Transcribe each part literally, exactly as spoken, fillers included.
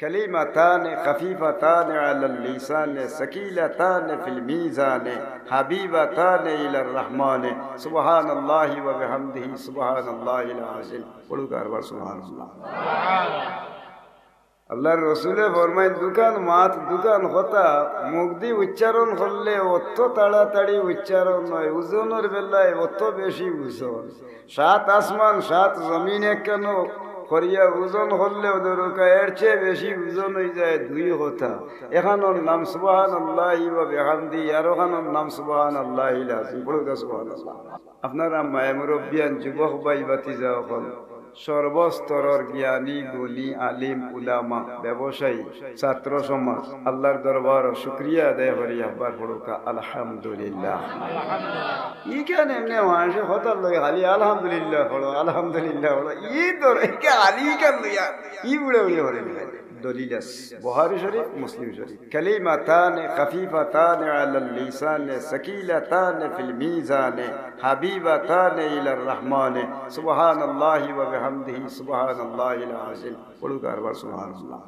كلمتان خفيفتان على اللسان ثقيلتان في الميزان حبيبتان إلى الرحمن سبحان الله وبحمده سبحان الله العظيم। পড়ুক্কা আরবার সুবহানাল্লাহ। আল্লাহর রসুলে ফরমাইন, দুখান মাত, দুখান কথা মুখদি উচ্চারণ করলে অত তাড়াতাড়ি উচ্চারণ অয়, ওজনর বেলায় অত বেশি ওজন। সাত আসমান, সাত জমিন একখানো করিয়া ওজন করলেও ধরুক্কা এর চেয়ে বেশি ওজন অইযায় দুই কথা। একখানর নাম সুবহানাল্লাহি ওয়া বিহামদি, আর অখানর নাম সুবহানাল্লাহিল আযীম। পড়ুক্কা সুবহানাল্লাহ। আপনারা মায়ে মুরব্বিয়ান, যুবক ভাই ভাতিজা অকল, সর্বস্তরর জ্ঞানী গুণী আলিম উলামা, ব্যবসায়ী, ছাত্র সমাজ, আল্লাহর দরবারো শুকরিয়া আদায় করি, একবার পড়ুক্কা আলহামদুলিল্লাহ। ইখান এমনে মানষে কথার লগে খালি আলহামদুলিল্লাহ পড়ো, আলহামদুলিল্লাহ পড়ো, ই ধরো, ইখান খালি ইখান লইয়া, ই উড়াউড়ি করে। দলিল আছে বুখারী শরীফ, মুসলিম শরীফ। كلمتان خفيفتان على اللسان ثقيلتان في الميزان حبيبتان إلى الرحمن سبحان الله وبحمده سبحان الله العظيم। পড়ুক্কা আরবার সুবহানাল্লাহ।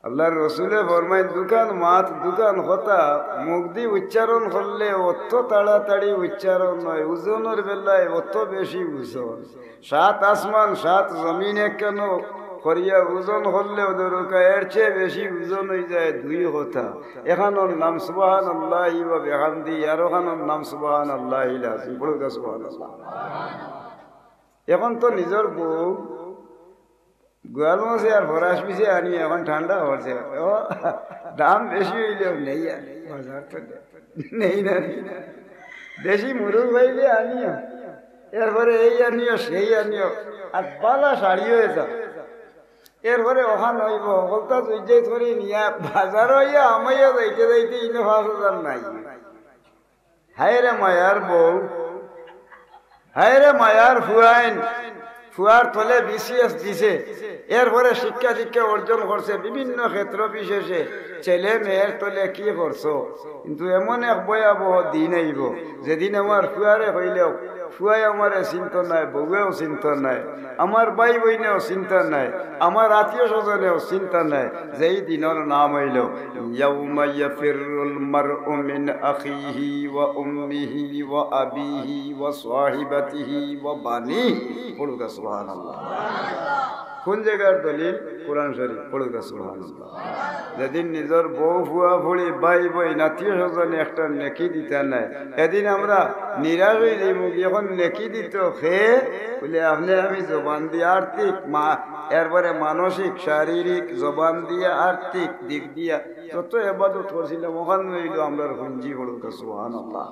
আল্লাহর রসুলে ফরমাইন, দুখান মাত, দুখান কথা মুখদি উচ্চারণ করলে অত তাড়াতাড়ি উচ্চারণ অয়, ওজনর বেলায় অত বেশি ওজন। সাত আসমান, সাত জমিন একখানো করিয়া ওজন করলেও ধরুক্কা এর চেয়ে বেশি ওজন অইযায় দুই কথা। একখানর নাম সুবহানাল্লাহি ওয়া বিহামদি, আর অখানর নাম সুবহানাল্লাহিল আযীম। পড়ুক্কা সুবহানাল্লাহ। এখন তো নিজর বউ গোয়াল মছে আর ফরাস পিছে আনি এখন ঠান্ডা করছে। ও, দাম বেশি অইলেও নেই আর, বাজার তো নেই। নেই না, নেই না। দেশি মুরগ পাইলে আনিও, এরপরে এই আনিও, সেই আনিও, আর বালা শাড়ি অইযায়। এরপরে অখান অইবো, হকলতা জুইজাই ধরি নিয়া বাজার অইয়া হামাইয়া যাইতে যাইতে ইনো পাঁচ হাজার নাই। হায় রে মায়ার বউ, হায় রে মায়ার ফুয়াইন, ফুয়ার তলে বিসিএস দিছে, এরপরে শিক্ষা দীক্ষা অর্জন করছে বিভিন্ন ক্ষেত্র বিশেষে, ছেলে মেয়ের তলে কি করছো? কিন্তু এমন এক ভয়াবহ দিন আইবো, যেদিন আমার ফুয়ারে কইলেও ফুয়ায় আমারে চিনতো নায়, বউয়েও চিনতো নায়, আমার ভাই বইনেও চিনতো নায়, আমার আত্মীয় স্বজনেও চিনতো নায়, যেই দিনর নাম অইলো يوم يفر المرء من أخيه وأمه وأبيه وصاحبته وبنيه। পড়ুক্কা সুবহানাল্লাহ। কোন জাগার দলিল? কোরআন শরীফ। পড়ুক্কা সুবহানাল্লাহ। যেদিন নিজর বউ, ফুয়া, ফুড়ি, ভাই, বইন, আত্মীয় স্বজনে একটা নেকি দিতা নায়, এদিন আমরা নিরাশ অইযাইমু। এখন নেকি দিতো কে? বুলে, আপনে আমি জবান দিয়া আর্থিক, মা-, এরপরে মানসিক, শারীরিক, জবান দিয়া, আর্থিক দিক দিয়া যত ইবাদত করছিলাম, অখান অইলো আমরার পুঞ্জি। পড়ুক্কা সুবহানাল্লাহ।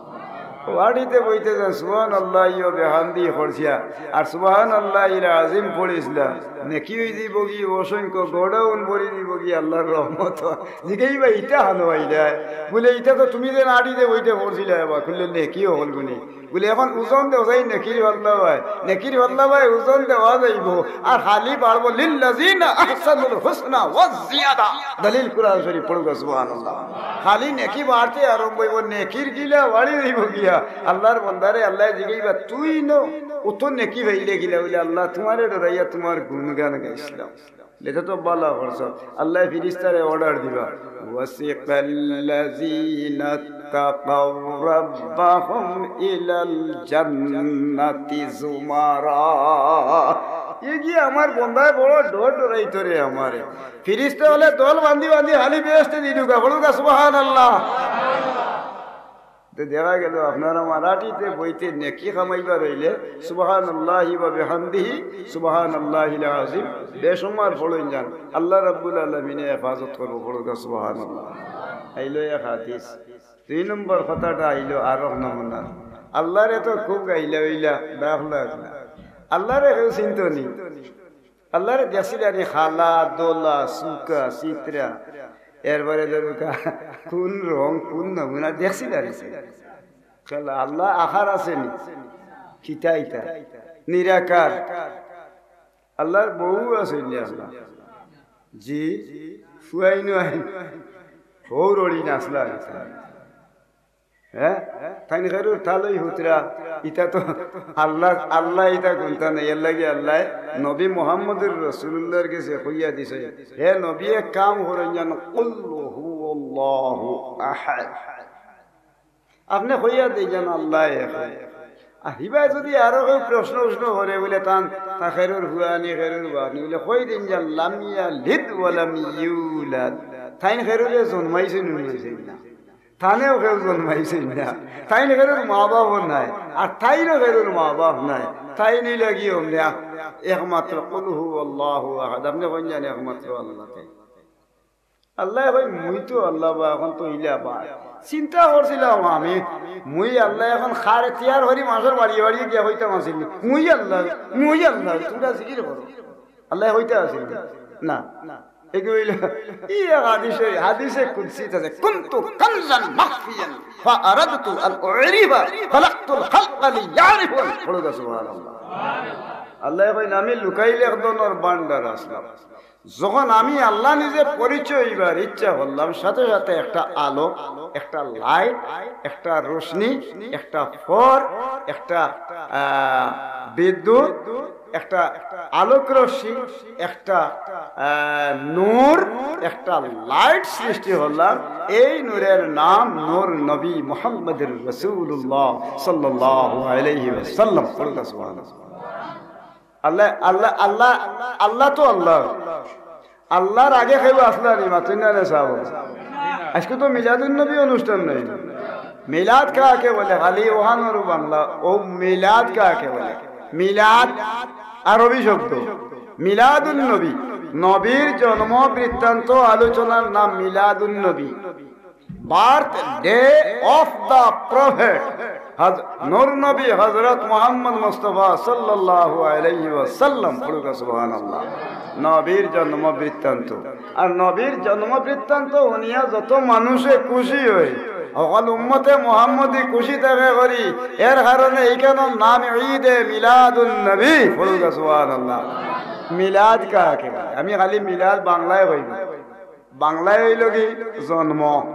ও আটিতে বইতে যান, সুবহানাল্লাহি ওয়া বিহামদিহি পড়ছিয়া, আর সুবহানাল্লাহিল আযীম পড়ছিলা, নেকি অইযিবোগি অসংখ্য, গোডাউন ভরি দিবোগি আল্লাহর রহমত। জিগাইবা, ইটা হানো আইলায়? বুলে, ইটা তো তুমি যেন আটিতে বইতে পড়ছিলায়, এবার খুললে নেকি অকল গুনি। বুলে, এখন ওজন দেও যাই নেকির পাল্লা বায়, নেকির পাল্লা বায় ওজন দেওয়া যাইবো, আর খালি বাড়বো, লিল্লাযিনা আহসানুল হুসনা ওয়া জিয়াদা। দলিল কোরআন শরীফ। পড়ুক্কা সুবহানাল্লাহ। খালি নেকি বাড়তে আরম্ভ অইবো, নেকির গিলা বাড়ি যাইবো গিয়া। আল্লাহর বন্দারে আল্লায় জিগাইবা, তুই নু অত নেকি পাইলে কিলা? বুলে, আল্লাহ, তুমারে ডরাইয়া তুমার গুণগান গাইছলাম। ইটা তো বালা করছো। আল্লায় ফিরিস্তারে অর্ডার দিবা, وسق الذين اتقوا ربهم إلى الجنة زمرا। এগিয়ে আমার বন্দায় বড় ডর ডরাইতো রে আমারে। ফিরিস্তা অকলে দল বান্ধি বান্ধি খালি বেহেস্তে দি ঢুকা। পড়ুক্কা সুবহানাল্লাহ। তে দেখা গেলো আপনারা আমার আটিতে বইতে নেকি কামাইবার অইলে সুবহানাল্লাহি ওয়া বিহামদিহি, সুবহানাল্লাহিল আযীম বেশুমার পড়ইন যান। আল্লাহ রাব্বুল আলামিনে হেফাজত করবো। পড়ুক্কা সুবহানাল্লাহ। আইলো এক হাদিস। দুই নম্বর কথাটা আইলো আরক নমুনা। আল্লাহরে তো খুব গাইলা অইলা, ডাকলা অইলা। আল্লাহরে কেউ চিনতো নি। আল্লাহরে দেখছিলা নি কালা, ধলা, চুকা, চিত্রা, এরপরে ধরুক্কা কোন রং, কোন নমুনা দেখছিলা নি? খেলা আল্লাহ আকার আছে নি? কিতা ইতা? নিরাকার। আল্লাহর বউ আছে নি আল্লাহ? জি, ফুয়াইন আইন। হৌর অড়ি নাচলা। হ্যাঁ, তাইন খেরুর তালই হুতরা, ইতা তো আল্লাহ, আল্লাহ ইতা গুনতা নাই। এর লাগি আল্লাহ নবী মোহাম্মদুর রসুলুল্লাহর গেছে কইয়া দিছে, হে নবী, এক কাম করইন যান, কুল হুয়াল্লাহু আহাদ। আপনে কইয়া দেইন যান আল্লাহ এক। আর হিবায় যদি আরো কেউ প্রশ্ন উশ্ন করে বলে, তান তা খেরুর হুয়ানি, খেরুর বানি বলে, কই দেইন যান, লাম ইয়ালিদ ওয়া লাম ইউলাদ। তাইন খেরুরে জন্মাইছে নি, জন্মাইছে না। তানেও কেউ জন্মাইছে না। তাইন খেরুর মা বাপও নাই, আর তাইনও খেরুর মা বাপ নাই। তাইন লাগি আমরা একমাত্র কুল হুয়াল্লাহু আহাদ। আপনে কইন যান একমাত্র আল্লাহ। আল্লাহ কই, মুই তো আল্লাহ বা, এখন তো ইলা বা। চিন্তা করছিলাম আমি, মুই আল্লাহ এখন খার এখতিয়ার করি মানষর বাড়িয়ে বাড়িয়ে গিয়া কইতাম আছিল নি, মুই আল্লাহ, মুই আল্লাহ, তোমরা জিকির করো। আল্লাহ কইতা আছিল নি? না। এগুলো হইল, ই এক হাদিসে, হাদিসে কুদসি আছে, "কুনতু কানজান মাখফিয়ান ফাআরাদতু আন উরিফা ফাখালাকতুল খালকা লিয়ারিফুন।" পড়ুকা সুবহানাল্লাহ। আল্লাহ কইন, "আমি লুকাইলে এক ধরনের ভান্ডার আছলাম।" যখন আমি আল্লাহ নিজে পরিচয় হইবার ইচ্ছা করলাম, সাথে সাথে একটা আলো, একটা লাইট, একটা রোশনি, একটা ফর, একটা, আহ, বিদ্যুৎ, একটা আলোক রশ্মি, একটা, আহ, নূর, একটা লাইট সৃষ্টি করলাম। এই নূরের নাম নূর নবী মুহাম্মদুর রাসূলুল্লাহ সাল্লাল্লাহু আলাইহি ওয়াসাল্লাম। পড়ুকা সুবহানাল্লাহ। আল্লাহ, আল্লাহ, আল্লাহ, আল্লাহ তো আল্লাহ। আল্লাহর আগে কেউ আছলা নি, মাতইন না রে সাব? আজকে তো মিলাদুন নবী অনুষ্ঠান নাই। মিলাদ কাকে বলে? খালি ওহানোর বাংলা, ও মিলাদ কাকে বলে? মিলাদ আরবি শব্দ, মিলাদুন নবী, নবীর জন্ম বৃত্তান্ত আলোচনার নাম মিলাদুন নবী। Birthday of the Prophet, হজ-, নূর নবী হযরত মুহাম্মদ মুস্তাফা সাল্লাল্লাহু আলাইহি ওয়াসাল্লাম। পড়ুকা সুবহানাল্লাহ। নবীর জন্ম বৃত্তান্ত। আর নবীর জন্ম বৃত্তান্ত হুনিয়া যত মানুষে খুশি হয়, হকল উম্মতে মুহাম্মদী খুশি থাকে করি, এর কারণে এইখানর নাম ঈদে মিলাদুন নবী। পড়ুকা সুবহানাল্লাহ। মিলাদ কাকে বলে? আমি খালি মিলাদ বাংলায় কইব, বাংলায় অইল কি? জন্ম।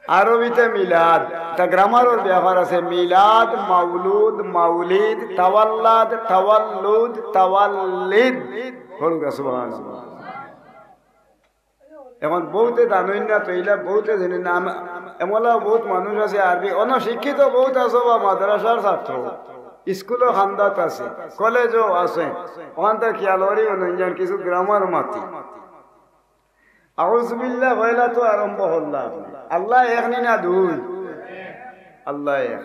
আরবিতে মিলাদ। তা গ্রামারর ব্যাপার আছে, মিলাদ, মাউলুদ, মাউলিদ, তাওয়াল্লাদ, তাওয়াল্লুদ, তাওয়াল্লিদ। পড়ুকা সুবহানাল্লাহ। এখন বহুতে জানইন না, তো ইলা বহুতে জানইন না। আম-, এমলা বহুত মানুষ আছে আরবি, অনশিক্ষিত বহুত আছে বা মাদ্রাসার ছাত্র, স্কুলো খান্দাত আছে, কলেজও আছে, ওখান থেকে খেয়াল করি অনইন কিছু গ্রামার মাতি। আউযুবিল্লাহ পয়লা তো আরম্ভ করলাম। আল্লাহ এক নি না দুই? আল্লাহ এক।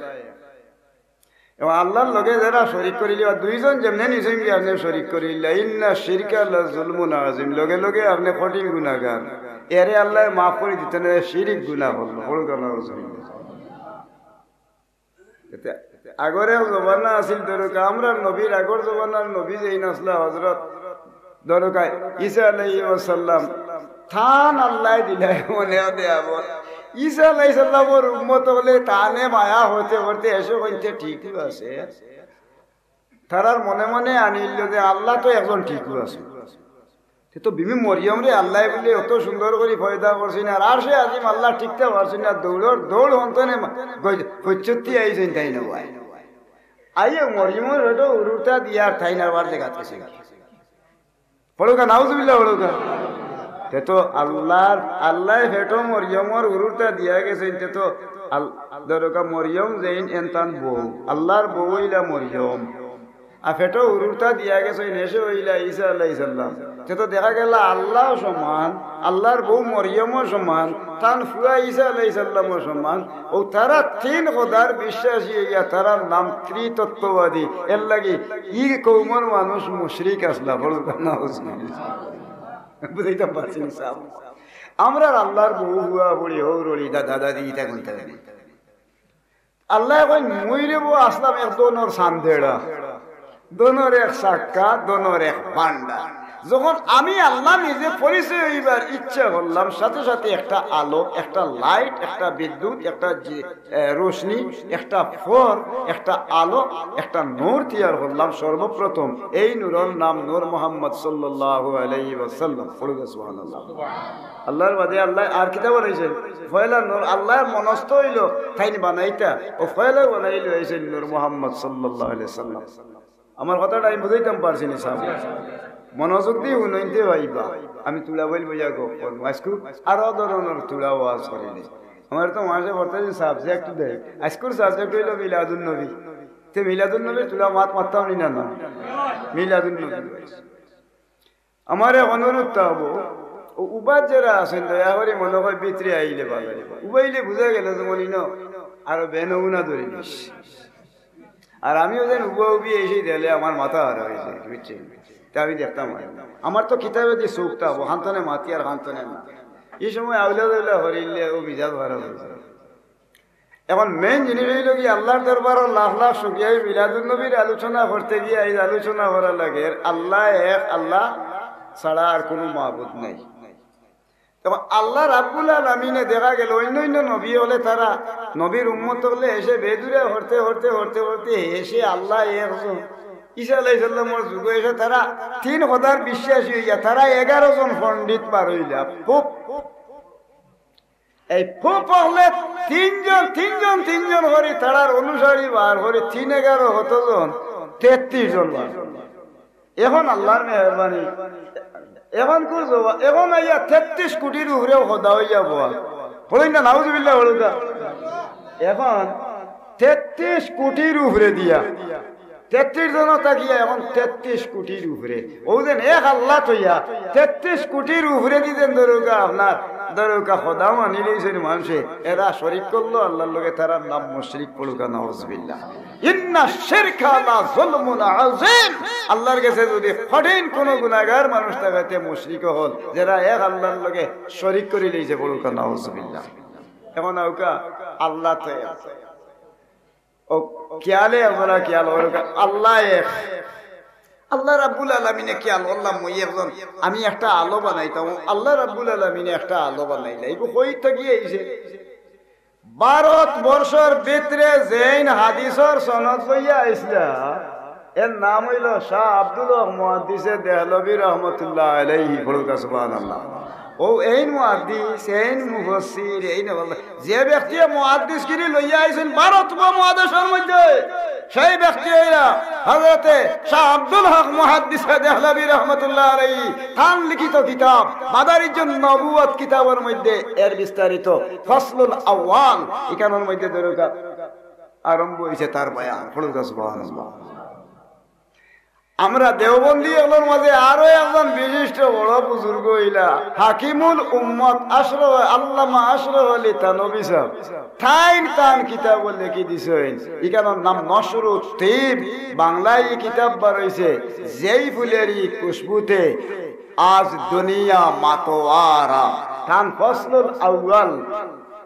এবং আল্লাহর লগে যারা শরিক করিল, বা দুইজন যেমনে নিছেন কি আপনি শরিক করিল, ইন্না শিরকা লা যুলমুন আযীম, লগে লগে আপনি কঠিন গুনাহগার। এরে আল্লাহ মাফ করি দিতে না, শিরিক গুনাহ করলো, বড় গুনাহ করলো। এতে আগর এক জমানা আছিল, ধরুক, আমরার নবীর আগর জমানার নবী যেইন আছলা হযরত, ধরুক, ঈসা আলাইহিস সালাম, তান আল্লাহ দিলাই মনে দেয়া বল। ঈসা আলাইহিস সালামর উম্মত অকলে তানে মায়া করতে করতে এসে কইতে ঠিকউ আছে। তারার মনে মনে আনিল যে আল্লাহ তো একজন ঠিকউ আছে। তে তো বিবি মরিয়মরে আল্লায় বুলে অত সুন্দর করি পয়দা করছইন, আর আরশে আজিম আল্লাহ টিকতা পারছইন না, দৌড়র দৌড় হন্তনে মা-, গজ-, ফচ্চত্তি আইছইন তাইন ভাই। আইয়ে মরিয়মর পেটো উরুটা দিয়া আর তাইন আবার জাগাত গেছইন। পড়ুকা, নাউজুবিল্লাহ পড়ুকা। তে তো আল্লাহর, আল্লায় পেটো মরিয়মর উরুটা দিয়া গেছইন, তে তো আল-, ধরুকা মরিয়ম যেইন এন তান বউ, আল্লাহর বউ অইলা মরিয়ম। আর পেটো উরুটা দিয়া গেছইন, এসে অইলা ঈসা আলাইহিস সালাম। তে তো দেখা গেল আল্লাহ সমান, আল্লাহর বউ মরিয়মও সমান, তান ফুয়া ঈসা আলাইহিস সালামও সমান। ও তারা তিন খোদার বিশ্বাসী অইয়া তারার নাম ত্রিতত্ত্ববাদী। এর লাগি ই কওমর মানুষ মুশরিক আছলা, বড় নাউজুবিল্লাহ। বুঝাইতাম পারছি নি সাব? আমরার আল্লাহর বউ, ফুয়া, ফুড়ি, হউর, হড়ি, দাদা, দাদি, ইতা কুনতা জানি? আল্লায় কইন, মুই রে বউ আছলাম এক দোনোর চান্দেড়া, দোনোর এক চাক্কা, দোনোর এক ভান্ডার। যখন আমি আল্লাহ নিজে পরিচয় হইবার ইচ্ছা করলাম, সাথে সাথে একটা আলো, একটা লাইট, একটা বিদ্যুৎ, একটা যে, এ, রোশনি, একটা ফর, একটা আলো, একটা নূর তৈয়ার করলাম। সর্বপ্রথম এই নূরর নাম নূর মোহাম্মদ সাল্লাল্লাহু আলাইহি ওয়াসাল্লাম। পড়ুকা সুবহানাল্লাহ। আল্লাহর বাদে আল্লাহ আর কিতা বানাইছে? পয়লা নূর আল্লাহর মনস্থ হইল, তাইন বানাইতা, ও পয়লা বানাইল হয়েছে নূর মোহাম্মদ সাল্লাল্লাহু আলাইহি ওয়াসাল্লাম। আমার কথাটা আমি বুঝাইতাম পারছি নি সাহেব? মনোযোগ দি হুনইনতে পাইবা। আমি তুলা বইল বইয়া গপ করমু। আইজকু আরো ধরনর তুলা ওয়াজ করিনি। আমার তো মাসে পড়তে যে সাবজেক্ট দেয়, আইজকুর সাবজেক্ট হইল মিলাদুন নবী। তে মিলাদুন নবীর তুলা মাত মাততাম নি না, না? মিলাদুন নবী। আমার এক অনুরোধ থাকবো, ও উবাদ যারা আছেন, দয়া করে মনে হয় ভিতরে আইলে ভালো। উবাইলে বুঝা গেল যে মনে ন আরো বেনমুনা ধরে নিস। আর আমিও যেন উবা উবি এসে দিলে আমার মাথা হারা হয়েছে, বুঝছেন? তা আমি দেখতাম আর। আমার তো কিতাবে দিয়ে চোখ থাকবো, হান্তনে মাতি আর হান্তনে না। এই সময় আউলা দাউলা হরিলে ও মিজাজ খারাপ হয়েছে। এখন মেইন জিনিস হইল কি, আল্লাহর দরবারও লাখ লাখ শুকরিয়া। এই মিলাদুন নবীর আলোচনা করতে গিয়া এই আলোচনা করা লাগে, আল্লাহ এক, আল্লাহ ছাড়া আর কোনো মাবুদ নাই। তখন আল্লাহ রাব্বুল আলামিনে দেখা গেল অন্য অন্য নবী হলে তারা, নবীর উম্মত হলে এসে বেদুরে হরতে হরতে হরতে হরতে এসে আল্লাহ একজন, ঈসা আলাইহিস সালামর যুগে এসে তারা তিন কথার বিশ্বাসী হইয়া তারা এগারো জন পণ্ডিত বার হইলা। খুব এই ফুপ অকলে তিনজন, তিনজন, তিনজন করি তারার অনুসারী বার করি তিন এগারো কতজন? তেত্রিশ জন বার। এখন আল্লাহর মেহেরবানি, এখন কোন জবাব? এখন আইয়া তেত্রিশ কোটির উপরেও খোদা হইয়া বল। বলুন না, নাউজুবিল্লাহ বলুন না। এখন তেত্রিশ কোটির উপরে দিয়া তেত্রিশ জন থাকিয়া এখন তেত্রিশ কোটির উপরে। ও যেন এক আল্লাহ তইয়া তেত্রিশ কোটির উপরে দিতেন দরুকা আপনার দরুকা খোদা মানি লইছেন মানুষে। এরা শরিক করলো আল্লাহর লগে, তারার নাম মুশরিক। পড়ুকা নাউজুবিল্লাহ। ইন্না শিরকা লা যুলমুন আযীম। আল্লাহর কাছে যদি কঠিন কোনো গুনাহগার মানুষ থাকে, তে মুশরিক হল, যারা এক আল্লাহর লগে শরিক করি লইছে। পড়ুকা নাউজুবিল্লাহ। এখন আউকা আল্লাহ তো এক। ও, খেয়ালে আপনারা খেয়াল করুন, আল্লাহ এক। আল্লাহ রাব্বুল আলামিনে খেয়াল করলাম, মই একজন, আমি একটা আলো বানাইতাম, আল্লাহ রাব্বুল আলামিনে একটা আলো বানাইলা। এগু কই থাকি আইছে? ভারতবর্ষর ভিতরে যেইন হাদিসর সনদ লইয়া আইছলা, এর নাম হইল শাহ আব্দুল হক মুহাদ্দিসে দেহলভী রহমতুল্লাহ আলাইহি। পড়ুকা সুবহানাল্লাহ। ও এইন মুহাদ্দিস, এইন মুফাসসির, এইন আল্লাহ। যে ব্যক্তিয়ে মুহাদ্দিসগিরি লইয়া আইছইন ভারত উপমহাদেশর মধ্যে, সেই ব্যক্তি হইলা হযরতে শাহ আব্দুল হক মুহাদ্দিসে দেহলভী রহমতুল্লাহ আলাইহি। তান লিখিত কিতাব মাদারিজুন নবুওয়াত কিতাবর মধ্যে এর বিস্তারিত ফসলুল আউয়াল, ইখানর মধ্যে দরুকা আরম্ভ হইছে তার বয়ান। পড়ুকা সুবহানাল্লাহ। আমরা দেওবন্দি অকলর মাঝে আরো একজন বিশিষ্ট বড় বুজুর্গ হইলা হাকিমুল উম্মত আশরফ, আল্লামা আশরফ আলী থানভী সাহেব। তাইন তান কিতাব লেখি দিছইন, ইখানর নাম নশরুত তিব। বাংলায় ই কিতাব বার হইছে, যেই ফুলেরই খুশবুতে আজ দুনিয়া মাতোয়ারা। তান ফসলুল আউয়াল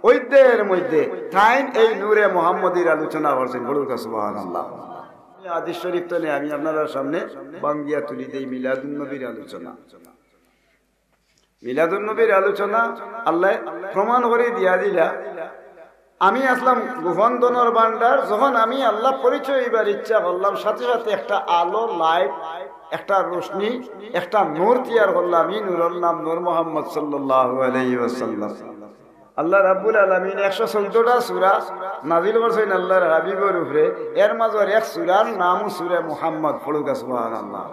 অধ্যায়র মধ্যে তাইন এই নূরে মোহাম্মদীর আলোচনা করছইন। পড়ুকা সুবহানাল্লাহ। হাদিস শরীফ তো নেই, আমি আপনারার সামনে বাঙ্গিয়া তুলি দেই মিলাদুন নবীর আলোচনা। মিলাদুন নবীর আলোচনা আল্লাহ প্রমাণ করি দিয়া দিলা। আমি আসলাম গোপন ধনর ভান্ডার, যখন আমি আল্লাহ পরিচয় হইবার ইচ্ছা করলাম, সাথে সাথে একটা আলো, লাইট, একটা রোশনি, একটা নূর তৈয়ার করলাম। এই নূরর নাম নূর মোহাম্মদ সাল্লাল্লাহু আলাইহি ওয়াসাল্লাম। আল্লাহ রাব্বুল আলামিন একশো চৌদ্দটা সূরা নাজিল করছইন আল্লাহর হাবিবর উপরে, এর মাঝর এক সূরার নাম সূরা মুহাম্মদ। পড়ুকা সুবহানাল্লাহ।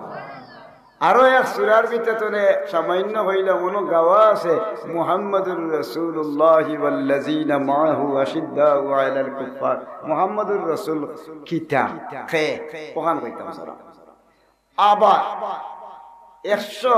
আরো এক সূরার ভিতরে সামান্য হইলে মনো গাওয়া আছে, মুহাম্মাদুর রাসূলুল্লাহি ওয়াল্লাযীনা মাআহু আশিদ্দাউ আলাল কুফফার। মুহাম্মাদুর রাসূল কিতা? কে? ওখান কইতাম সারা। আবার একশো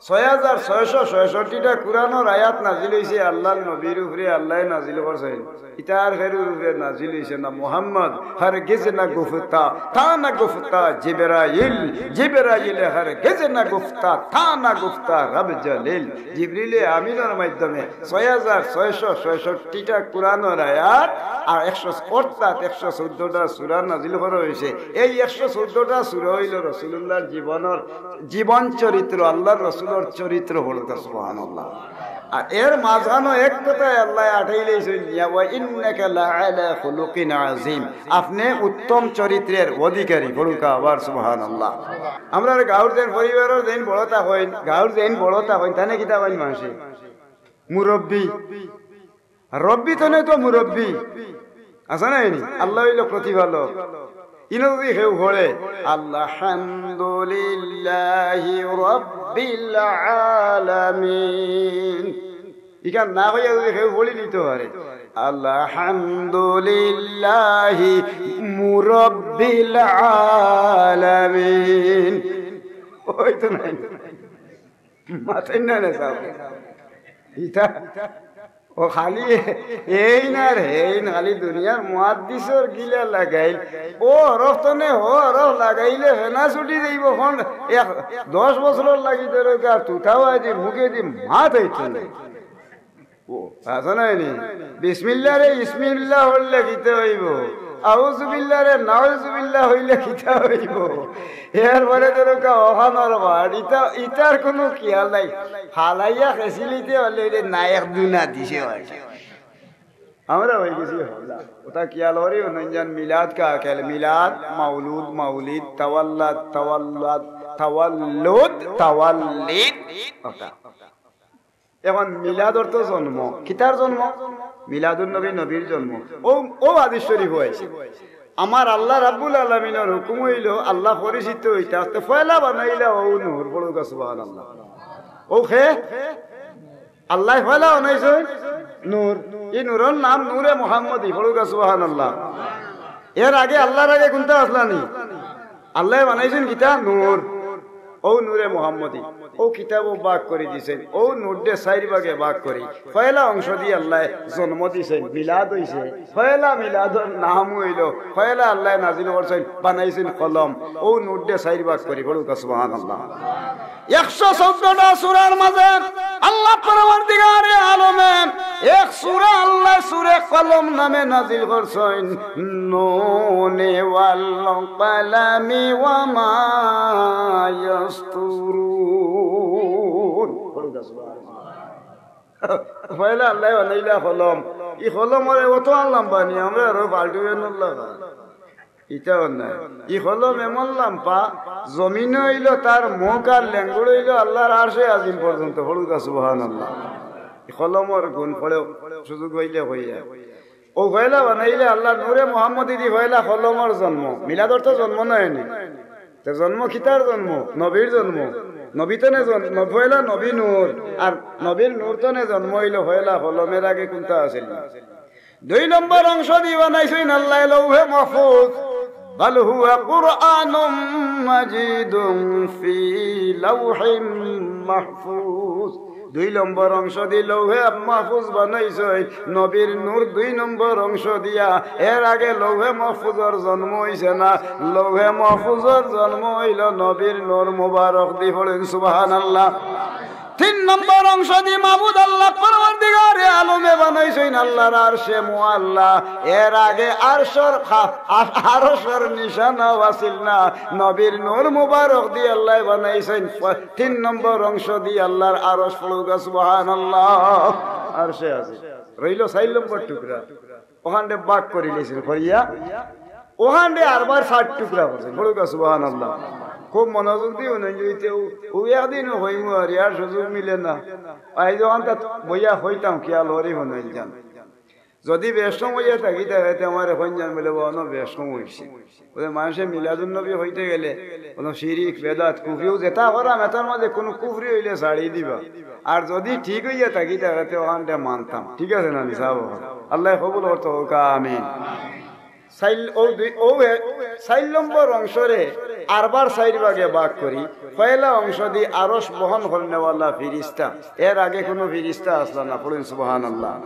ছয় হাজার ছয়শো ছয়ষট্টিটা কুরআনর আয়াত নাজিল অইছে আল্লাহর নবীর উপরে, আল্লায় নাজিল করছইন। ইতা আর কেউর উপরে নাজিল অইছে না। মুহাম্মদ হরগিজ না গুফতা, থা না গুফতা জিবরাইল, জিবরাইলে হরগিজ না গুফতা, থা না গুফতা রব জলিল। জিবরিলে আমিনর মাধ্যমে ছয় হাজার ছয়শো ছয়ষট্টিটা কুরআনর আয়াত আর একশো, অর্থাৎ একশো চৌদ্দটা সূরা নাজিল করা অইছে। এই একশো চৌদ্দটা সূরা অইলো রাসূলুল্লাহর জীবনর, জীবন চরিত্র, আল্লাহর রাসূলর চরিত্র। বলুক্কা সুবহানাল্লাহ। আর এর মাঝখানো এক কথায় আল্লায় আটাইলাইছইন, "ওয়া ইন্নাকা লাআলা খুলুকিন আযীম।" আপনে উত্তম চরিত্রের অধিকারী। বলুক্কা আবার সুবহানাল্লাহ। আমরার গাউর যেইন পরিবারর যেইন বড় থাকইন, গাউর যেইন বড় থাকইন, তানে কিতা কইন মানষে? মুরব্বি। আর রব্বি তনে তো মুরব্বি। আছে না এনি? আল্লাহ অইলো প্রতিপালক। ইনো যদি কেউ পড়ে, "আলহামদুলিল্লাহি রাব্বিল আলামিন।" ইখান না কইয়া যদি কেউ পড়ি নিতে পারে, "আলহামদুলিল্লাহি মুরব্বিল আলামিন।" অইতো নায়। মাতইন না রে সাব। ইতা, ও খালি এইন আর হেইন, খালি দুনিয়ার মুহাদ্দিসর গিলা লাগাইল। অউ হরফ তনে হউ হরফ লাগাইলে ফেনা ছুটি যাইবো। অখন এক দশ বছরর লাগি ধরো কার তুতাও আজি মুখেদি মাত অইতো নায়। ও, আছে না এনি? বিসমিল্লাহরে ইসমিল্লাহ অইলে কিতা অইবো? আউযুবিল্লাহরে নাউযুবিল্লাহ অইলে কিতা অইবো? এরপরে ধরো কা অখানর বাদ, ইতা, ইতার কুনু খিয়াল নাই। ফালাইয়া খেছিলিতে অইলে অইলে নায়ক দুনা দিছে অয়। আমরা অইগেছি হলা। ওটা খিয়াল করি, অনঞ্জান মিলাদ কা খেল, মিলাদ, মাউলুদ, মাউলিদ, তাওয়াল্লাদ, তাওয়াল্লাদ, তাওয়াল্লুদ, তাওয়াল্লিদ, ওটা। অখন মিলাদ অর্থ জন্ম। কিতার জন্ম? মিলাদুন নবী, নবীর জন্ম। অউ, অউ হাদিস শরীফো আইছে। আমার আল্লাহ রাব্বুল আলামিনর হুকুম অইলো, আল্লাহ পরিচিত অইতা, তে পয়লা বানাইলা অউ নূর। বলুক্কা সুবহানাল্লাহ। অউ কে? আল্লায় পয়লা বানাইছইন নূর। ই নূরর নাম নূরে মুহাম্মদী। বলুক্কা সুবহানাল্লাহ। এর আগে, আল্লাহর আগে কুনটা আছলা নি? আল্লায় বানাইছইন কিতা? নূর। অউ নূরে মুহাম্মদী। অউ কিতাবো ভাগ করি দিছইন। অউ নূররে চাইর ভাগে ভাগ করি। পয়লা অংশ দি আল্লায় জন্ম দিছইন, মিলাদ অইছে। পয়লা মিলাদর নাম অইলো, পয়লা আল্লায় নাজিল করছইন, বানাইছইন কলম। অউ নূররে চাইর ভাগ করি। বলুক্কা সুবহানাল্লাহ। একশো চৌদ্দটা সূরার মাঝে আল্লাহ পরওয়ারদিগারে আলমে এক সূরা আল্লায় সূরে কলম নামে নাজিল করছইন। নুন ওয়াল কালামি ওয়া মা ইয়াসতুরুন। পয়লা আল্লায় বানাইলা কলম। ই কলমরে অত আল্লাম বানি, আমরা আরো পাল্টু বেনুল্লাহ। ইতাও নায়। ই কলম এমন লাম্বা, জমিন অইলো তার মুখ আর লেঙ্গুড় অইলো আল্লাহর আরশে আজিম পর্যন্ত। পড়ুক্কা সুবহানাল্লাহ। ই কলমর গুণ পড়ে সুযোগ অইলে কইয়া। অউ পয়লা বানাইলে আল্লাহ নূরে মুহাম্মদী দি পয়লা কলমর জন্ম। মিলাদ অর্থ জন্ম নায় নি? তে জন্ম কিতার জন্ম? নবীর জন্ম। নবী তনে জন-, ন-, পয়লা নবী নূর। আর নবীর নূর তনে জন্ম অইলো পয়লা কলম। এর আগে কুনটা আছিল না? দুই নম্বর অংশ দি বানাইছইন আল্লায় লৌহে মাহফুজ। বাল হুয়া কুরআনুম মাজিদুম ফি লাওহিম মাহফুজ। দুই নম্বর অংশ দি লৌহে মাহফুজ বানাইছইন। নবীর নূর দুই নম্বর অংশ দিয়া। এর আগে লৌহে মাহফুজর জন্ম অইছে না। লৌহে মাহফুজর জন্ম অইলো নবীর নূর মুবারক দি। পড়ইন সুবহানাল্লাহ। তিন নম্বর অংশ দি মাবুদ আল্লাহ পরওয়ারদিগারে আলমে বানাইছইন আল্লাহর আরশে মুআল্লা। এর আগে আরশর খা-, আ-, আরশর নিশানাও আছিল না। নবীর নূর মুবারক দি আল্লায় বানাইছইন। প-, তিন নম্বর অংশ দি আল্লাহর আরশ। পড়ুক্কা সুবহানাল্লাহ। আরশে আজিম। রইলো চাইর নম্বর টুকরা। অখানরে ভাগ করিলিছইন, করিয়া অখানরে আরবার চাইর টুকরা করছইন। পড়ুক্কা সুবহানাল্লাহ। খুব মনোযোগ দি হুনইন, যদি কেউ, অউ একদিনও কইমু আর ইয়ার সুযোগ মিলে না। আইজ অখান তাত বইয়া কইতাম, খিয়াল করি হুনইন যান। যদি বেশ কম অইয়া থাকি থাকে, তে আমারে কইন যান বুলে, "অনো বেশ কম অইছে।" বুলে, মানষে মিলাদুন নবী কইতে গেলে, অনো শিরিক, বেদাত, কুফরি, অউ যেটা করাম, এটার মাঝে কুনু কুফরি অইলে ছাড়ি দিবা। আর যদি ঠিক অইয়া থাকি থাকে, তে অখানটা মানতাম। ঠিক আছে না নি সাব? আল্লায় কবুল করতো অউক, আমিন। চাইর, ও দুই, ও এ-, চাইর নম্বর অংশরে আরবার চাইর ভাগে ভাগ করি। পয়লা অংশ দি আরশ বহন করনেওয়ালা ফিরিস্তা, এর আগে কুনু ফিরিস্তা আছলা না, পড়ুন সুবহানাল্লাহ।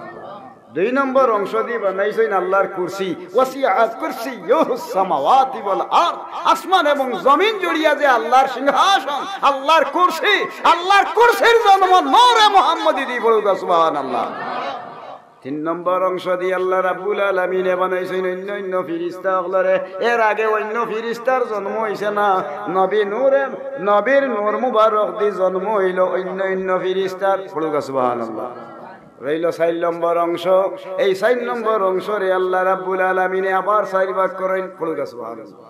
দুই নম্বর অংশ দি বানাইছইন আল্লাহর কুরসি, ওয়াসিআ কুরসিয়ুহুস সামাওয়াতি ওয়াল আরদ, আসমান এবং জমিন জুড়িয়া যে আল্লাহর সিংহাসন, আল্লাহর কুরসি, আল্লাহর কুরসির জন্ম নূরে মুহাম্মদী দি, পড়ুকা সুবহানাল্লাহ। তিন নম্বর অংশ দি আল্লাহ রাব্বুল আলামিনে বানাইছইন অইন্য অইন্য ফিরিস্তা অকলরে। এর আগে অইন্য ফিরিস্তার জন্ম অইছে না, নবী নূরে, নবীর নূর মুবারক দি জন্ম অইলো অইন্য অইন্য ফিরিস্তার। পড়ুকা সুবহানাল্লাহ। রইলো চাইর নম্বর অংশ। এই চাইর নম্বর অংশরে আল্লাহ রাব্বুল আলামিনে আবার চাইর ভাগ করইন। পড়ুকা সুবহানাল্লাহ।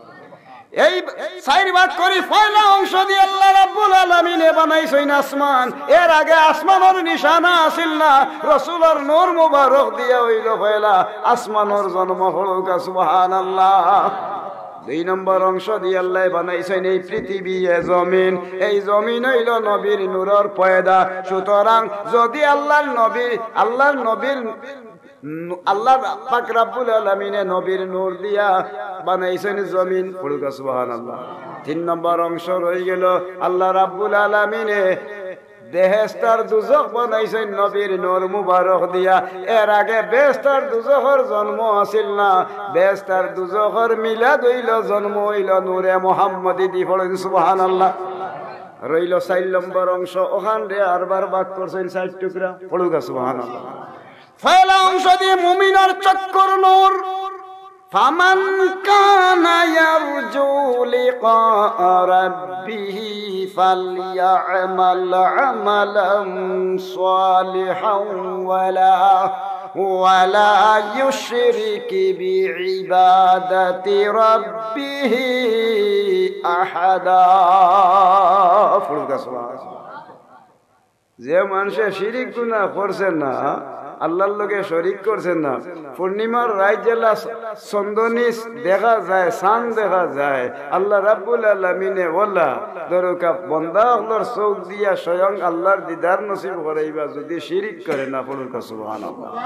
এই চাইর ভাগ করি পয়লা অংশ দি আল্লাহ রাব্বুল আলামিনে বানাইছইন আসমান। এর আগে আসমানর নিশানা আছিল না, রসুলর নূর মুবারক দিয়া অইলো পয়লা আসমানর জন্ম। পড়ুকা সুবহানাল্লাহ। দুই নম্বর অংশ দি আল্লায় বানাইছইন এই পৃথিবী, এ জমিন। এই জমিন অইলো নবীর নূরর পয়দা। সুতরাং যদি আল্লাহর নবী, আল্লাহর নবীর নু-, আল্লাহ পাক রাব্বুল আলামিনে নবীর নূর দিয়া বানাইছইন জমিন। পড়ুকা সুবহানাল্লাহ। তিন নম্বর অংশ রইগেলো, আল্লাহ রাব্বুল আলামিনে বেহেস্ত আর দুজখ বানাইছইন নবীর নূর মুবারক দিয়া। এর আগে বেহেস্ত আর দুজখর জন্ম আছিল না। বেহেস্ত আর দুজখর মিলাদ অইলো, জন্ম অইলো নূরে মুহাম্মদী দি। পড়ুন সুবহানাল্লাহ। রইলো চাইর নম্বর অংশ, অখানরে আরবার ভাগ করছইন চাইর টুকরা। পড়ুকা সুবহানাল্লাহ। পয়লা অংশ দি মুমিনর চক্ষুর নূর। فمن كان يرجو لقاء ربه فليعمل عملا صالحا ولا، ولا يشرك بعبادة ربه أحدا। পড়ুকা সুবহানাল্লাহ। যে মানষে শিরিক গুনা করছে না, আল্লাহর লগে শরিক করছে না, পূর্ণিমার রাইত যেলা চ-, চন্দ্রনিশ দেখা যায়, চান দেখা যায়, আল্লাহ রাব্বুল আলামিনে ওলা দরকা বন্দা অকলর চউখ দিয়া স্বয়ং আল্লাহর দিদার নসিব করাইবা, যদি শিরিক করে না। পড়ুকা সুবহানাল্লাহ।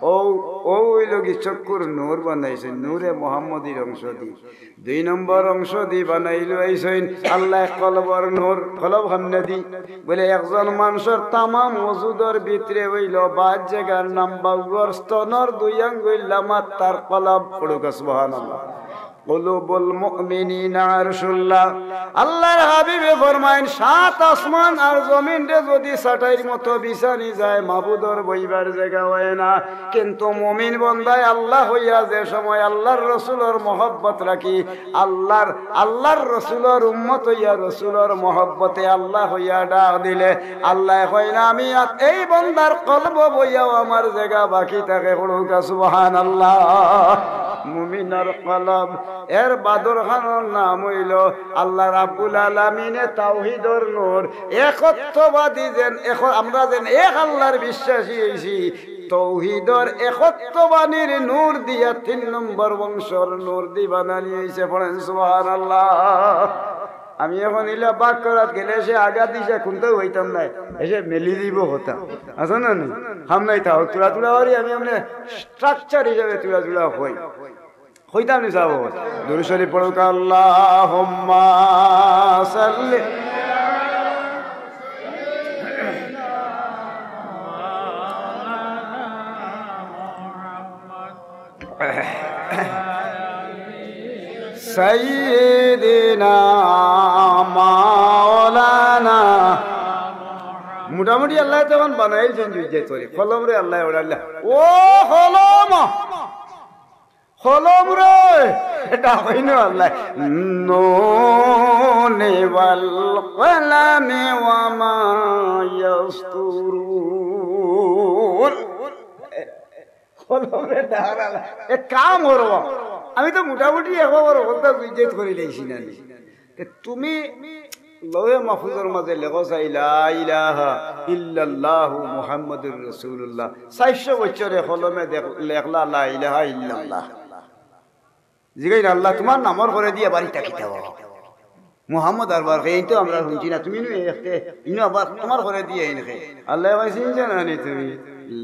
ও, ও অইলো গি চক্ষুর নূর বানাইছইন, নূরে মুহাম্মদীর অংশ দি। দুই নম্বর অংশ দি বানাইল আইছইন আল্লায় কলবর নূর। কলব হামনে দি বলে, একজন মানষর তামাম ওজুদর ভিতরে অইলো বাদ জাগার নাম বাউর স্তনর দুই আঙ্গুল লামাত তার কলব। পড়ুকা সুবহানাল্লাহ। কুলুবুল মুমিনিনা আরশুল্লাহ। আল্লাহর হাবিবে ফরমাইন, সাত আসমান আর জমিনরে যদি চাটাইর মতো বিছানি যায়, মাবুদর বইবার জাগা অয় না। কিন্তু মুমিন বন্দায় আল্লাহ অইয়া যে সময় আল্লাহর রসুলর মহব্বত রাখি, আল্লাহর, আল্লাহর রসুলর উম্মত অইয়া রসুলর মহব্বতে আল্লাহ অইয়া ডাক দিলে, আল্লায় কইন, "আমি আত-, এই বন্দার কলব বইয়াও আমার জাগা বাকি থাকে।" পড়ুকা সুবহানাল্লাহ। মুমিনর কলব, এর বাদর খানর নাম অইলো আল্লাহ রাব্বুল আলামিনে তাওহীদর নূর, একত্ববাদী যেন, এখন আমরা যেন এক আল্লাহর বিশ্বাসী অইছি, তৌহিদর একত্ববাণীর নূর দিয়া তিন নম্বর বংশর নূর দি বানানি অইছে। পড়েন সুবহানাল্লাহ। আমি এখন ইলা বাক করাত গেলে সে আগা দিশা কুনটাও অইতাম নায়, এসে মেলি দিব কথা। আছে না নি? হাম নাই তাও তুলা তুলা করি আমি এমনে structure হিসাবে তুলা তুলা হই। কইতাম নি সাব? দুরূদ শরীফ পড়ুক, আল্লাহুম্মা সাল্লি। সাইয়্যিদিনা মাওলানা। মোটামুটি আল্লায় তখন বানাইলছেন জুইজাই তরি। কলমরে আল্লায় ওড়াইলা। ও কলম! কলমরে! এটা হইন আল্লায়। নুনি ওয়াল কলামি ওয়া মা ইয়াসতুরুন। কলমরে ডাক আল্লায়। এক কাম করো। আমি তো মোটামুটি একবার বলতে জুইজাই করি লাইছি না নি। তে তুমি লৌহে মাহফুজর মাঝে লেখো চাই, লা ইলাহা ইল্লাল্লাহু মুহাম্মাদুর রাসূলুল্লাহ। চাইরশো বছরে কলমে দেখ-, লেখলা লা ইলাহা ইল্লাল্লাহ। জিগাইন, আল্লাহ, তোমার নামর করে দিয়া বাড়িটা কিতা বাবা? মুহাম্মদ আরবার কে, এই তো আমরা শুনছি না, তুমি নু এখতে, ইনো আবার তোমার করে দিয়ে এনকে। আল্লাহ কইছে, "চিনছো না নি তুমি?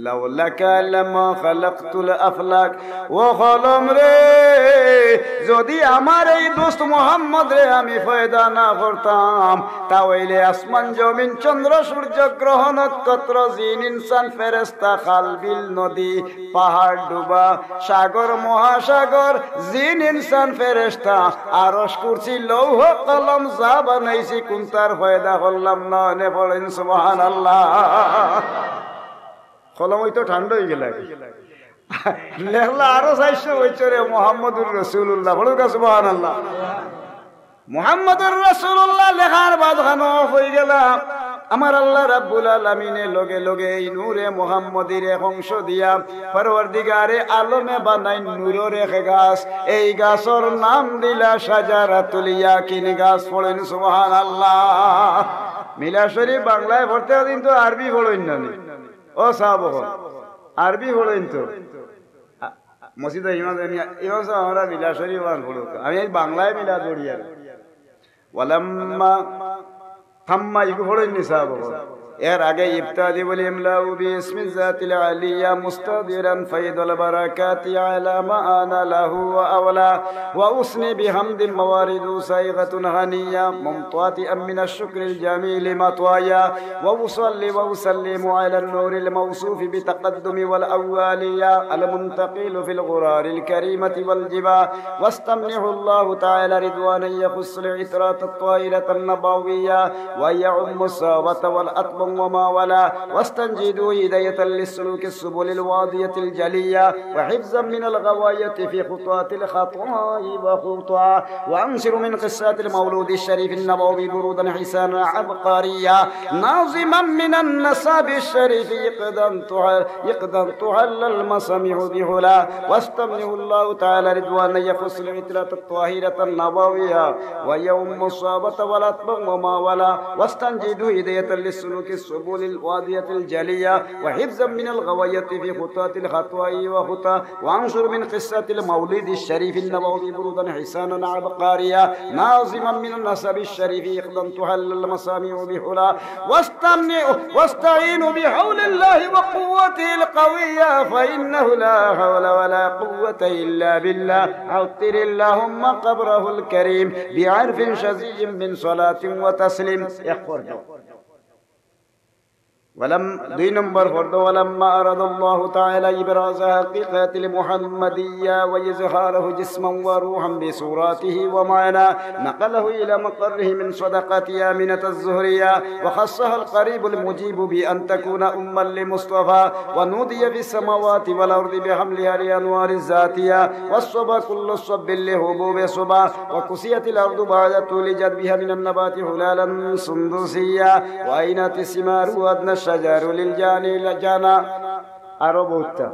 লাউলাকা লামা খালাকতুল আফলাক। ও কলম রে, যদি আমার এই দোস্ত মোহাম্মদ রে আমি পয়দা না করতাম, তা অইলে আসমান জমিন, চন্দ্র সূর্য, গ্রহ নক্ষত্র, জিন ইনসান, ফেরেশতা, খাল বিল নদী, পাহাড় ডুবা, সাগর মহাসাগর, জিন ইনসান ফেরেশতা, আরশ কুরসি লৌহ কলম যা বানাইছি, কুনটার পয়দা করলাম না? অনে পড়ইন সুবহানাল্লাহ। কলম অইতো ঠান্ডা অইগেলা। লেখলা আরো চাইরশো বছরে মোহাম্মদুর রাসূলুল্লাহ। পড়ুক্কা সুবহানাল্লাহ। মোহাম্মদুর রাসূলুল্লাহ লেখার বাদ খানো অইগেলা। আমার আল্লাহ রাব্বুল আলামিনে লগে লগে এই নূরে মোহাম্মদীর এক অংশ দিয়া পরওয়ারদিগারে আলমে বানাইন নূরর এক গাছ। এই গাছর নাম দিলা শাজারাতুল ইয়াকিন গাছ। পড়ইন সুবহানাল্লাহ। মিলাদ শরীফ বাংলায় পড়তে কিন্তু আরবি পড়ইন না নি? ও সাব অকল, আরবি পড়ইন তো। আ, মসজিদো ইমাম, ইমাম সাব, আমরা মিলাদ শরীফ বানান পড়ুক। আমি এই বাংলায় মিলাদ পড়ি আর। ওয়ালাম্মা তাম্মা, ইগু পড়ইন নি সাব অকল। এর আগে ইবতাদি বলি ইমলাউ বিসমিল জাতিল আলিয়া মুস্তাদিরান ফাইদাল বারাকাতি আলা মা আনা লাহু ওয়া আওলা। وأثني بحمد موارد سائغة هنية ممتطئة من الشكر الجميل مطايا، وأصلي وأسلم على النور الموصوف بالتقدم والأولية المنتقل في الغرار الكريمة والجبا، واستمنح الله تعالى رضوانا يخص العترة الطاهرة النبوية، ويعم الصحابة والأتباع وما ولا، واستنجد هداية للسلوك السبل الواضية الجلية، وحفظا من الغواية في خطوات الخطايا وخطى، وأنشر من قصة المولود الشريف النبوي برودا حسانا عبقريا، ناظما من النسب الشريف عقدا تح-، عقدا تحلى المسامع بحلا، واستمنح الله تعالى رضوانا يخص العترة الطاهرة النبوية، ويعم الصحابة والأتباع وما ولا، واستنجد هداية للسلوك السبل الواضية الجلية، وحفظا من الغواية في خطوات الخطوة وخطى، وأنشر من قصة المولد الشريف النبوي برودا حسانا عبقريا، ناظما من النسب الشريف عقدا تحلى المسامع بحلا، واستمنح، واستعن بحول الله وقوته القوية، فإنه لا حول ولا قوة إلا بالله. عطر اللهم قبره الكريم بعرف شذي من صلاة وتسليم. এক পর্দ। ولم-، দুই নম্বর পর্দ, ولما أراد الله تعالى إبراز حقيقة المحمدية وإظهاره جسما وروحا بصورته ومعناه، نقله إلى مقره من صدقة آمنة الزهرية، وخصها القريب المجيب بأن تكون أما لمصطفى، ونودي في السماوات والأرض بحملها لأنوار الذاتية، واصطبى كل الصب لهبوب صبا، وكسيت الأرض بعد طول جدبها من النبات حلالا سندسيا، وأينعت الثمار وأدنى الشجر للجاني لجانا. আরো বউততা।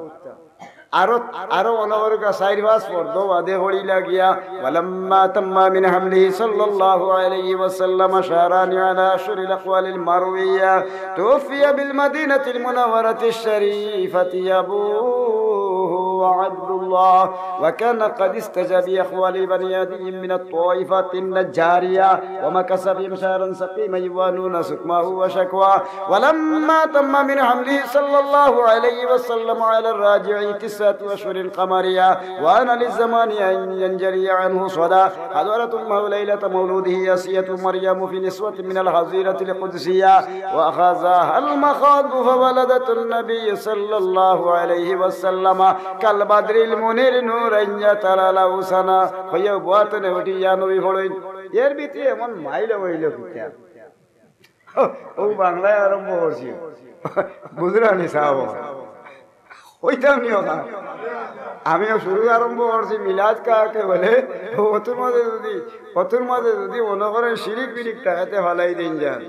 আরো, আরো অনবরকা চাইর পাঁচ পর্দ বাদে পড়ি লাগিয়া, ولما تم من حمله صلى الله عليه وسلم شهران على أشهر الأقوال المروية، توفي بالمدينة المنورة الشريفة أبوه عبد الله، وكان قد استجى بأخوال بني عدي من الطائفة النجارية، ومكث بهم شهرا سقيما يوانون سقمه وشكواه. ولما تم من حمله صلى الله عليه وسلم على الراجح تسعة أشهر قمرية، وآن للزمان أن ينجلي عنه صدى، حضرت أمه ليلة مولده آسية مريم في نسوة من الحظيرة القدسية، وأخذها المخاض فولدت النبي صلى الله عليه وسلم كالبدر المنير نورا يتلألأ سنا। হইয়া বওয়াত নে উঠি ইয়া নবী পড়ইন। এর ভিতরে এমন মাইল অইল কিতা? ও বাংলায় আরম্ভ করছি। বুঝরা নি সাব? কইতাম নি ওখান। আমিও শুরু আরম্ভ করছি মিলাদ কাকে বলে, অতুর মাঝে যদি, অতুর মাঝে যদি মনে করেন শিরিক বিরিক থাকে, তে ফালাই দিন যান।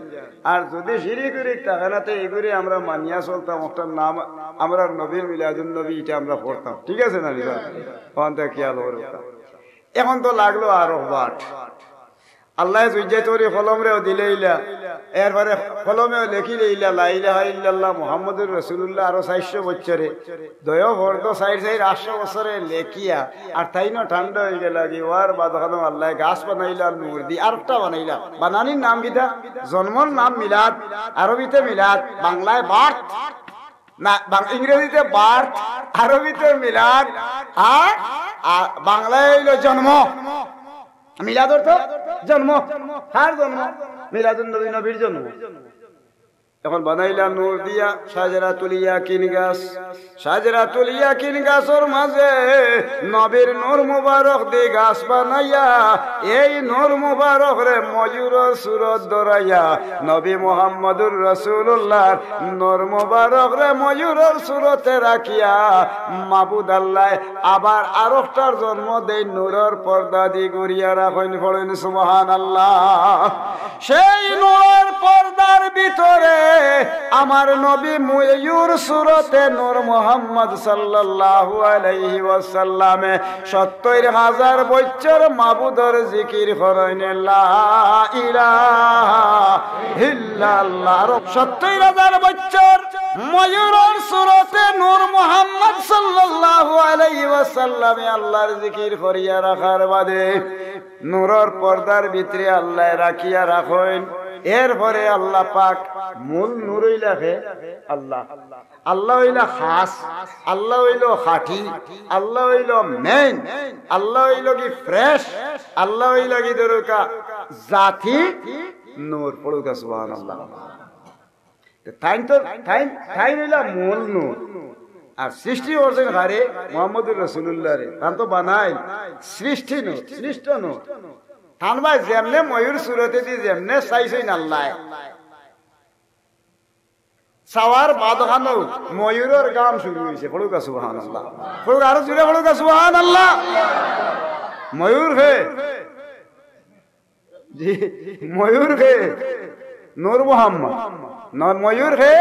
আর যদি শিরিক বিরিক থাকে না, তে এগুরে আমরা মানিয়া চলতাম। একটা নাম, আমরা নবীর মিলাদুন নবী, এটা আমরা পড়তাম। ঠিক আছে না নি বা? অখান থেকে খেয়াল করতাম। এখন তো লাগলো আরো বাট। আল্লায় জুইজাই তরি কলমরেও দিলাইলা, এরপরে কলমেও লেখিলাইলা, লা ইলাহা ইল্লাল্লাহ মুহাম্মাদুর রাসূলুল্লাহ, আরো চাইরশো বছরে, দয় পর্দ চাইর চাইর আটশো বছরে লেখিয়া, আর তাইন ঠান্ডা অইগেলা গি, ওয়ার বাদ অখানো আল্লায় গাছ বানাইলা নূর দি, আরোকটা বানাইলা, বানানির নাম কিতা? জন্মর নাম মিলাদ, আরবিতে মিলাদ, বাংলায় বার্থ। না, বাং-, ইংরেজিতে বার্থ, আরবিতে মিলাদ, আর, আর বাংলায় অইলো জন্ম। মিলাদ অর্থ জন্ম। কার জন্ম? মিলাদুন নবী, নবীর জন্ম। এখন বানাইলা নূর দিয়া শাজরাতুল ইয়াকিন গাছ। শাজরাতুল ইয়াকিন গাছর মাঝে নবীর নূর মুবারক দি গাছ বানাইয়া, এই নূর মুবারকরে ময়ূরর সুরত ধরাইয়া, নবী মুহাম্মদুর রাসূলুল্লাহর নূর মুবারকরে ময়ূরর সুরতে রাখিয়া মাবুদ আল্লায় আবার আরোকটার জন্ম দেইন, নূরর পর্দা দি ঘুরিয়া রাখইন। পড়ইন সুবহানাল্লাহ। সেই নূরর পর্দার ভিতরে আমার নবী ময়ূর সুরতে নূর মুহাম্মদ সাল্লাল্লাহু আলাইহি ওয়াসাল্লামে সত্তইর হাজার বছর মাবুদর জিকির করইন, লা ইলাহা ইল্লাল্লাহ। আর সত্তইর হাজার বছর ময়ূরর সুরতে নূর মুহাম্মদ সাল্লাল্লাহু আলাইহি ওয়াসাল্লামে আল্লাহর জিকির করিয়া রাখার বাদে নূরর পর্দার ভিতরে আল্লায় রাখিয়া রাখইন। এরপরে আল্লাহ পাক, মূল নূর অইলা কে? আল্লাহ। আল্লাহ অইলা খাস, আল্লাহ অইলো খাঁটি, আল্লাহ অইলো মেইন, আল্লাহ অইলো কি ফ্রেশ, আল্লাহ অইলো কি দরকা জাতি নূর। পড়ুকা সুবহানাল্লাহ। তে তাইন তো, তাইন, তাইন অইলা মূল নূর। আর সৃষ্টি করছইন কারে? মুহাম্মদুর রাসূলুল্লাহরে। তান তো বানাইল সৃষ্টি নূর, সৃষ্ট নূর। তান ভাই যেমনে ময়ূর সুরতে দি যেমনে চাইছইন আল্লায়, চাওয়ার বাদখানো ময়ূরর গান শুরু অইছে। পড়ুকা সুবহানাল্লাহ। পড়ুকা, আরো জোরে পড়ুকা সুবহানাল্লাহ। ময়ূর কে? জি, ময়ূর কে? নূর মুহাম্মদ। ন-, ময়ূর কে?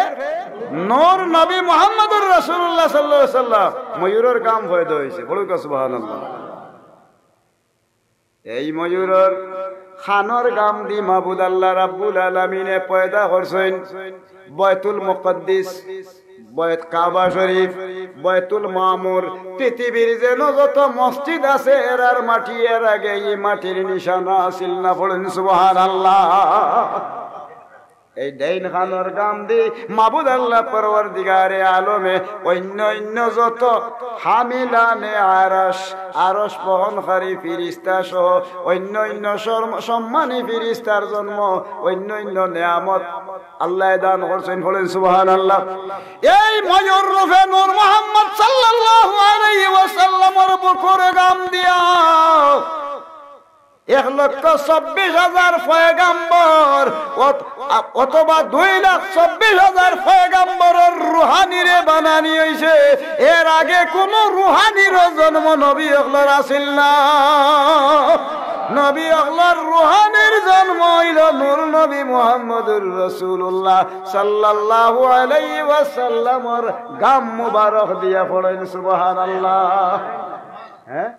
নূর নবী মুহাম্মদুর রাসূলুল্লাহ সাল্লাল্লাহু আলাইহি ওয়াসাল্লাম। ময়ূরর গান পয়দা অইছে। পড়ুকা সুবহানাল্লাহ। এই ময়ূরর খানর গাম দি মাবুদ আল্লাহ রাব্বুল আলামিনে পয়দা করছইন। বায়তুল মুকাদ্দিস, বায়ত-, কাবা শরীফ, বায়তুল মামুর, পৃথিবীর যেন যত মসজিদ আছে, এরার মাটি এর আগে ই মাটির নিশানা আছিল না। পড়ইন সুবহানাল্লাহ। এই ডাইন খানর গাম দি মাবুদ আল্লাহ পরওয়ারদিগারে আলমে অইন্য অইন্য যত হামিলানে আরশ, আরশ বহনকারী ফিরিস্তা সহ অইন্য অইন্য সর-, সম্মানী ফিরিস্তার জন্ম, অইন্য অইন্য নিয়ামত আল্লায় দান করছইন। পড়ইন সুবহানাল্লাহ। এই ময়ূর রূপে নূর মুহাম্মদ সাল্লাল্লাহু আলাইহি ওয়াসাল্লামর বুকর গাম দিয়া এক লক্ষ চব্বিশ হাজার পয়গাম্বর অথ-, অথবা দুই লাখ চব্বিশ হাজার পয়গাম্বরর রুহানিরে বানানি অইছে। এর আগে কুনু রুহানিরও জন্ম নবী অকলর আছিল না। নবী অকলর রুহানির জন্ম অইলো নূর নবী মুহাম্মদুর রাসূলুল্লাহ সাল্লাল্লাহু আলাইহি ওয়াসাল্লামর গাম মুবারক দিয়া। পড়ইন সুবহানাল্লাহ। হ্যাঁ?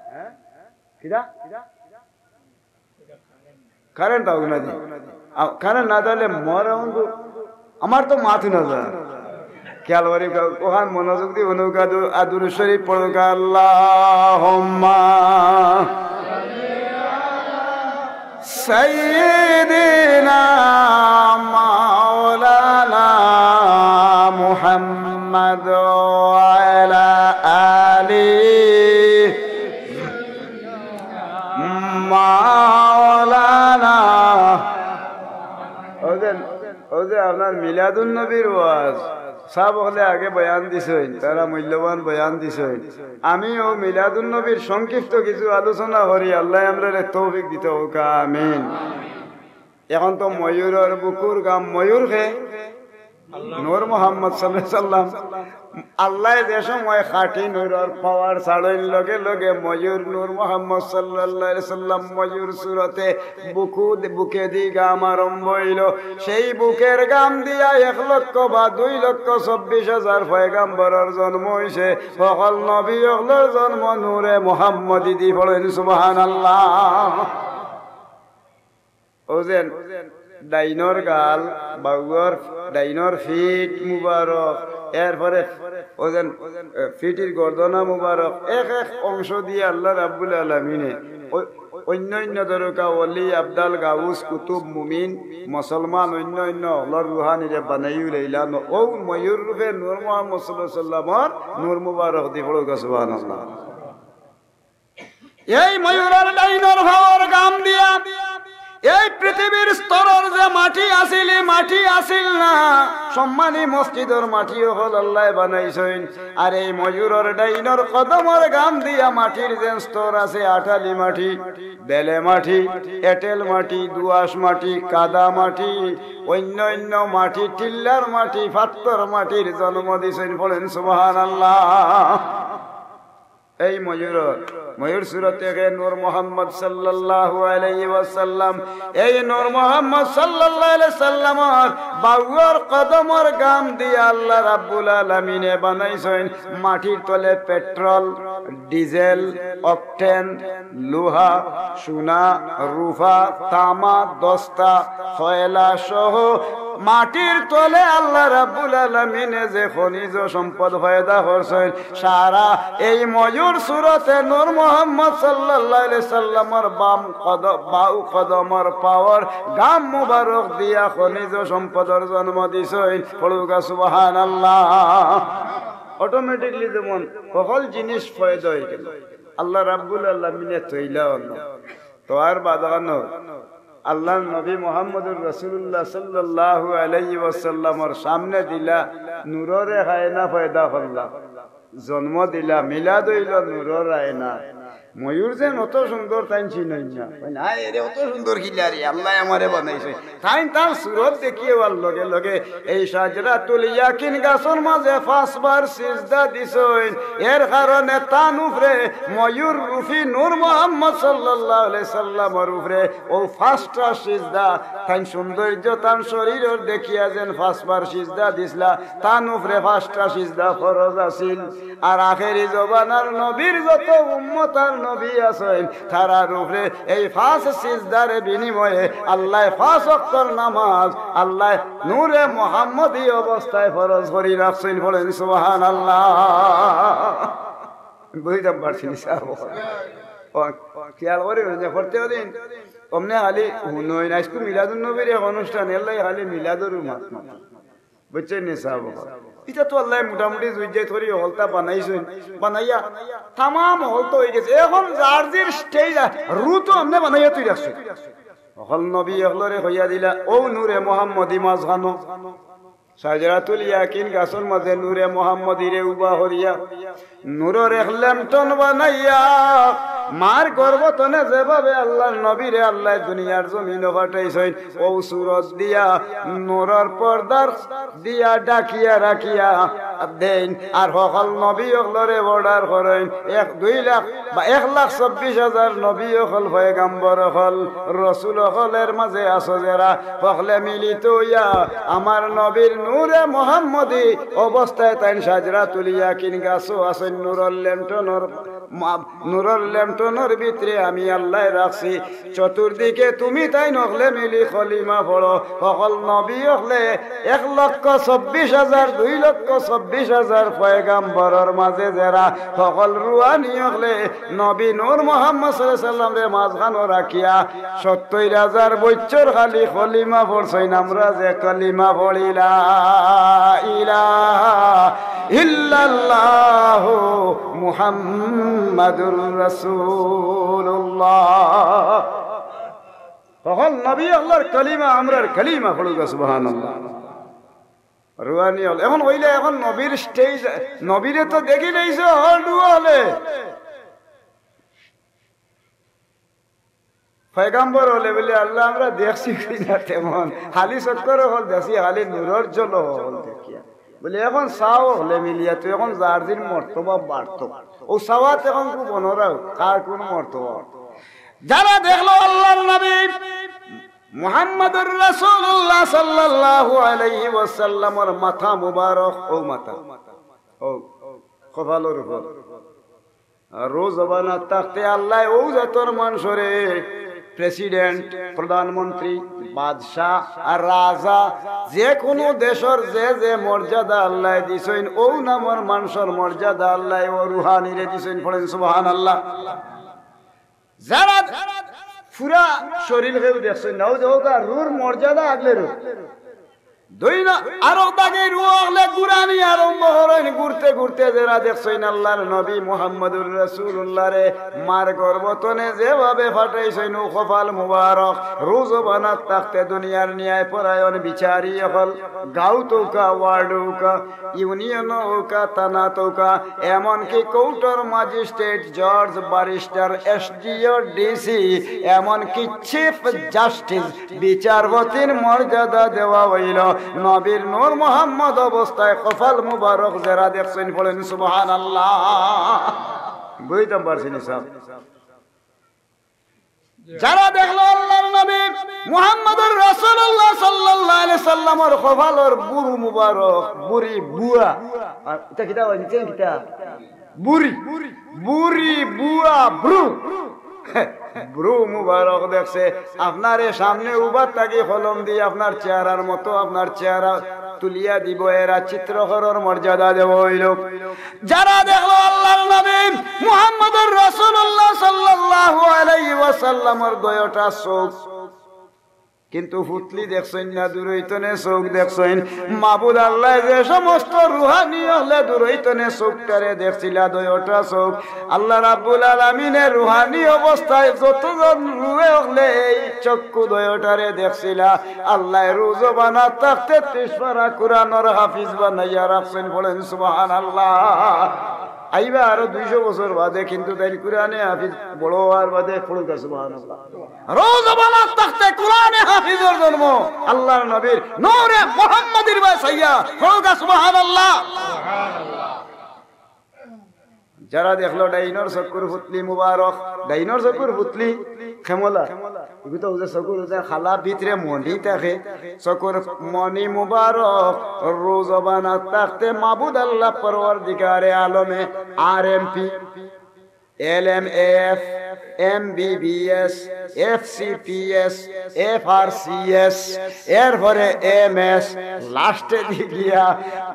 কিরা? কারেন্ট থাকউক না দি। আ, কারেন্ট না থাকলে মরে অন্ধ। আমার তো মাথা না যায়। খেয়াল করি, ওখান মনোযোগ দি হুনুকা দু-, আ, দুরূদ শরীফ পড়ুকা। আল্লাহুম্মা সাইয়্যিদিনা মাওলানা মুহাম্মদ ওয়া আলা আলি মাওলানা। অউ যে, অউ যে আপনার মিলাদুন নবীর ওয়াজ, সাব অকলে আগে বয়ান দিছইন, তারা মূল্যবান বয়ান দিছইন। আমি অউ মিলাদুন নবীর সংক্ষিপ্ত কিছু আলোচনা করি, আল্লায় আমরারে তৌফিক দিতা অউকা, আমিন। এখন তো ময়ূরর বুকুর গাম, ময়ূর কে? নূর মোহাম্মদ সাল্লাল্লাহু আলাইহি ওয়াসাল্লাম। আল্লায় যে সময় খাঁটি নূরর পাওয়ার ছাড়ইন, লগে লগে ময়ূর নূর মোহাম্মদ সাল্লাল্লাহু আলাইহি ওয়াসাল্লাম ময়ূর সুরতে বুকু-, বুকেদি গাম আরম্ভ অইলো। সেই বুকের গাম দিয়া এক লক্ষ বা দুই লক্ষ চব্বিশ হাজার পয়গাম্বরর জন্ম অইছে। হকল নবী অকলর জন্ম নূরে মোহাম্মদীদি। পড়ইন সুবহানাল্লাহ। অউ যে ডাইনর গাল, বাউর, ডাইনর ফিট মুবারক, এরপরে অউ যে, এ, ফিটির গর্দনা মুবারক, এক এক অংশ দিয়া আল্লাহ রাব্বুল আলামিনে অউ, অইন্য অইন্য দরকা ওলি, আবদাল, গাউস, কুতুব, মুমিন, মুসলমান, অইন্য অইন্য অকলর রুহানিরে বানাইও লইলা। ন-, অউ ময়ূর রূপে নূর মোহাম্মদ সাল্লাল্লাহু আলাইহি ওয়াসাল্লামর নূর মুবারক দি পড়ুক্কা সুবহানাল্লাহ। এই ময়ূরর ডাইনর ফাওর গাম দিয়া এই পৃথিবীর স্তরর যে মাটি আছিল, ই মাটি আছিল না, সম্মানী মসজিদর মাটি অকল আল্লায় বানাইছইন। আর এই ময়ূরর ডাইনর কদমর গাম দিয়া মাটির যে স্তর আছে, আটালি মাটি, বেলে মাটি, এটেল মাটি, দোআঁশ মাটি, কাদা মাটি, অইন্য অইন্য মাটি, টিল্লার মাটি, ফাত্তর মাটির জন্ম দিছইন। পড়েন সুবহানাল্লাহ। এই ময়ূর, ময়ূর সুরত দেখে নূর মোহাম্মদ সাল্লাল্লাহু আলাইহি ওয়াসাল্লাম। এই নূর মোহাম্মদ সাল্লাল্লাহু আলাইহি সাল্লামর বাউর কদমর গাম দিয়া আল্লাহ রাব্বুল আলামিনে বানাইছইন। মাটির তলে পেট্রোল, ডিজেল, অকটেন, লোহা, সোনা, রূপা, তামা, দস্তা, কয়লা সহ মাটির তলে আল্লাহ রাব্বুল আলামিনে যে খনিজ সম্পদ পয়দা করছইন, সারা এই ময়ূর সুরতে নূর মোহাম্মদ সাল্লাল্লাহু আলাইহি সাল্লামর বাম কদ-, বাউ কদমর ফাওর গাম মুবারক দিয়া খনিজ সম্পদর জন্ম দিছইন। পড়ুক্কা সুবহানাল্লাহ। অটোমেটিকলি যেমন হকল জিনিস পয়দা অইগেল, আল্লাহ রাব্বুল আলামিনে তৈলা অইলো। তো আর বাদানো আল্লাহর নবী মুহাম্মদুর রাসূলুল্লাহ সাল্লাল্লাহু আলাইহি ওয়াসাল্লামর সামনে দিলা, নূররে কায়না পয়দা করলা, জন্ম দিলা, মিলাদ অইলো নূরর আয়না। ময়ূর যেন অত সুন্দর তাইন চিনইন না। কইন, "আয় রে, অত সুন্দর কিলা রে, আল্লায় আমারে বানাইছে।" তাইন তান সুরত দেখিয়া অওয়ার লগে লগে এই শাজরাতুল ইয়াকিন গাছর মাঝে পাঁচবার সিজদা দিছইন। এর কারণে তান উপরে ময়ূর রূপী নূর মোহাম্মদ সাল্লাল্লাহু আলাইহি সাল্লামর উপরে অউ পাঁচটা সিজদা, তান সৌন্দর্য, তান শরীরর দেখিয়া যেন পাঁচবার সিজদা দিছলা, তান উপরে পাঁচটা সিজদা ফরজ আছিল। আর আখেরি জমানার নবীর যত উম্মত আর নবী আছইন, তারার উপরে এই পাঁচ সিজদার বিনিময়ে আল্লায় পাঁচ ওয়াক্তর নামাজ, আল্লায় নূরে মোহাম্মদী অবস্থায় ফরজ করি রাখছইন। পড়েন সুবহানাল্লাহ। বুঝতাম পারছি না, সাব। ও, খেয়াল করি যে প্রত্যেক দিন অমনে খালি হুনইন, আইজকু মিলাদুন নবীর এক অনুষ্ঠান, এর লাগি খালি মিলাদর মাত মাত। বুঝছইন নি সাব? ইটা তো আল্লায় মোটামুটি জুইজাইত করি হকলতা বানাইছইন, বানাইয়া তামাম হকলতা অইগেছে। এখন যার যার স্টেজ, রুট অমনে বানাইয়া থুই রাখছইন। হকল নবী অকলরে কইয়া দিলা, অউ নূরে মোহাম্মদী মাঝখানো শাজরাতুল ইয়াকিন গাছর মাঝে নূরে মোহাম্মদীরে উবা করিয়া, নূরর এক লেমটন বানাইয়া, মার গর্ভ তনে যেভাবে আল্লাহর নবীরে আল্লায় দুনিয়ার জমিনো পাঠাইছইন, অউ সুরত দিয়া নূরর পর্দার দিয়া ঢাকিয়া রাখিয়া দেইন। আর হকল নবী অকলরে অর্ডার করইন, এক, দুই লাখ বা এক লাখ চব্বিশ হাজার নবী অকল, পয়গাম্বর অকল, রসুল অকলর মাঝে আছো যেরা, হকলে মিলিত অইয়া আমার নবীর নূরে মোহাম্মদী অবস্থায় তাইন শাজরাতুল ইয়াকিন গাছো আছইন, নূরর লেমটনর মা-, নূরর লেমটনর ভিতরে আমি আল্লায় রাখছি। চতুর্দিকে তুমি তাইন হকলে মিলি কলিমা পড়ো। হকল নবী অকলে এক লক্ষ চব্বিশ হাজার, দুই লক্ষ চব্বিশ হাজার পয়গাম্বরর মাঝে যেরা হকল রুহানি অকলে নবী নূর মোহাম্মদ সাল্লাল্লাহু আলাইহি সাল্লামরে মাঝখানো রাখিয়া সত্তইর হাজার বছর খালি কলিমা পড়ছইন। আমরা যে কলিমা পড়ি, লা ইলাহা ইল্লাল্লাহু মুহাম্মাদুর রাসূলুল্লাহ। হকল নবী অকলর কলিমা, আমরার কলিমা পড়ুক্কা, সুবহানাল্লাহ। রুহানি অকল। এখন অইলে এখন নবীর স্টেজ, নবীরে তো দেখিলাইছো, হকল দোয়া অকলে। পয়গাম্বর অকলে বুলে, আল্লাহ, আমরা দেখছি কি না তেমন, খালি চক্কর অকল দেখছি, খালি নূরর ঝলক অকল দেখিয়া। বুলে, এখন চাও হকলে মিলিয়া, তো এখন যার যার মর্তবা বাড়তো। অউ চাওয়াত এখন খুব অনরাও, কার কুন মর্তবা। যারা দেখলো আল্লাহর নবী মুহাম্মাদুর রাসূলুল্লাহ সাল্লাল্লাহু আলাইহি ওয়াসাল্লামর মাথা মুবারক, অউ মাথা, অউ কপালর উপর, আর অউ জমানাত থাকতে আল্লায় অউ জাতর মানষরে প্রেসিডেন্ট, প্রধানমন্ত্রী, বাদশা আর রাজা, যে কুনু দেশর যে যে মর্যাদা আল্লায় দিছইন, অউ নামর মানষর মর্যাদা আল্লায় অউ রুহানিরে দিছইন। পড়েন সুবহানাল্লাহ। যারা পুরা শরীর কেউ দেখছইন না, অউ যে অউটা রুর মর্যাদা আগলে রু। দুই ন-, আরক দাগে রু অকলে ঘুরানি আরম্ভ করইন, ঘুরতে ঘুরতে যারা দেখছইন আল্লাহর নবী মুহাম্মদুর রাসূলুল্লাহরে মার গর্ভ তনে যেভাবে ফাটাইছইন, অউ কপাল মুবারক, রু জবানাত থাকতে দুনিয়ার ন্যায় পরায়ণ বিচারি অকল, গাঁও তৌকা, ওয়ার্ড অউকা, ইউনিয়ন অউকা, থানা তৌকা, এমনকি কোর্টর ম্যাজিস্ট্রেট, জজ, ব্যারিস্টার, এসডিও, ডিসি, এমনকি চিফ জাস্টিস, বিচারপতির মর্যাদা দেওয়া অইলো নবীর নূর মোহাম্মদ অবস্থায়। কপাল মুবারক যারা দেখছইন, পড়ইন সুবহানাল্লাহ। বুঝতাম পারছি নি সাব? যারা দেখলো আল্লাহর নবী মুহাম্মদুর রাসূলুল্লাহ সাল্লাল্লাহু আলাইহি সাল্লামর কপালর বুরু মুবারক, বুরি বুয়া। আর ইটা কিতা অয়? নিচে কিতা? বুরি। বুরি বুয়া ব্রু। ব্রু মুবারক দেখছে। আপনারে সামনে উবার থাকি কলম দি আপনার চেহারার মতো আপনার চেহারা তুলিয়া দিব, এরা চিত্রকরর মর্যাদা দেওয়া অইলো। যারা দেখলো আল্লাহর নবী মুহাম্মদুর রাসূলুল্লাহ সাল্লাল্লাহু আলাইহি ওয়াসাল্লামর দুইওটা চউখ, কিন্তু ফুতলি দেখছইন না, দূরইতনে চউখ দেখছইন। মাবুদ আল্লায় যে সমস্ত রুহানি অকলে দূরইতনে চউখটারে দেখছিলা, দুইওটা চউখ, আল্লাহ রাব্বুল আলামিনে রুহানি অবস্থায় যতজন রুহে অকলে এই চক্ষু দুইওটারে দেখছিলা, আল্লায় রু জবানাত থাকতে তিরিশ পারা কুরআনর হাফিজ বানাইয়া রাখছইন। পড়ইন সুবহানাল্লাহ। আইবা আরো দুইশো বছর বাদে, কিন্তু তাইন কুরআনে হাফিজ বড় অওয়ার বাদে। পড়উক্কা সুবহানাল্লাহ। রু জবানাত থাকতে কুরআনে হাফিজর জন্ম, আল্লাহর নবীর নূরে মুহাম্মদীর বায় চাইয়া। পড়উক্কা সুবহানাল্লাহ। যারা দেখলো ডাইনর চকুর ফুতলি মুবারক, ডাইনর চকুর ফুতলি খেমলা, ইগু তো বুঝে চকুর বুঝে খালা, ভিতরে মণি থাকে, চকুর মণি মুবারক, রু জবানাত থাকতে মাবুদ আল্লাহ পরওয়ারদিগারে আলমে RMP, LMF, MBBS, FCPS, FRCS, এরপরে এমএস, লাস্টে দি গিয়া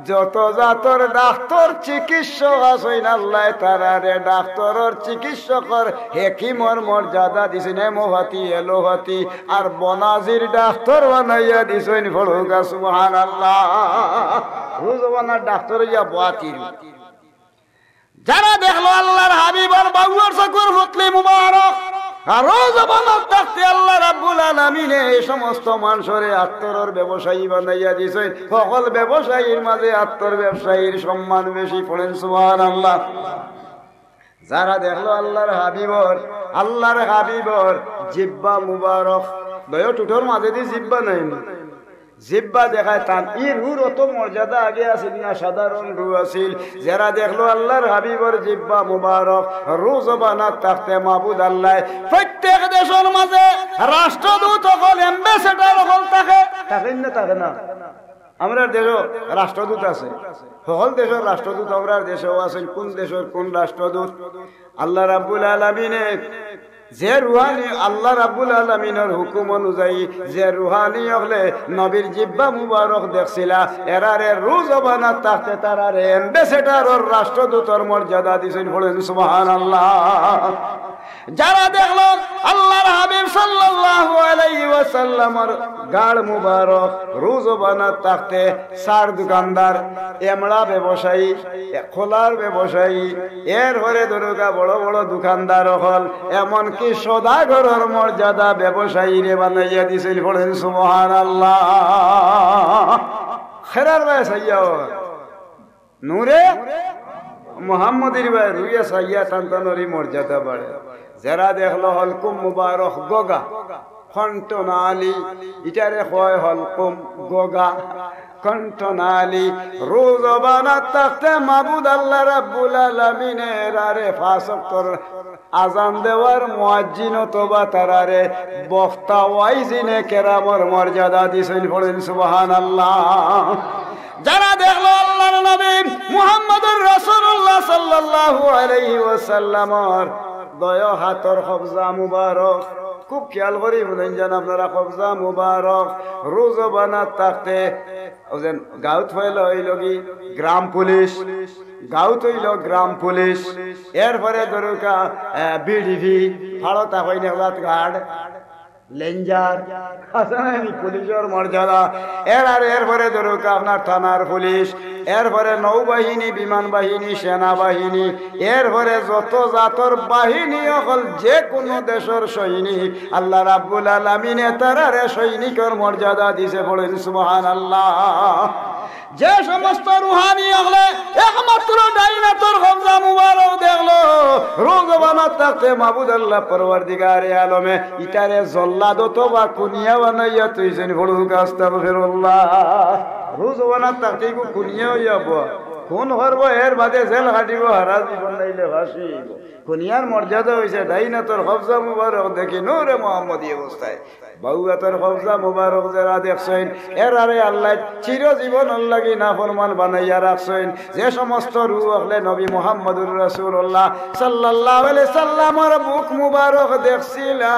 যত জাতর ডাক্তর চিকিৎসক আছইন, আল্লায় তারারে ডাক্তরর চিকিৎসকর হেকিমর মর্যাদা দিছইন, হোমিওপ্যাথি, অ্যালোপ্যাথি আর বনাজির ডাক্তর বানাইয়া দিছইন। পড়উক্কা সুবহানাল্লাহ। রু জবানার ডাক্তর অইয়া বওয়াতির। যারা দেখলো আল্লাহর হাবিবর বাউর চকুর ফুতলি মুবারক, আর রু জবানাত থাকতে আল্লাহ রাব্বুল আলামিনে এই সমস্ত মানষরে আতরর ব্যবসায়ী বানাইয়া দিছইন। হকল ব্যবসায়ীর মাঝে আতর ব্যবসায়ীর সম্মান বেশি। পড়ইন সুবহানাল্লাহ। যারা দেখলো আল্লাহর হাবিবর, আল্লাহর হাবিবর জিব্বা মুবারক, দুইও ঠুটর মাঝেদি জিব্বা নায়নি? জিব্বা দেখায় তান, ই রুর অত মর্যাদা আগে আছিল না, সাধারণ রু আছিল। যারা দেখলো আল্লাহর হাবিবর জিব্বা মুবারক, রু জবানাত থাকতে মাবুদ আল্লায় প্রত্যেক দেশর মাঝে রাষ্ট্রদূত অকল, অ্যাম্বাসেডর অকল থাকে, থাকে না, থাকে না? আমরার দেশো রাষ্ট্রদূত আছে, হকল দেশর রাষ্ট্রদূত আমরার দেশো আছইন। কুন দেশর কুন রাষ্ট্রদূত? আল্লাহ রাব্বুল আলামিনে যে রুহানি, আল্লাহ রাব্বুল আলামিনর হুকুম অনুযায়ী যে রুহানি অকলে নবীর জিব্বা মুবারক দেখছিলা, এরারে রু জবানাত থাকতে তারারে অ্যাম্বাসেডরর রাষ্ট্রদূতর মর্যাদা দিছইন। পড়ইন সুবহানাল্লাহ। যারা দেখলো আল্লাহর হাবিব সাল্লাল্লাহু আলাইহি ওয়াসাল্লামর গাড় মুবারক, রু জবানাত থাকতে চার দোকানদার, এমড়া ব্যবসায়ী, খোলার ব্যবসায়ী, এরপরে ধরউক্কা বড় বড় দোকানদার অকল, এমনকি সদাগরর মর্যাদা ব্যবসায়ীরে বানাইয়া দিছইন। পড়ইন সুবহানাল্লাহ। খেরার বায় চাইয়া অর, নূরে মুহাম্মদীর বায় রুইয়া চাইয়া তান তানর ই মর্যাদা বাড়ে। যারা দেখলো হলকুম মুবারক গগা, কণ্ঠনালী, ইটারে কয় হলকুম গগা, কণ্ঠনালী। রু জবানাত থাকতে মাবুদ আল্লাহ রাব্বুল আলামিনে এরারে পাঁচ ওয়াক্তর আজান দেওয়ার মুয়াজ্জিন অথবা তারারে বক্তা ওয়াইজিনে কেরামর মর্যাদা দিছইন। পড়ইন সুবহানাল্লাহ। যারা দেখলো আল্লাহর নবী মুহাম্মদুর রাসূলুল্লাহ সাল্লাল্লাহু আলাইহি ওয়াসাল্লামর দুইও হাতর কবজা মুবারক, খুব খেয়াল করি হুনইন যান আপনারা, কবজা মুবারক, রু জবানাত থাকতে অউ যেন গাউত পয়লা অইলো কি গ্রাম পুলিশ, গাউত অইলো গ্রাম পুলিশ, এরপরে ধরুকা বিডিপি, ফাড়ো তা কইন এক জাত গার্ড, রেঞ্জার, আছে না নি পুলিশর মর্যাদা? এর আর এরপরে ধরুকা আপনার থানার পুলিশ, এরপরে নৌবাহিনী, বিমান বাহিনী, সেনাবাহিনী, এরপরে যত জাতর বাহিনী অকল, যে কুনু দেশর সৈনিক, আল্লাহ রাব্বুল আলামিনে তারারে সৈনিকর মর্যাদা দিছে। পড়ইন সুবহানাল্লাহ। যে সমস্ত রুহানি অকলে একমাত্র ডাইন আতর কবজা মুবারক দেখলো, রুজওয়ানাত থাকতে মাবুদ আল্লাহ পরওয়ারদিগারে আলমে ইতারে জল্লাদ অথবা কুনিয়া বানাইয়া থইছইন। পড়ুক আস্তাগফিরুল্লাহ। রুজওয়ানাত থাকতে ইগু কুনিয়া অইয়া বওয়া। খুন করবো, এর বাদে জেল খাটিবো, হারা জীবন নাইলে ফাঁসি অইবো। কুনিয়ার মর্যাদা অইছে ডাইন আতর কবজা মুবারক দেখি নূরে মোহাম্মদী অবস্থায়। বাউ আতর কবজা মুবারক যেরা দেখছইন, এরারে আল্লায় চিরজীবনর লাগি নাফরমান বানাইয়া রাখছইন। যে সমস্ত রুহ অকলে নবী মুহাম্মদুর রাসূলুল্লাহ সাল্লাল্লাহু আলাইহি সাল্লামর বুক মুবারক দেখছিলা,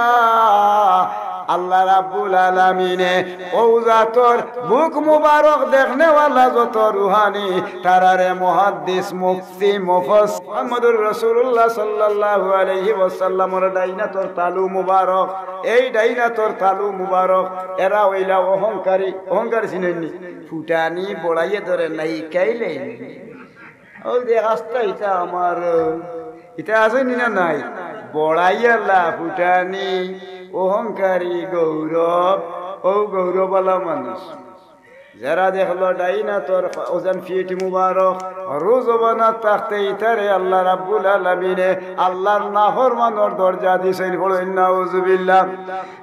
আল্লাহ রাব্বুল আলামিনে অউ জাতর বুক মুবারক দেখনেওয়ালা যত রুহানি, তারারে মুহাদ্দিস, মুফতি, মুফাসসির, মুহাম্মদুর রাসূলুল্লাহ সাল্লাল্লাহু আলাইহি ওয়াসাল্লামর ডাইন আতর তালু মুবারক, এই ডাইন আতর তালু মুবারক, এরা অইলা অহংকারী। অহংকারী চিনইন নি? ফুটানি বড়াইয়ে ধরে নাই কাইলে। অউ যে আস্তা ইতা আমার, ইতা আছে নি না নাই? বড়াইয়ালা, ফুটানি, অহংকারী, গৌরব, অউ গৌরবওয়ালা মানুষ। যেরা দেখলো ডাইন আতর ওজন ফিট মুবারক, রুজওয়ানাত থাকতে ইতারে আল্লাহ রাব্বুল আলামিনে আল্লাহর নাফরমানর দরজা দিছইন। পড়ইন নাউজুবিল্লাহ।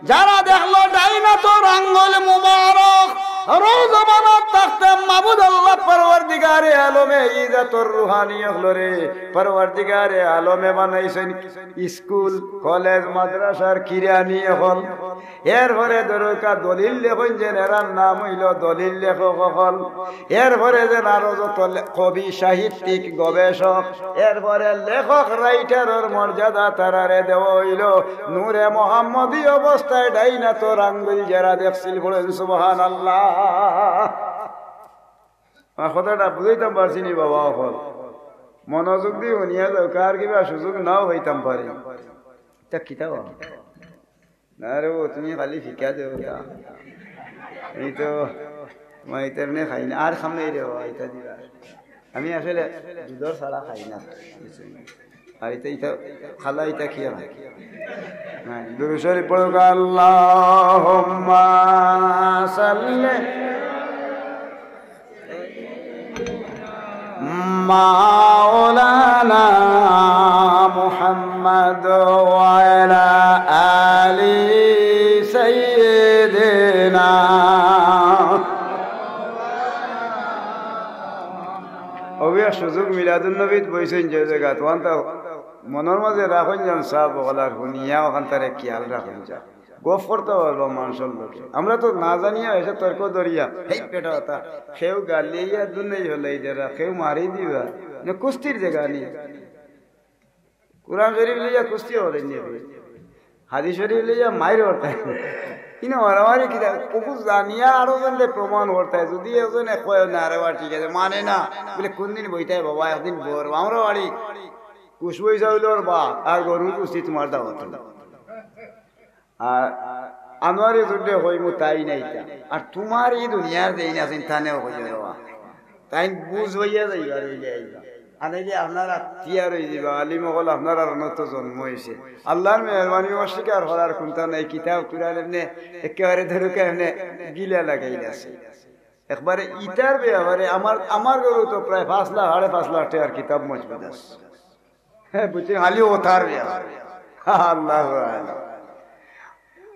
যারা দেখলো ডাইন আতর আঙ্গুল মুবারক, রুজওয়ানাত থাকতে মাবুদ আল্লাহ পরওয়ারদিগারে আলমে ই জাতর রুহানি অকলরে পরওয়ারদিগারে আলমে বানাইছইন স্কুল, কলেজ, মাদ্রাসার কিরানি অকল। এরপরে ধরুকা দলিল লেখইন যেন এরার নাম অইলো দলিল লেখক অকল। এরপরে যেন আরো যত লে-, কবি, সাহিত্যিক, গবেষক, এরপরে লেখক, রাইটারর মর্যাদা তারারে দেওয়া অইলো। নূরে মোহাম্মদী অবস্থায় ডাইন আতর আঙ্গুল যেরা দেখছিল, পড়ইন সুবহানাল্লাহ। আমার কথাটা বুঝাইতাম পারছি নি বাবা অকল? মনোযোগ দি হুনিয়া যাও, কার কিবা সুযোগ নাও অইতাম পারে। তা কিতা বা? না রে, ও তুমি খালি ফিকা দেও তা। এই তো, মানে, ইতার নে খাই না, আর খাম নাই রে বাবা, ইতা দিবা। আমি আসলে দুধর ছাড়া খাই না। আর ইতা, ইতা খালা, ইতা খেয়ে না। হ্যাঁ, দুরূদ শরীফ পড়ুক, আল্লাহুম্মা সাল্লি মাওলানা মুহাম্মদ ওয়া আলা আলি সাইয়্যিদিনা। অউ এক সুযোগ মিলাদুন নবীত বইছইন যে জাগাত, অখানতা মনর মাঝে রাখইন যান সাব অকল আর হুনিয়া অখানতারে খিয়াল রাখইন যান। গফ করতা পারবা মানষর লগে। আমরা তো না জানিয়া এসে তর্ক ধরিয়া, হেই বেটা অতা, কেউ গালিয়া দুনেই হলাই দেরা, কেউ মারি দিবা। না কুস্তির জাগা নি। কুরআন শরীফ লইয়া কুস্তি অইলে নি। হাদিস শরীফ লইয়া মাইর করতায়। ইনো মারামারি কিতা? কুকু জানিয়া আরো জনরে প্রমাণ করতায়। যদি একজনে কয়, "না রে বা, ঠিক আছে, মানে না।" বলে, "কোন দিন বইতায় বাবা, একদিন বর।" আমরা বাড়ি কুশ বইসা অইলো ওর বা, আর গরুর কুস্তি তুমার দাওয়াত। আর আনোয়ারি জুড়ে কইমু তাই নাই তা। আর তুমার ই দুনিয়ার যেইন আছইন তানেও কইয়া দেওয়া। তাইন বুঝ অইয়া যাইবা, রইলে আইবা। আনাইলে আপনারা তিয়ার অই যাইবা, আলিম অকল আপনারার অনো তো জন্ম অইছে। আল্লাহর মেহেরবানি অস্বীকার করার কুন্তা নাই, কিতাব কুরআন এমনে একেবারে ধরুকা এমনে গিলা লাগাইল আছে। একবারে ইতার ব্যাপারে আমার, আমার ঘরো তো প্রায় পাঁচ লাখ, সাড়ে পাঁচ লাখ টেকার কিতাব মজবুত আছে। হ্যাঁ, বুঝছি, খালি অতার ব্যাপারে। আল্লাহু আকবার।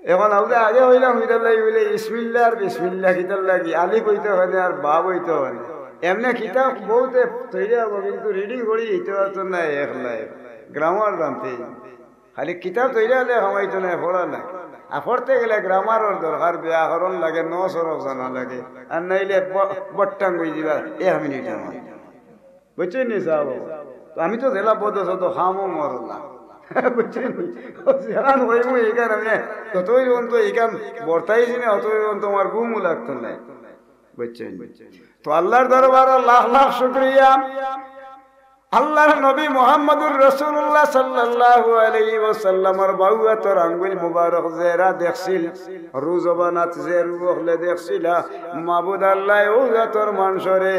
এখন আমরা আগে অইলাম, কিতার লাগি বলে, ইসমিল্লাহ আর বিসমিল্লাহ কিতার লাগি? আলিফ অইতো অনে আর বাব অইতো অনে। এমনে কিতাব বউতে তৈরি অইবো, কিন্তু reading করি দিতো পারতো না, একলাই। Grammar জানতে। খালি কিতাব তৈরি অইলে কামাইতো না, পড়া না। আর পড়তে গেলে grammar-র দরকার, ব্যাকরণ লাগে, নও সরফ জানা লাগে। আর নাইলে ব-, বট্টাং অই দিবা এক মিনিটর মাঝে। বুঝছইন নি সাব? তো আমি তো জেলা বদস তো খামো মরলা। বুঝছইন নি? ও যেখান কইমু এইখান আমি যতই অন্ত এইখান বর্তাইছি না, অতই অন্ত আমার ঘুমও লাগতো না। বুঝছইন? তো আল্লাহর দরবারো লাখ লাখ শুকরিয়া। আল্লাহর নবী মুহাম্মদুর রাসূলুল্লাহ সাল্লাল্লাহু আলাইহি ওয়াসাল্লামর বাউ আতর আঙ্গুল মুবারক যেরা দেখছিল, রুজবানাত যে রু অকলে দেখছিলা, মাবুদ আল্লায় অউ জাতর মানষরে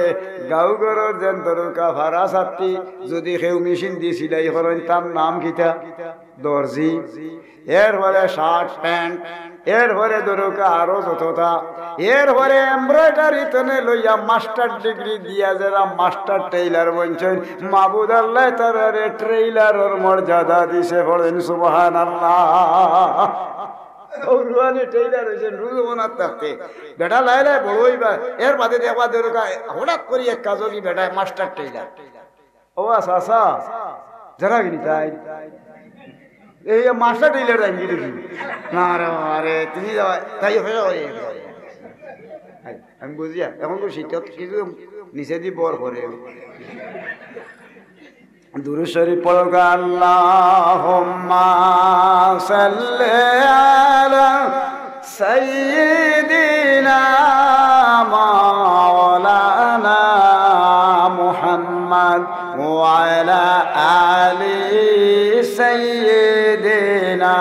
গাউ ঘরর যেন দরুকা ফারা ছাত্তি যুদি কেউ মেশিন দি সিলাই করইন, তার নাম কিতা? দর্জি। এরপরে শার্ট প্যান্ট, এরপরে দরুকা আরো যততা, এরপরে এমব্রয়ডারি তনে লইয়া মাস্টার ডিগ্রি দিয়া যেরা মাস্টার টেইলার বনছইন, মাবুদ আল্লায় তারারে টেইলারর মর্যাদা দিছে। পড়ইন সুবহানাল্লাহ। অউ রুহানি টেইলার অইছইন রুজবানাত থাকতে। বেটা লায় লায় বড় অইবা, এর বাদে দেখবা দরুকা হঠাৎ করি এক কাজলি বেটায় মাস্টার টেইলার। ও আচ্ছা, আচ্ছা। যারা কিনি তাই? এই মাস্টার টেইলার তাই কিনি দেখি? না রে বাবা রে, তুমি যাওয়া, তাই ফেরা হয়ে গেল। আমি বুঝিয়া, এখন তো শীত কিছু নিচে দি বর করে। দুরূদ শরীফ পড়ো গো, আল্লাহুম্মা সাল্লি আলা সাইয়্যিদিনা মাওলানা মুহাম্মদ ওয়া আলা আলি সাইয়্যিদিনা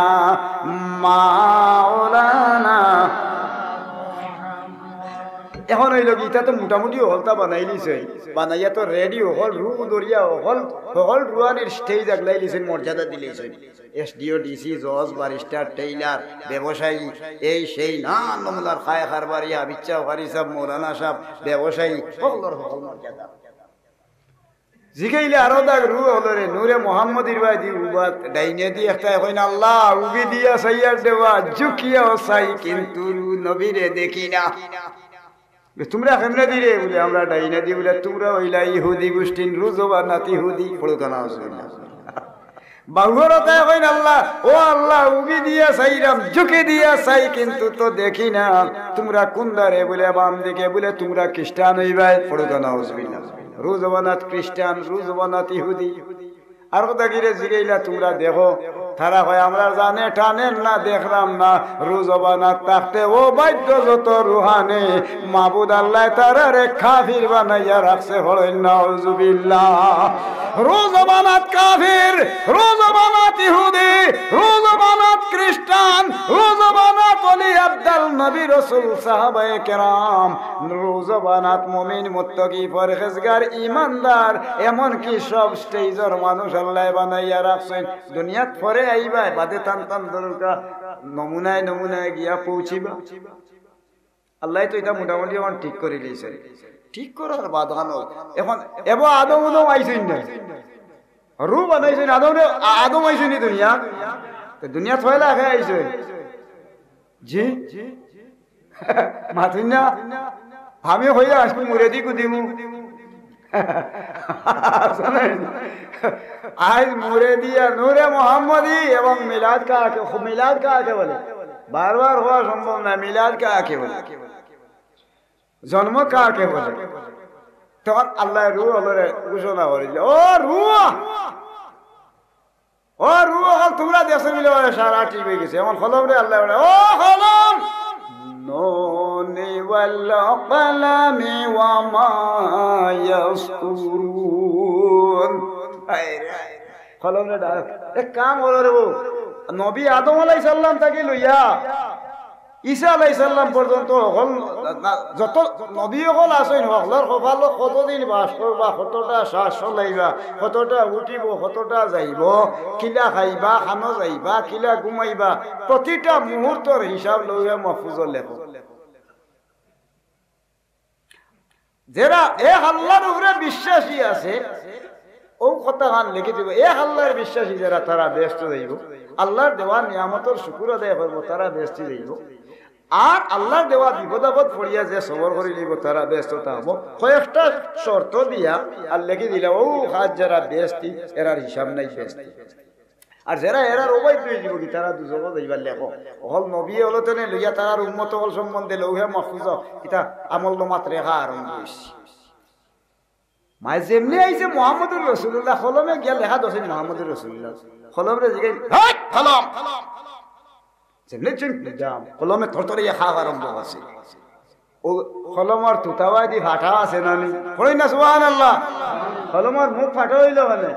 মাওলানা। এখন অইলো কি, ইতা তো মোটামুটি হকলতা বানাইলিছে, বানাইয়া তো রেডি, হকল রু দরিয়া, হকল, হকল রুহানির স্টেজ আগলাইলিছে, মর্যাদা দিলিছে। এসডিও, ডিসি, জজ, ব্যারিস্টার, টেইলার, ব্যবসায়ী, এই সেই নানান নমুনার খায় কারবারি, হাফিজ সাব, কারি সাব, মৌলানা সাব, ব্যবসায়ী, হকলর হকল মর্যাদা। জিগাইলে আরো দাগ রু অকলরে, নূরে মোহাম্মদীর বায়দি উবাত, ডাইনেদি একটায় কইন আল্লাহ, উগি দিয়া চাইয়ার দেওয়া, ঝুকিয়াও চাই, কিন্তু রু নবীরে দেখি না। তুমরা কেমনেদি রে? বুলে, আমরা ডাইনেদি। বুলে, তুমরা অইলা ইহুদি গুষ্টিন, রুজবানাত ইহুদি। পড়ো তো না, নাউজুবিল্লাহ। বাউর অতায় কইন আল্লাহ, ও আল্লাহ, উগি দিয়া চাইরাম, ঝুকি দিয়া চাই, কিন্তু তো দেখি না। তুমরা কুন দারে? বুলে, বাম দিকে। বুলে, তুমরা খ্রিস্টান অইবায়। পড়ো তো না, নাউজুবিল্লাহ। রুজবানাত খ্রিস্টান, রুজবানাত ইহুদি। আর কথা কিরে জিগাইলা, তুমরা দেখো? তারা কয়, আমরা জানে টানের না, দেখরাম না। রুজবানাত থাকতে অবাধ্য যত রুহানি, মাবুদ আল্লায় তারারে কাফির বানাইয়া রাখছে। পড়ইন নাউজুবিল্লাহ। রুজবানাত কাফির, রুজবানাত ইহুদি, রুজবানাত খ্রিস্টান, রুজবানাত অলি আবদাল, নবী রসুল, সাহাবায়ে কেরাম, রুজবানাত মুমিন, মুত্তাকি, পরহেজগার, ইমানদার, এমনকি সব স্টেজর মানুষ আল্লায় বানাইয়া রাখছইন। দুনিয়াত পরে আইবা, বাদে তান তান দরুকা নমুনায় নমুনায় গিয়া পৌঁছিবা। আল্লায় তো ইতা মোটামুটি অখন ঠিক করিলিছে। ঠিক করার বাদ অখন অউ, অখন এবো আদম উদম আইছইন না? রু বানাইছইন আদমরে, আ-, আদম আইছইন নি দুনিয়াত? তো দুনিয়াত পয়লা কে আইছইন? জি? মাতইন না? আমি কইয়া আইজকু মুরেদি কুদিমু। আইজ মুরেদিয়া নূরে মোহাম্মদী এবং মিলাদ কাকে, মিলাদ কাকে বলে? বারবার কওয়া সম্ভব না, মিলাদ কাকে বলে? জন্ম কাকে বলে? তখন আল্লায় রু অকলরে ঘোষণা করিল, ও রু, ও রু অকল, তুমরা দেখছো বুলে সারা ঠিক অইগেছে। অখন কলমরে আল্লায় বলে, ও কলম, নুন ওয়াল কালামি ওয়া মা ইয়াসতুরুন। হায় রে, কলমরে ডাক, এক কাম করো রে বউ, নবী আদম আলাইহিস সালাম থাকি লইয়া ঈসা আলাইহিস সালাম পর্যন্ত হকল, যত নবী অকল আছইন, হকলর কপালো কতদিন বাস করবা, কতটা শ্বাস চলাইবা, কতটা উঠিবো, কতটা যাইবো, কিলা খাইবা, কানো যাইবা, কিলা ঘুমাইবা, প্রতিটা মুহূর্তর হিসাব লৌহে মাহফুজো লেখো। যেরা এক আল্লাহর উপরে বিশ্বাসী আছে, অউ কথাখান লেখি দিবো, এক আল্লাহর বিশ্বাসী যেরা, তারা বেহেস্তো যাইবো। আল্লাহর দেওয়া নিয়ামতর শুকুর আদায় করবো, তারা বেহেস্তো যাইবো। আর আল্লাহর দেওয়া বিপদ আপদ পড়িয়া যে সবর করি লইবো, তারা বেহেস্তো থাকবো। কয়েকটা শর্ত দিয়া আর লেখি দিলা, অউ খাজ যেরা বেহেস্তি, এরার হিসাব নাই বেহেস্তি। আর যেরা এরার অবাধ্য অইযিবো কি, তারা দুজখো যাইবার লেখো। অকল নবী অকলতনে লইয়া তারার উম্মত অকল সম্বন্ধে লৌহে মাহফুজ ইতা আমল নামাত লেখা আরম্ভ অইছে। মায়ে যেমনে আইছে মুহাম্মদুর রাসূলুল্লাহ, কলমে গিয়া লেখা ধরছে মুহাম্মদুর রাসূলুল্লাহ। কলমরে জিগাই, "হেই, কলম!" যেমনে চিন, কলমে থরথরাইয়া খাপ আরম্ভ অইছে। ও কলমর তুতাবাদি ফাটা আছে না নি? পড়ইন না সুবহানাল্লাহ। কলমর মুখ ফাটা অইলো কেনে?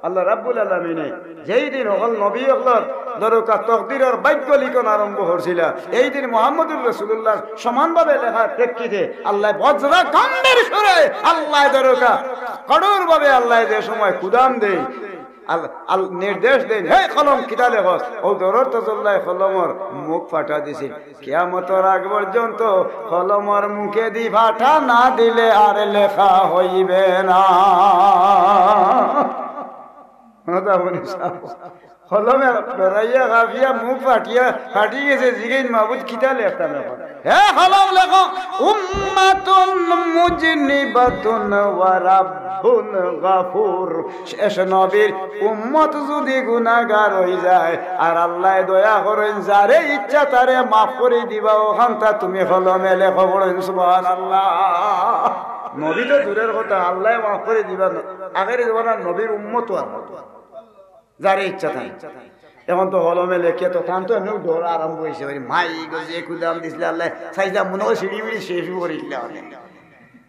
আল্লাহ রাব্বুল আলামিনে যেই দিন হকল নবী অকলর দরকা তকদিরর ভাগ্য লিখন আরম্ভ করছিলা, এই দিন মুহাম্মদুর রাসূলুল্লাহর সমানভাবে লেখার প্রেক্ষিতে আল্লাহ বজ্র গম্ভীর সুরে আল্লাহ দরকা কঠোরভাবে আল্লাহ যে সময় কুদাম দেই, আল-, আল-, নির্দেশ দেন, "হে কলম, কিতা লেখস?" ও দরর তজল্লায় কলমর মুখ ফাটা দিছিল। কিয়ামতর আগ পর্যন্ত কলমর মুখেদি ফাটা না দিলে আর লেখা হইবে না। কথা বলি সাহেব। কলমে বেড়াইয়া কাফিয়া মুখ ফাটিয়া, ফাটি গেছে, জিগাইন, "মাবুদ, কিতা লেখতাম এখন?" হে কলম লেখো, "উম্মাতুন মুজনিবাতুন ওয়া রাব্বুন গাফুর।" শেষ নবীর উম্মত যদি গুনাহগার হই যায়, আর আল্লাহ দয়া করেন, যারে ইচ্ছা তারে মাফ করি দিবা, ওখানটা তুমি কলমে লেখো, পড়ইন সুবহানাল্লাহ। নবী তো দূরের কথা, আল্লাহ মাফ করি দিবা না। আগের জমানার নবীর উম্মত আর যারে ইচ্ছা তাই। এখন তো কলমে লেখে তো তান তো এমনি ডর আরম্ভ হইছে, ওই মাই গো যে কুদাম দিছিলে আল্লাহ, সাইজা মনে হয় সিঁড়ি মিড়ি শেষ করিছিলা।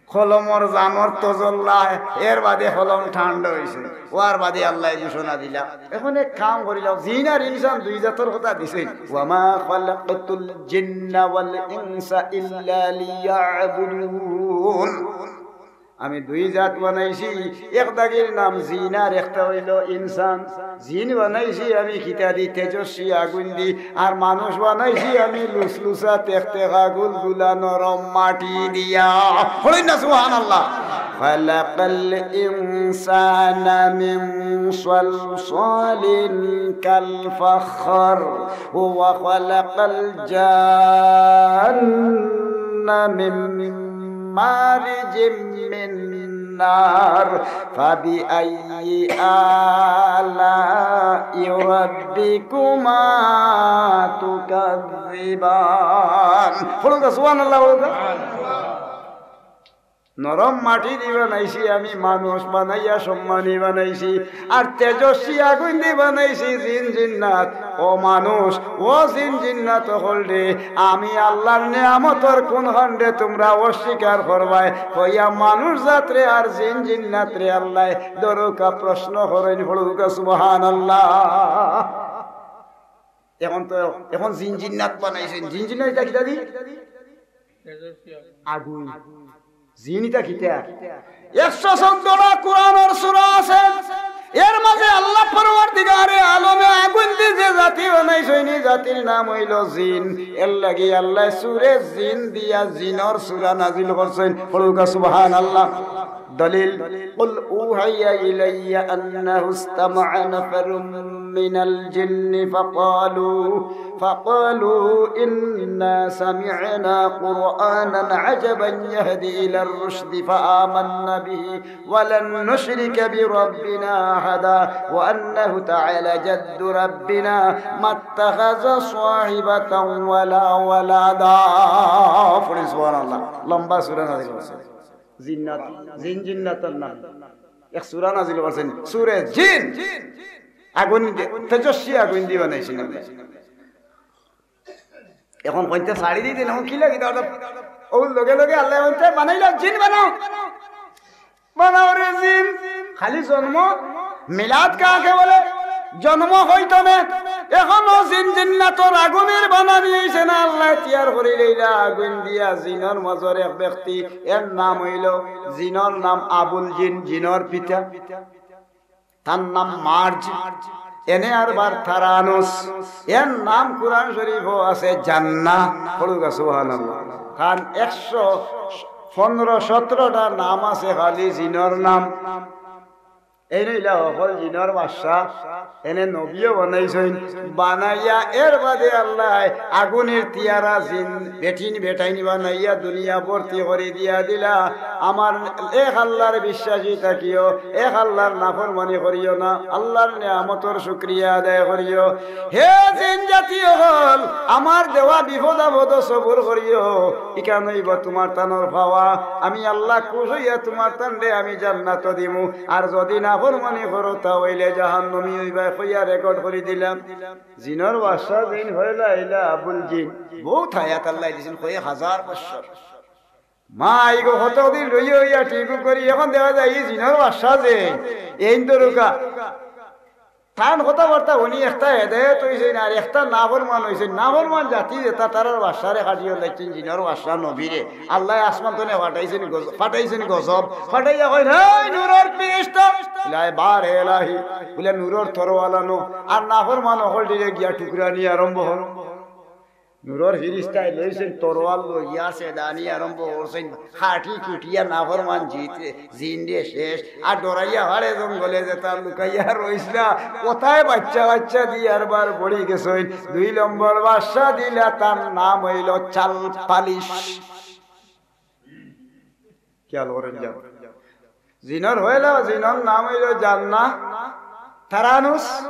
কলমর জানোর তজল্লা, এর বাদে কলম ঠান্ডা হইছে, ওয়ার বাদে আল্লাহ ঘোষণা দিলা। এখন এক কাম করিলাম, জিন আর ইনসান দুই জাতর কথা দিছে, "ওয়ামা খালাকতুল জিন্না ওয়াল ইনসা ইল্লা লিয়াবুদুন।" আমি দুই জাত বানাইছি, এক দাগির নাম জিন আর একটা হইল ইনসান। জিন বানাইছি আমি কিতাদি তেজস্বী আগুন দি, আর মানুষ বানাইছি আমি লুসলুসা তেকতেকা গুলগুলা নরম মাটি দিয়া। পড়ইন না সুবহানাল্লাহ। خلق الإنسان من صلصال كالفخار وخلق الجان من مارج من نار فبأي آلاء ربكما تكذبان। পড়ুন তো, সুবহানাল্লাহ পড়ুন তো। নরম মাটি দি বানাইছি আমি, মানুষ বানাইয়া সম্মানী বানাইছি, আর তেজস্বী আগুন দি বানাইছি জিন জিন্নাত। ও মানুষ, ও জিন জিন্নাত অকল রে, আমি আল্লাহর নিয়ামতর কোন খণ্ডে তোমরা অস্বীকার করবায়? কইয়া মানুষ জাতরে আর জিন জিন্নাতরে আল্লাহ দরকা প্রশ্ন করইন, পড়ুকা সুবহানাল্লাহ। এখন তো, এখন জিন জিন্নাত বানাইছেন, জিন জিন্নাত ইটা কিতা দি? আগুন। জিন ইটা কিতা? একশো চৌদ্দটা কোরআনর সূরা আছে, এর মাঝে আল্লাহ পরওয়ারদিগারে আলমে আগুন দি যে জাতি বানাইছইন, ই জাতির নাম অইল জিন। এর লাগি আল্লাহ সূরে জিন দিয়া জিনর সূরা নাজিল করছইন। পড়ুকা সুবহানাল্লাহ। দলিল, قل أوحي إلي أنه استمع نفر من الجن فقالوا، فقالوا إنا سمعنا قرآنا عجبا يهدي إلى الرشد فآمنا به ولن نشرك بربنا أحدا وأنه تعالى جد ربنا ما اتخذ صاحبة ولا ولدا। পড়ি সুবহানাল্লাহ। লম্বা সূরা নাজিল করছে। জিন্নাত, জিন জিন্নাতর নাম। এক সূরা নাজিল করছেন, সূরে জিন। আগুন দি, তেজস্বী আগুন দি বানাইছেন আল্লাহ। এখন কইতে ছাড়ি দিতেন, এখন কি লাগে? তাহলে ও লগে লগে আল্লাহ বলতে, "বানাইলাম, জিন বানাও, বানাও রে জিন।" খালি জন্ম, মিলাদ কাকে বলে? জন্ম হইতো না। এখনো জিন জিন্নাতর আগুনের বানানি হইছে না, আল্লাহ তৈয়ার করি লইলা আগুন দিয়া, জিনর মাজর এক ব্যক্তি, এর নাম হইল, জিনর নাম আবুল জিন, জিনর পিতা। তার নাম মার্জ, এনে আর বার তারানুস। এর নাম কোরআন শরীফও আছে জান্না। পড়ুকা সুবহানাল্লাহ। তার একশো পনেরো সতেরোটা নাম আছে খালি জিনর নাম। এই নইলা হকল জিনর বাদশা, এনে নবীও বানাইছইন। বানাইয়া এর বাদে আল্লাহ আগুনের তিয়ারা জিন বেটিন বেটাইন বানাইয়া দুনিয়া ভর্তি করি দিয়া দিলা। আমার এক আল্লাহর বিশ্বাসী থাকিও, এক আল্লাহর নাফরমানি করিও না, আল্লাহর নিয়ামতর শুকরিয়া আদায় করিও। হে জিন জাতি অকল, আমার দেওয়া বিপদ আপদ সবুর করিও। ইখান অইবা তুমার তানর পাওয়া। আমি আল্লাহ খুশ অইয়া তুমার তানরে আমি জান্নাত দিমু। আর যদি নাফরমানি করো, তা অইলে জাহান্নামী অইবায় কইয়া রেকর্ড করি দিলাম। জিনর বাদশা জিন হইলা ইলা আবুল জিন। বউত হায়াত আল্লাহ দিছইন, কয়েক হাজার বছর। মা, ইগু কতদিন রইয়া রইয়া ঠিক করি, এখন দেখা যায় ই জিনর বাদশা যে, এইন ধরুকা। তান কথাবার্তা হুনি একটা হেদায়েত অইছইন, আর একটা নাফরমান অইছইন। নাফরমান জাতি যেটা, তারার বাদশারে কাটিয়া লাইছইন, জিনর বাদশা নবীরে। আল্লায় আসমান তনে পাঠাইছইন গজ-, পাঠাইছইন গজব, পাঠাইয়া কইন, "হেই নূরর ফিরিস্তা, ইলায় বার এলাহি, বুলে নূরর তরোয়াল আনো।" আর নাফরমান অকলটিরে গিয়া টুকরা নিয়া আরম্ভ অর। নূরর ফিরিস্তায় লইছইন তরোয়াল, লইয়া ছেদানি আরম্ভ করছইন, কাটি কুটিয়া নাফরমান জিত-, জিনরে শেষ। আর ডরাইয়া ফাড়ে জঙ্গলে যেতা লুকাইয়া রইছলা, কথায় বাচ্চা বাচ্চা দি আরবার বড়ি গেছইন। দুই নম্বর বাদশা দিলা, তার নাম অইলো চাল পালিশ। খেয়াল করেন যান। জিনর হইল, জিনর নাম অইল জান্না, তারানুস,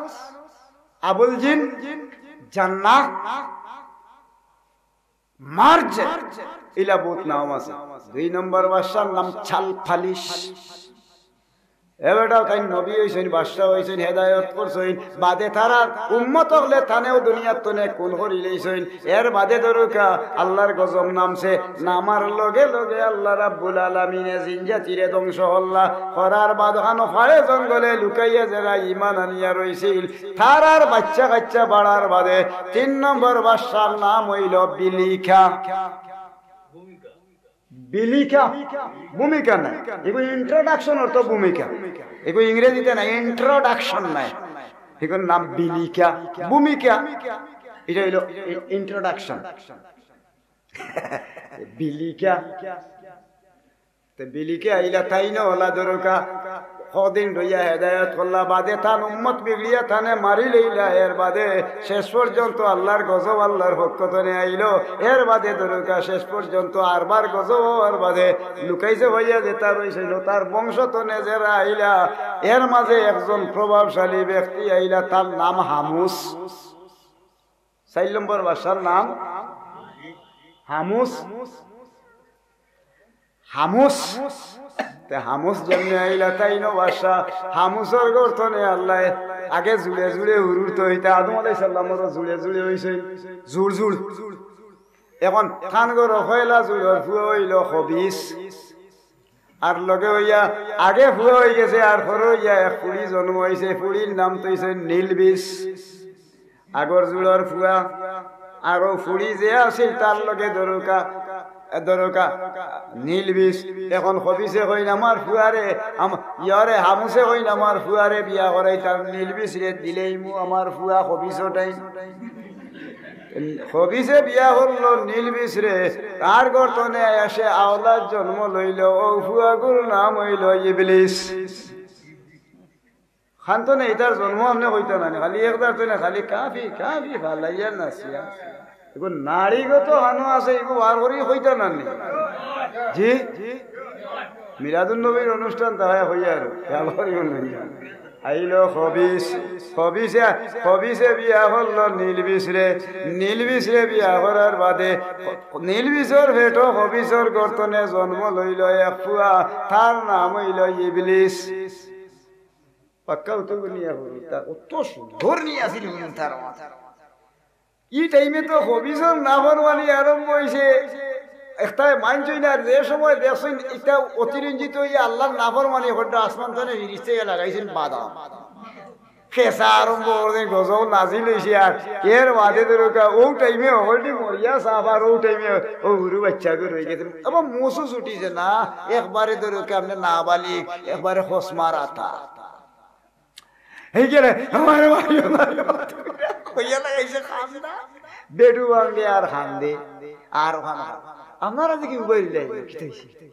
আবুল জিন, জান্না, মার্জ, ইলা বহুত নাম আছে। দুই নম্বর বাদশার নাম চাল ফালিশ। এ বেটা, তাইন নবী অইছইন, বাদশা অইছইন, হেদায়ত করছইন, বাদে তারার উম্মত অকলে তানেও দুনিয়ার তনে খুন করি লইছইন। এর বাদে ধরুকা আল্লার গজব নামছে, নামার লগে লগে আল্লা রাব্বুল আলামিনে জিন জাতিরে ধ্বংস করলা, করার বাদ খানো ফাড়ে জঙ্গলে লুকাইয়া যেরা ইমান আনিয়া রইছিল, তারার বাচ্চা কাচ্চা বাড়ার বাদে তিন নম্বর বাদশার নাম অইল বিলিকা। বিলিকা, ভূমিকা নাই। এগু introduction অর্থ ভূমিকা। এগু ইংরেজিতে নাই, introduction নাই। এগুর নাম বিলিকা, ভূমিকা। ইটা অইল ই-, introduction। বিলিকা। তে বিলিকা আইলা তাইন অলা ধরুকা। কদিন রইয়া হেদায়ত করলা, বাদে তান উম্মত বিগড়িয়া তানে মারি লইলা, এর বাদে শেষ পর্যন্ত আল্লার গজব আল্লার পক্ষ তনে আইলো, এর বাদে ধরুকা শেষ পর্যন্ত আরবার গজব অওয়ার বাদে লুকাইছে অইয়া যেতা রইছিল, তার বংশ তনে যেরা আইলা, এর মাঝে একজন প্রভাবশালী ব্যক্তি আইলা, তার নাম হামুস। চাইর নম্বর বাদশার নাম হামুস। হামুস। তে হামুস যেমনে আইলা তাইন বাদশা, হামুসর ঘর তনে আল্লায় আগে জুড়ে জুড়ে হুরুর তো ইতা আদম আলাইহিস সালামর জুড়ে জুড়ে অইছে, জুড় জুড়। এখন তান ঘর পয়লা জুড়র ফুয়া অইল খবিস। আর লগে অইয়া আগে ফুয়া অইগেছে, আর পরে অইয়া এক ফুড়ি জন্ম অইছে, ফুড়ির নাম তো অইছে নীলবিষ। আগর জুড়র ফুয়া, আর অউ ফুড়ি যে আছিল তার লগে ধরুকা, ধরুকা নীলবিষ। এখন খবিসে কইন আমার ফুয়ারে, আম-, ইয়ারে হামুসে কইন আমার ফুয়ারে বিয়া করাইতাম, নীলবিষরে দিলেইমু আমার ফুয়া খবিস টাইন। খবিসে বিয়া করলো নীলবিষরে, তার ঘর তনে আইয়া সে আওলাদ জন্ম লইল, অউ ফুয়াগুর নাম অইল ইবলিস। খান তো নেই, তার জন্ম আপনে কইতা নানি, খালি একবার তো না, খালি কাফি, কাফি, ফালাইয়া নাচিয়া। এগু নাড়িগত হানো আছে, এগু বার করি কইতা নানি। জি? মিলাদুন নবীর অনুষ্ঠান তা হয় হইয়া আর, খেয়াল করিও নানি। আইলো খবিস, খবিসে, খবিসে বিয়া করলো নীলবিষরে, নীলবিষরে বিয়া করার বাদে, নীলবিষর পেটো খবিসর ঘর তনে জন্ম লইল এক ফুয়া, তার নাম অইল ইবলিস। পাক্কা উত্তর নিয়া হুরুতা, অত সুন্দর নিয়া আছিল হুরুতার মা। ই টাইমে তো খবিসর নাফরমানি আরম্ভ অইছে। একটা মানছইন আর যে সময় দেখছইন, ইটা অতিরঞ্জিত অইয়া আল্লার নাফরমানি কররা, আসমান তনে ফিরিস্তায় লাগাইছইন বাদাম। খেসা আরম্ভ করছইন, গজব নাজিল অইছে। আর এর বাদে ধরুকা, অউ টাইমে হকলটি মরিয়া সাফ, আর অউ টাইমে অউ হুরু বাইচ্চাগু রইগেছে। আবার মুসু ছুটিছে না, একবারে ধরুকা আপনে নাবালিগ, একবারে খসমার আতা। হেই গেলে, "আমার বাড়ি, আমার বাড়ি।" কইয়া লাগাইছে কান্দা। বেডু ভাঙ্গে আর কান্দে, আর ওখানে। আপনারা দেখি উবাই দিলে, কিতা অইছে?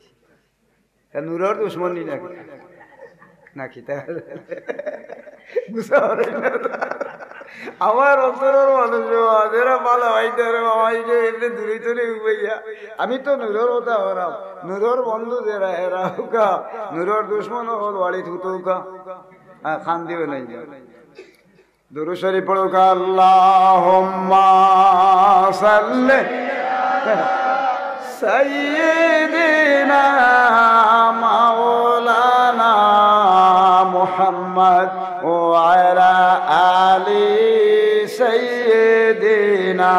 তা নূরর দুশমন নি নাকি? না কিতা? বুঝা পারে না। আমার অন্তরর মানুষ বাবা, যেরা ভালা ভাই, তারা বাবা, এই যে এমনি দূরে দূরে উবাইয়া। আমি তো নূরর কথা করাম। নূরর বন্ধু যেরা, এরা উকা। নূরর দুশমন অকল বাড়িত হুতো উকা। আর খান দিও নাই। দুরূদ শরীফ পড়ুকা, আল্লাহুম্মা সাল্লি সাইয়্যিদিনা মাওলানা মুহাম্মদ ওয়া আলা আলি সাইয়্যিদিনা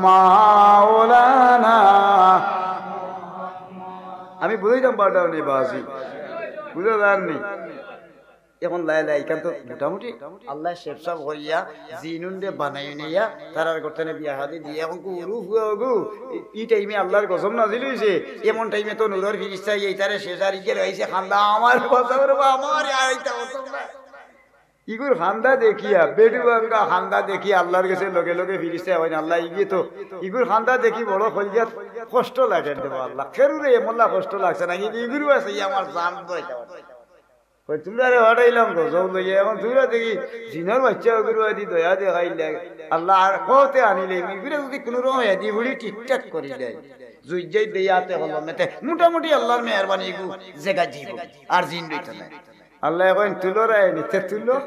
মাওলানা বুঝাইতাম পারতাম নি বাজি, বুঝা যার নি। এখন লাই লাই, ইখান তো মোটামুটি আল্লায় শেপ সাপ করিয়া, জিনুনরে বানাই নিয়া, তারার গর্তনে বিয়া শাদি দিয়া, এখন কু উরু ফুয়া ওগু, ই টাইমে আল্লার গজব নাজিল অইছে, এমন টাইমে তো নূরর ফিরিস্তা ইয়া ইতারে শেষ আর ইগের অইছে খান্দা, আমার বাঁচাও রে বা, আমার আর ইতা অইতো না। ইগুর খান্দা দেখিয়া, বেডু ভাঙ্গা খান্দা দেখিয়া আল্লার গেছে লগে লগে ফিরিস্তা কইন, "আল্লা, ইগিয়ে তো, ইগুর খান্দা দেখি বড় কলিজাত কষ্ট লাগে দেব আল্লা। খেরুরে এমল্লা কষ্ট লাগছে না, কিন্তু ইগুর আছে, ই আমার জান তো এটা।" কই, "তুমরারে হটাইলাম গজব লইয়া, এখন তুমরা দেখি জিনর বাচ্চা ওগুর বাদি দয়া দেখাইলে, আল্লা আর কওতে আনিলে, ইগুরে যদি কোনো রকম এদি বুড়ি ঠিকঠাক করিলে, জুইজাই দেয়াতে হলো মেতে, মোটামুটি আল্লার মেহেরবানি ইগু জেগা জীব, আর জিন রইতো না।" আল্লায় কইন, "তুলো রে, নিতে তুলো।"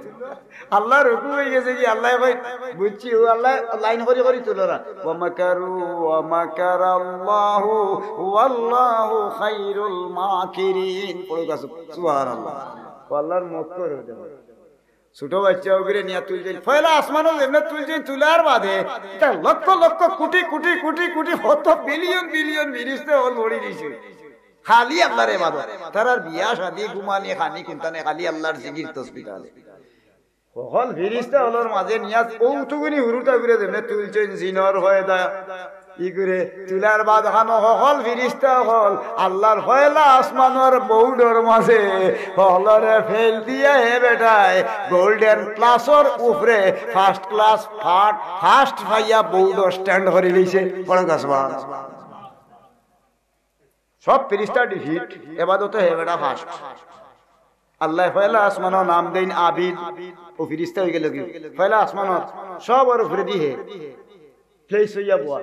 আল্লার হুকুম অই গেছে কি, আল্লায় কইন, "বুঝছি, ও আল্লায় লাইন করি করি তুলো রা।" "ওয়া মাকারু ওয়া মাকারাল্লাহু ওয়াল্লাহু খাইরুল মাকিরিন।" পড়ুক্কা, সুবহানাল্লাহ। ও আল্লার মক্কর অইতে পারে। ছোট বাচ্চা ওগুরে নিয়া তুলছইন, পয়লা আসমানো যেমনে তুলছইন, তুলার বাদে ইতা লক্ষ লক্ষ কোটি কোটি কোটি কোটি কত বিলিয়ন বিলিয়ন ফিরিস্তা অকল পড়ি রইছে। খালি আল্লার ইবাদত। তারার বিয়া শাদি, ঘুমানি, খানি, কুন্তা নাই, খালি আল্লার জিকির তসবিহ তাহলে। হকল ফিরিস্তা অকলর মাঝে নিয়া অউ টুকুনি হুরুতা গুরে যেমনে তুলছইন জিনর পয়দা, ইগুরে তুলার বাদ খানো হকল ফিরিস্তা অকল আল্লার পয়লা আসমানর বোর্ডর মাঝে হকলরে ফেল দিয়া হে বেটায় গোল্ডেন প্লাসর উপরে ফার্স্ট ক্লাস ফার্ট, ফার্স্ট পাইয়া বোর্ড স্ট্যান্ড করি লইছে। পড়ুক্কা, সুবহানাল্লাহ। সব ফিরিস্তা ডিফিট, এবাদতে হে বেটা ফার্স্ট। আল্লায় পয়লা আসমানো নাম দেইন আবিদ, অউ ফিরিস্তা অই গেল কি? পয়লা আসমানো সবর উপরেদি হে প্লেস অইয়া বওয়া,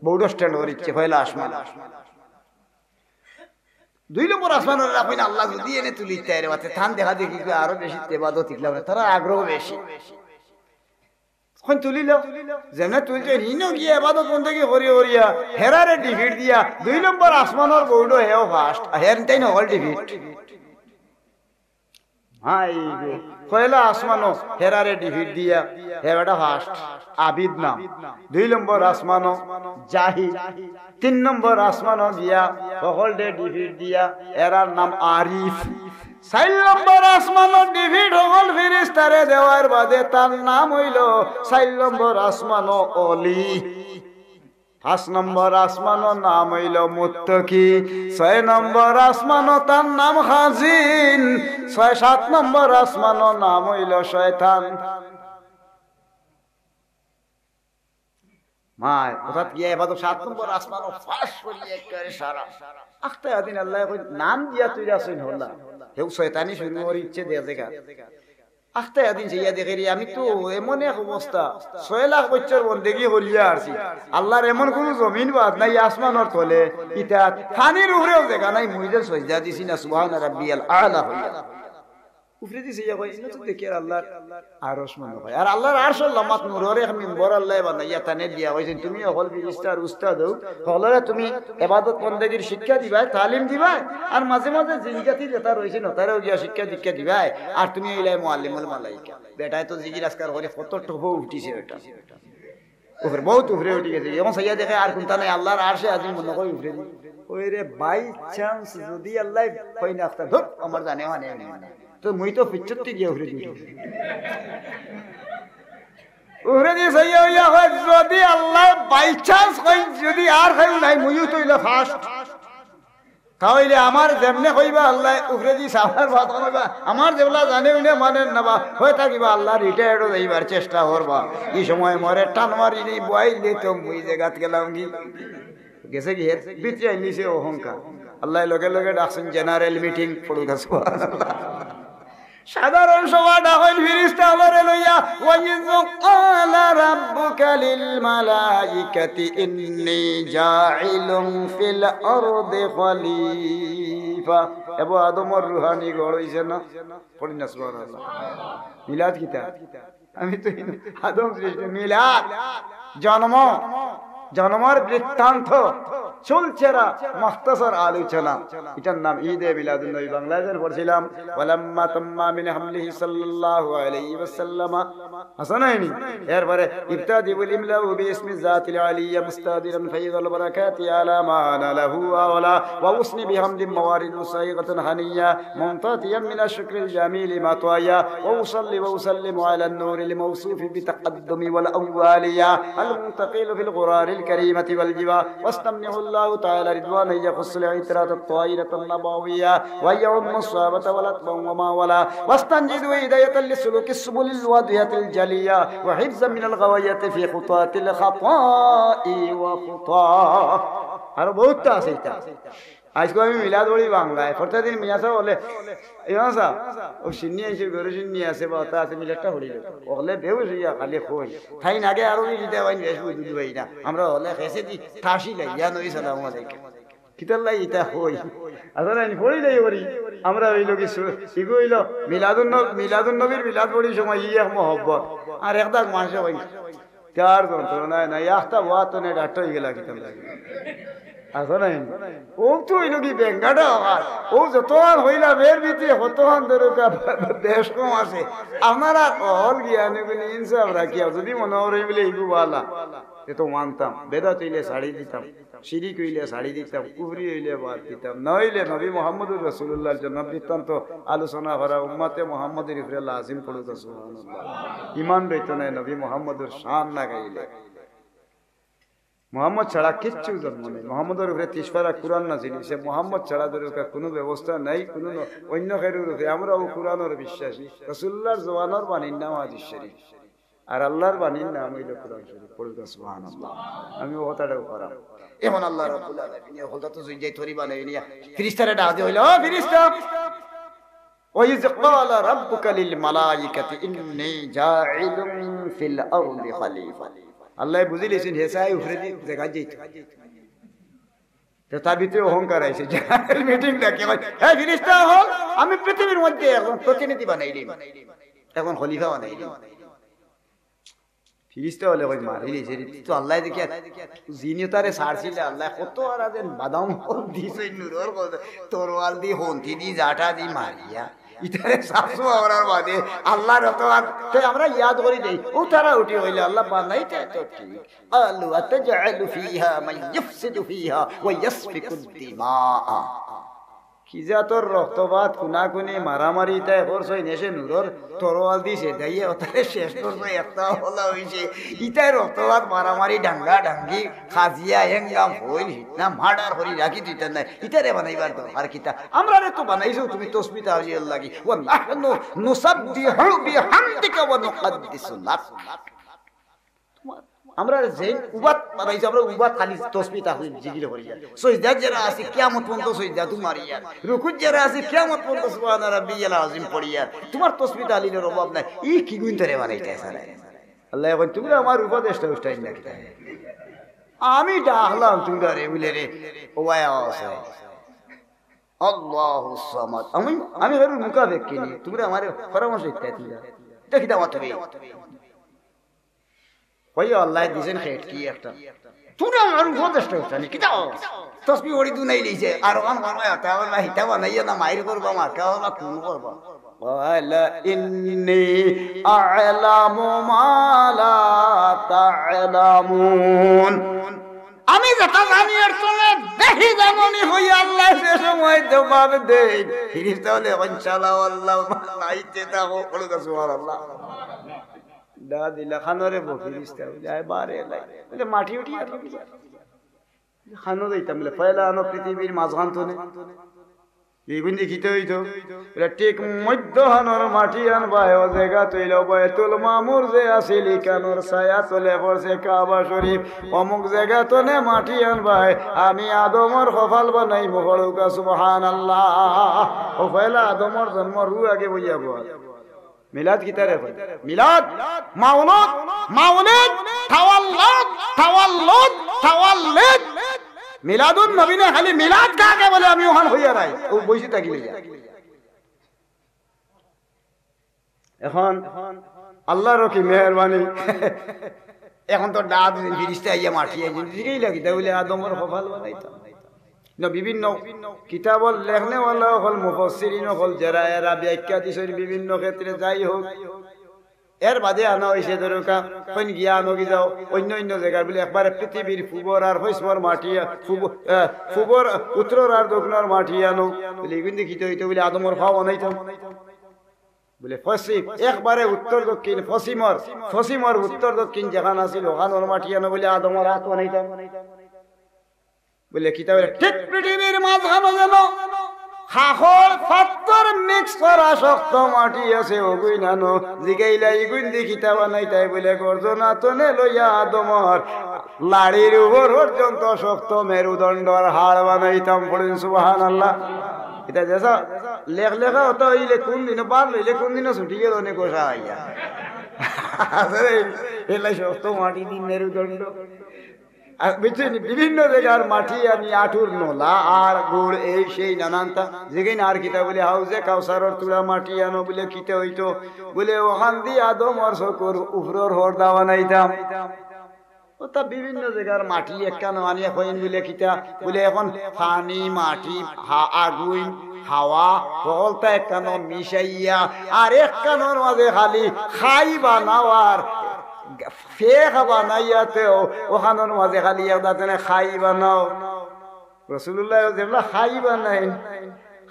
বোর্ড স্ট্যান্ড করিচ্ছে পয়লা আসমান। দুই নম্বর আসমানো রাখইন আল্লা যদি এনে তুলিতে রে বাতে, তান দেখা দেখি কি আরো বেশি এবাদত ইকলাম, তারার আগ্রহ বেশি। কইন তুলিল, যেমনে তুলছে, হিনো গিয়া এবাদত বন্দেগি করি করিয়া, হেরারে ডিফিট দিয়া, দুই নম্বর আসমানর বোর্ডো হেও ফার্স্ট, আর হের তাইন হকল ডিফিট। হায় গো, পয়লা আসমানো হেরারে ডিফিট দিয়া, হে বেটা ফার্স্ট, আবিদ নাম। দুই নম্বর আসমানো জাহিদ। তিন নম্বর আসমানো গিয়া হকলরে ডিফিট দিয়া, এরার নাম আরিফ। চাইর নম্বর আসমানো ডিফিট হকল ফিরিস্তারে দেওয়ার বাদে তার নাম অইলো চাইর নম্বর আসমানো অলি। পাঁচ নম্বর আসমানো নাম অইলো মুত্তাকি। ছয় নম্বর আসমানো তার নাম খাজিন। ছয়, সাত নম্বর আসমানো নাম অইলো শয়তান। মায়, অর্থাৎ গিয়া এবাদত সাত নম্বর আসমানো ফাঁস করিয়া একেবারে সারা। আখতা এদিন আল্লায় কইন, "নাম দিয়া তুই রাসইন হল্লা।" হেউ শয়তানি শুরু করি ইচ্ছে দেয়া দেখা। আখতা এদিন চাইয়া দেখে রে, আমি তো এমন এক অবস্থা, ছয় লাখ বছর বন্দেগি করিয়া আরছি। আল্লার এমন কুনু জমিন বাদ নাই, আসমানর তলে, ইতা পানির উপরেও জাগা নাই, মুই যে সজদা দিছি না, সুবহান রাব্বিয়াল আলা হইয়া। উপরেদি চাইয়া কয়, "ইনো তো দেখি আর আল্লার আরশ মনে হয়।" আর আল্লার আরশর লামাত নূরর এক মিম্বর আল্লায় বানাইয়া তানে দিয়া কইছইন, "তুমি হকল ফিরিস্তার উস্তাদ অও, হকলরে তুমি এবাদত বন্দেগির শিক্ষা দিবায়, তালিম দিবায়, আর মাঝে মাঝে জিন জাতি যেতা রইছইন, অতারেও গিয়া শিক্ষা দীক্ষা দিবায়, আর তুমি অইলায় মুআল্লিমুল মালাইকা।" বেটায় তো জিকির আজকার করি কত টপো উঠিছে বেটা। উপরে, বউত উপরে উঠি গেছে। এখন চাইয়া দেখে আর কুন্তা নাই, আল্লার আরশে আজিম মনে কয় উপরেদি। ওই রে, by chance যদি আল্লায় কই না, ধুপ, আমার জানে মানে না। তো মুই তো পিছরতে গিয়া উপরেদি উঠি। উপরেদি চাইয়া অইয়া কয়, যদি আল্লায় by chance কই, যদি আর কেউ নাই, মুইও তো অইলা ফার্স্ট। তা অইলে আমার যেমনে কইবা আল্লায় উপরেদি চাওয়ার বাদ কইবা, আমার যেবলা জানে উনি মানের না বা, হয়তো কিবা আল্লাহ রিটায়ার্ডও যাইবার চেষ্টা করবা। ই সময় মরে টান মারি নেই বয়াইলে তো মুই জাগাত গেলাম কি? গেছে কি এর ভিতরে আইলিছে অহংকার। আল্লায় লগে লগে ডাকছইন জেনারেল মিটিং, পড়ুক্কা সুবহানাল্লাহ। সাধারণ সভা ডাকইন ফিরিস্তা অকলরে লইয়া, "ওয়া ইয ক্বালা রাব্বুকা লিল মালাইকাতি ইন্নী জাইলুন ফিল আরদি খলিফা।" এবো আদমর রুহানি ঘর অইছে না? পড়ি না সুবহানাল্লাহ। মিলাদ কিতা? আমি তো আদম সৃষ্টি, মিলাদ, জন্ম, জন্মর বৃত্তান্ত। চুলচেরা মুখতাসর আলোচনা। ইটার নাম ঈদে মিলাদুন নবী। বাংলায় যেন পড়ছিলাম, ولما تم من حمله صلى الله عليه وسلم, আছে নায়নি? এরপরে, ابتدئ الإملاء باسم الذات العلية مستهدرا فيض البركات على ما أناله وأولاه وأثني بحمد موارد صائغة هنية ممتطيا من الشكر الجميل مطاياه وأصلي وأسلم على النور الموصوف بتقدم والأولياء المنتقل في الغرار الكريمة والجباه واستمنح الله تعالى رضوانا يخص العترة الطاهرة النبوية ويعم الصحابة والأتباع وما والاه واستنجد هداية لسلوك السبل الواضحة الجلية وحفظا من الغواية في خطاة الخطاء وخطاه. আরো বহুত আছে ইটা। আইজকু আমি মিলাদ পড়ি বাংলায়, প্রত্যেকদিন মিয়া সাব বলে, "ইমাম সাব, ও শিন্নি আইছে, গরু শিন্নি আছে বা ওটা আছে, মিলাদটা পড়ি দেও।" অকলে বেহুশ অইয়া খালি কই। তাইন আগে আরবি দিতা পাইন, বেশ বুঝু দিবাই না। আমরা অকলে খেছে দি ঠাসি লাগিয়া নবী সালাম আলাইকুম। কিতার লাগি ইতা কই? আসলে আমি পড়ি দেই করি। আমরা অইলো কি সু-, ইগু অইলো মিলাদুন নব-, মিলাদুন নবীর মিলাদ পড়ি সময় ই এক মহব্বত। আর এক দাগ মানষে কই, কার যন্ত্রণায় না, একটা ওয়াত তো নেই, ডাক্তার অই গেলা কিতার লাগি। আছে না? ও তো অইলো কি বেঙ্গাটা আবার। ও যতখান অইলা বের ভিতরে কতখান দরকার বেশ কম আছে। আপনারা অকল জ্ঞানী গুণী ইনসাফ রাখিয়া যদি মনে করেন বলে ইগু বালা, এ তো মানতাম, বেদাত অইলে ছাড়ি দিতাম, শিরিক অইলে ছাড়ি দিতাম, কুফরি অইলে বাদ দিতাম, না অইলে নবী মুহাম্মদুর রাসূলুল্লাহর জন্ম বৃত্তান্ত আলোচনা করা উম্মতে মুহাম্মদীর উপরে লাজিম পড়ুক, সুবহানাল্লাহ। ইমান রইতো নায় নবী মুহাম্মদুর শান না গাইলে। মোহাম্মদ ছাড়া কিচ্ছু জন্ম নাই। মোহাম্মদর উপরে তিরিশ পারা কোরআন নাজিল অইছে। মোহাম্মদ ছাড়া দরকার কোনো ব্যবস্থা নাই, কোনো ন-, অন্য কেউর উপরে। আমরা ও কোরআনর বিশ্বাসী। রাসূলুল্লাহর জবানর বাণীর নাম হাদিস শরীফ, আর আল্লাহর বাণীর নাম অইলো কোরআন শরীফ। পড়ুন তো সুবহানাল্লাহ। আমি ও কথাটাও করাম। এখন আল্লাহ রাব্বুল আলামিন এই হকলটা তো জুইজাই তরি বানাই নিয়া ফিরিস্তারে ডাক দিয়া অইলো, "ও ফিরিস্তা, وإذ قال ربك للملائكة إني جاعل في الأرض خليفة।" আল্লাহ বুঝিলিছেন, হে সাই উপরে দি জাগা যাইতো। তো তার ভিতরে অহংকার আইছে। মিটিং ডাকে, "হে ফিরিস্তা হল, আমি পৃথিবীর মধ্যে এখন প্রতিনিধি বানাইলিম, এখন খলিফা বানাইলিম।" ফিরিস্তা অকলে কই, "মারিলিছে রে, তুই তো আল্লাহ দেখিয়া।" জিনিও তারে ছাড়ছিল, আল্লাহ কত আর আছেন, বাদাম ফল দিছে, নুরর কথা, তরোয়াল দি, হন্তি দি, জাটা দি মারিয়া। ইতারে সাফসু আমরার বাদে আল্লাহর অত আর তে আমরা ইয়াদ করি দেই। ও তারা উঠি অইলে আল্লাহ বানাইতে তো ঠিক। قالوا أتجعل فيها من يفسد فيها ويسفك الدماء। কি জাতর রক্তপাত, খুনাখুনি, মারামারি, ইতায় করছইন, এসে নুরর তরোয়াল দিছে, দাইয়ে ওতারে শেষ করছে, একটা হলা অইছে। ইতায় রক্তপাত, মারামারি, ডাঙ্গা ডাঙ্গি, কাজিয়া, হেঙ্গাম, হইল, হিতনা, মার্ডার করি রাখি দিতা নায়। ইতারে বানাইবার দরকার কিতা? আমরারে তো বানাইছো তুমি তসবি তাহলিলর লাগি। ونحن نسبح بحمدك ونقدس لك। আমরা যেইন উবাত বানাইছো, আমরা উবাত খালি তসবি তাহলিল জিকির করিয়ার। সইদাত যেরা আছি কিয়ামত পর্যন্ত সইদাত মারিয়ার। রুকুত যেরা আছি কিয়ামত পর্যন্ত সুবহানা রাব্বিয়াল আযীম পড়িয়ার। তুমার তসবি তাহলিলর অভাব নাই। ই কিগুইন তারে বানাইতায় সারা? আল্লায় কইন, "তুমরা আমার উপদেষ্টা উষ্টা নায় কিতা? আমি ডাকলাম তুমরারে, বুলে রে, ও ভাই আছে। আল্লাহুস সামাদ। আমি, আমি কারোর মুখাপেক্ষী নি। তুমরা আমারে পরামর্শ দিতায় তুমরা। দেখি দাও তুমি।" কইও আল্লায় দিছেন খেটকি একটা। তুমরা আমার উপদেষ্টা উষ্টা নায় কিতা? তসবি পড়ি দুনাই লইছে। আর অখান বানাইয়া, তা বলে, "হিতা বানাইও না, মাইর করবা, মার্কা করবা, খুন করবা।" قال إني أعلم ما لا تعلمون। আমি যেটা জানি এর তুলে বেশি জানো নি। হই আল্লায় যে সময় জবাব দেইন, ফিরিস্তা অকলে কইন, "চালাও আল্লাহ, বানাইতে থাকো।" বলো তো সুবহানাল্লাহ। দা দিলা খানোরে বো ফিরিস্তা, বুলে, "আয় বারে লাই।" বুলে, "মাটি উঠি আর।" খানো যাইতাম, বুলে, "পয়লা আনো পৃথিবীর মাঝখান তনে।" ইগুন দেখিতে অইতো। বুলে, "ঠিক মধ্যখানর মাটি আনবায়, ও জাগা তইল বায়তুল মামুর যে আছিল, ইখানর ছায়া তলে পড়ছে কাবা শরীফ। অমুক জাগা তনে মাটি আনবায়, আমি আদমর কপাল বানাইমু।" পড়ুক্কা সুবহানাল্লাহ। ও পয়লা আদমর জন্ম, রু আগে বইয়া বল। মিলাদ কিতারে কয়? মিলাদ, মাওলুদ, মাওলিদ, তাওয়াল্লুদ, তাওয়াল্লুদ, তাওয়াল্লিদ। মিলাদুন নবী নে খালি মিলাদ কাকে বলে আমি অখান কইয়ার আই। ও বইছি থাকি লইয়া। এখন আল্লাহর কি মেহেরবানি। এখন তো ডাক দিন, ফিরিস্তা আইয়া মাটি আইয়া জিগাইলা কিতা, বুলে আদমর কপাল বানাইতাম। বিভিন্ন কিতাবর লেখনেওয়ালা অকল, মুফাসসিরিন অকল, যেরা এরা ব্যাখ্যা দিছইন বিভিন্ন ক্ষেত্রে, যাই হোক, এর বাদে আনা অইছে দরকার, কইন গিয়া আনো কি যাও, অন্য অন্য জাগার বুলে একবারে পৃথিবীর পূবর আর পশ্চিমর মাটি, পূব-, আহ, পূবর, উত্তরর আর দক্ষিণর মাটি আনো। বুলে, "ইগুইন দি কিতা অইতো?" বুলে, "আদমর পাও বানাইতাম।" বুলে, "পশ্চিম, একবারে উত্তর দক্ষিণ, পশ্চিমর, পশ্চিমর উত্তর দক্ষিণ যেখান আছিল, অখানর মাটি আনো।" বুলে, "আদমর আত বানাইতাম।" বুলে, "কিতা?" বুলে, "ঠিক পৃথিবীর মাঝখানো যেন কাকর পাত্তর mix করা শক্ত মাটি আছে, অগুইন আনো।" জিগাইলা, "ইগুইন দি কিতা বানাইতায়?" বুলে, "গর্দনা তনে লইয়া আদমর লাড়ির উপর পর্যন্ত শক্ত মেরুদণ্ডর হাড় বানাইতাম।" পড়ইন সুবহানাল্লাহ। ইতা যেসা লেখলেখা অতা অইলে কোন দিনও বার লইলে কোন দিনও ছুটি গেল অনেক গোসা অইয়া। আসলে এলা শক্ত মাটি দি মেরুদণ্ড। আর বুঝছইন, বিভিন্ন জাগার মাটি আনি আটুর নলা আর গুড় এই সেই নানানতা। জিগাইন আর কিতা? বুলে, "হাউজে কাউসারর তুলা মাটি আনো।" বুলে, "কিতা অইতো?" বুলে, "অখান দি আদমর চকুর উপরর পর্দা বানাইতাম।" অতা বিভিন্ন জাগার মাটি একখানো আনিয়া কইন বুলে, "কিতা?" বুলে, "এখন পানি, মাটি, হা-, আগুইন, হাওয়া, হকলতা একখানো মিশাইয়া, আর একখানোর মাঝে খালি খাই বানাও আর ফেক বানাইয়া তেও, অখানোর মাঝে খালি এক দাঁতনে খাই বানাও।" রসুলুল্লাহ যেবলা খাই বানাইন,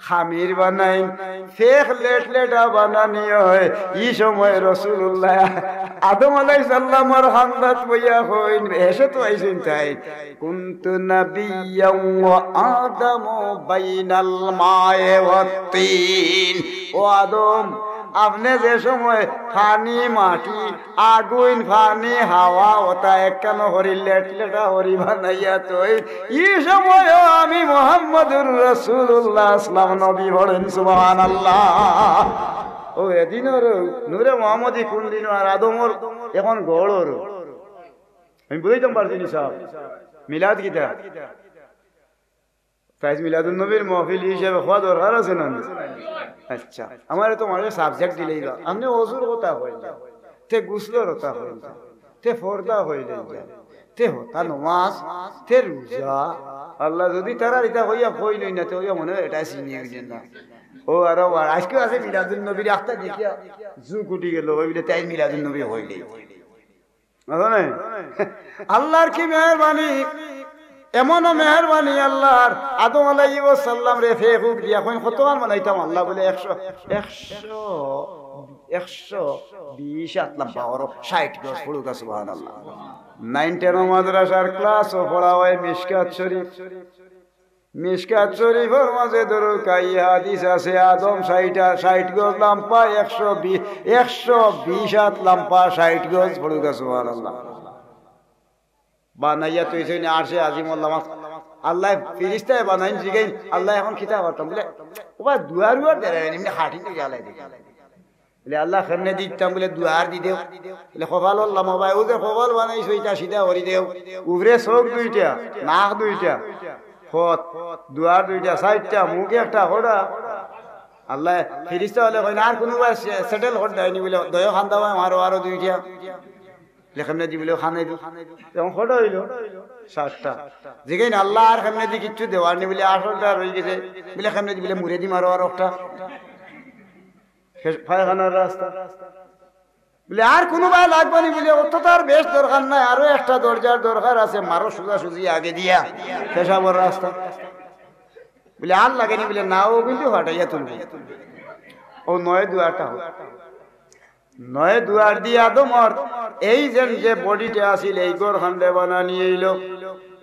খামির বানাইন, ফেক লেট লেটা বানানি অয়, ই সময় রসুলুল্লাহ আদম আলাইহিস সালামর কান্দাত বইয়া কইন, এসে তো আইছইন তাইন, "কুনতু নাবিয়্যান ওয়া আদামু বাইনাল মায়ে ওয়াত তিন।" ও আদম, আপনে যে সময় পানি, মাটি, আগুইন, পানি, হাওয়া, অতা একখানো করি লেট লেটা করি বানাইয়া থইন, ই সময়ও আমি মুহাম্মাদুর রাসূলুল্লাহ আসলাম নবী। পড়ইন সুবহানাল্লাহ। ও এদিনর নূরে মোহাম্মদী কোন দিন আর আদমর এখন গড়র। আমি বুঝাইতাম পারছি নি সাব, মিলাদ কিতা? তাইজ মিলাদুন নবীর মহফিল হিসাবে কওয়া দরকার আছে না? আচ্ছা, আমারে তো মাঝে subject দিলাইবা, আপনে অজুর কথা কইলা, তে গোসলর কথা কইলা, তে পর্দা কইলা, তে হতা নমাজ, তে রোজা। আল্লাহ যদি তারার ইতা কইয়া কইলইন না, তে অইয়া মনে অয় ইটা চিনি অইলেন না। ও আরো বার, আইজকেও আছে মিলাদুন নবীর আখতা দেখিয়া জুক উঠি গেল, অউ বুলে তাইজ মিলাদুন নবী কইলে। বুঝছো নি? আল্লাহর কি মেহেরবানি, এমনও মেহেরবানি আল্লাহর। আদম আলাইহিস সালামরে ফেক দিয়া কইন, "কতখান বানাইতাম?" আল্লাহ বুলে, "একশো, একশো, একশো বিশ আত লম্বা করো, ষাইট গজ।" পড়ুক্কা সুবহানাল্লাহ। Nine ten মাদ্রাসার class-ও পড়া অয় মিশকাত শরীফ। মিশকাত শরীফর মাঝে ধরো কাই হাদিস আছে, আদম ষাইট, ষাইট গজ লম্বা, একশো বিশ, একশো বিশ আত লম্বা, ষাইট গজ। পড়ুক্কা সুবহানাল্লাহ। বানাইয়া থইছইন আরশে আজিম আল্লাহ। আল্লাহ ফিরিস্তায় বানাইন, জিগাইন, "আল্লাহ, এখন কিতা করতাম?" বুলে, "ও ভাই, দুয়ার উয়ার দেরাইন, এমনে হাঁটি তো জ্বালাই দেখি।" বুলে, "আল্লাহ, কেমনে দিতাম?" বুলে, "দুয়ার দি দেও।" বুলে, "কপাল আল্লাহ, মা ভাই, ও যে কপাল বানাইছো, ইটা সিধা করি দেও। উপরে চোখ দুইটা, নাক দুইটা, হত, দুয়ার দুইটা, চাইরটা, মুখ একটা, কয়টা?" আল্লাহ ফিরিস্তা অকলে কইন, "আর কুনু ভাই সে-, settle কর দেয়নি?" বুলে, "দয় খান্দা ভাই, আরো, আরো দুইটা।" বুলে, "কেমনে দি?" বুলে, "খানাই দি।" তখন কয়টা অইলো? সাতটা। জিগাইন, "আল্লাহ, আর কেমনে দি? কিচ্ছু দেওয়ার নি?" বুলে, "আটটা রই গেছে।" বুলে, "কেমনে দি?" বুলে, "মুড়ে দি মারো আর একটা।" ফে-, পায়খানার রাস্তা। বুলে, "আর কুনু ভাই লাগবো নি?" বুলে, "অত তো আর বেশ দরকার নাই, আরো একটা দরজার দরকার আছে, মারো সোজাসুজি আগে দিয়া, পেশাবর রাস্তা।" বুলে, "আর লাগে নি?" বুলে, "না, ও কিন্তু ফাটাইয়া তুলবো।" ও নয় দুয়ারটা হোক। নয় দুয়ার দি আদমর এই যেন যে bodyটা আছিল, এই ঘর খান্ডে বানানি অইলো।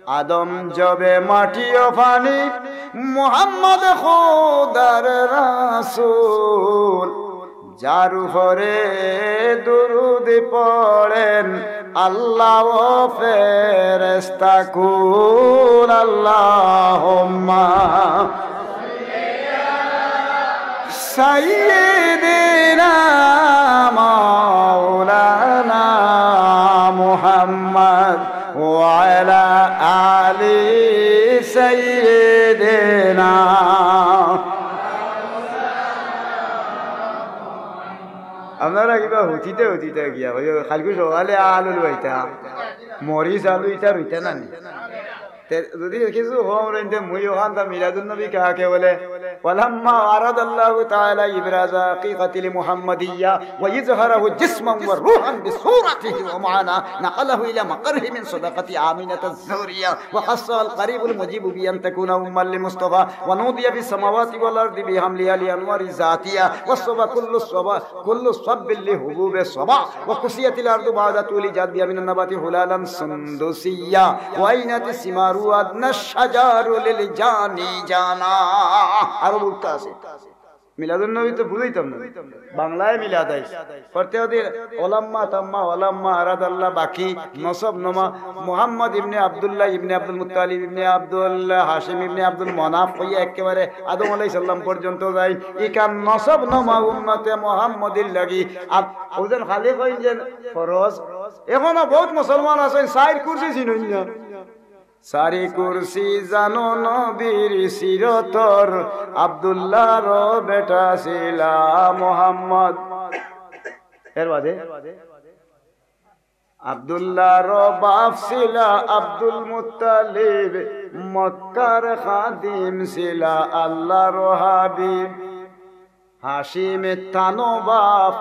আদম জবে মাটি ও পানি, মোহাম্মদ খোদার রাসূল, যার উপরে দুরুদ পড়েন আল্লাহ ও ফেরেশতা কুল। আল্লাহুম্মা سيدنا مولانا محمد وعلى آل سيدنا। আপনারা কিবা হুতিতে হুতিতে গিয়া, ওই কালকে সকালে আলু লইতা, মরিচ আলু ইতা রইতা না নি? তে যদি কিছু কম রইতে মুই ওখান তা মিলাদুন নবী কাকে বলে? ولما أراد الله تعالى إبراز حقيقة المحمدية وإظهاره جسما وروحا بصورته ومعنى نقله إلى مقره من صدقة آمنة الزهرية وخصها القريب المجيب بأن تكون أما لمصطفى ونودي في السماوات والأرض بحملها لأنوار ذاتها وصب كل الصبا كل صب لهبوب الصبا وكسيت الأرض بعد طول جذبها من النبات حلالا سندسيا وعينت ثماره أدنى الشجر للجاني جانا। আরো বলতে আছে, মিলাদুন নবী তো বুঝাইতাম না, বাংলায় মিলাদ আইছে। পড়তে ওদের ওলাম্মা তাম্মা ওলাম্মা আরাদাল্লাহ বাকি নসব নমা মুহাম্মদ ইবনে আব্দুল্লাহ ইবনে আব্দুল মুত্তালিব ইবনে আব্দুল হাশিম ইবনে আব্দুল মনাফ হইয়া একেবারে আদম আলাইহিস সালাম পর্যন্ত যাই। ইকান নসব নমা উম্মতে মুহাম্মদির লাগি। আব-, ওজন খালি কইন যে ফরজ। এখনো বহুত মুসলমান আছেন, চাইর কুরসি চিনইন না। চারি কুরসি জানো নবীর সিরতর, আব্দুল্লাহর বেটা ছিলা মোহাম্মদ। এর বাদে আব্দুল্লাহর বাপ ছিলা আব্দুল মুত্তালিব, মক্কার খাদিম ছিলা আল্লাহর হাবিব। হাশিম তানো বাপ,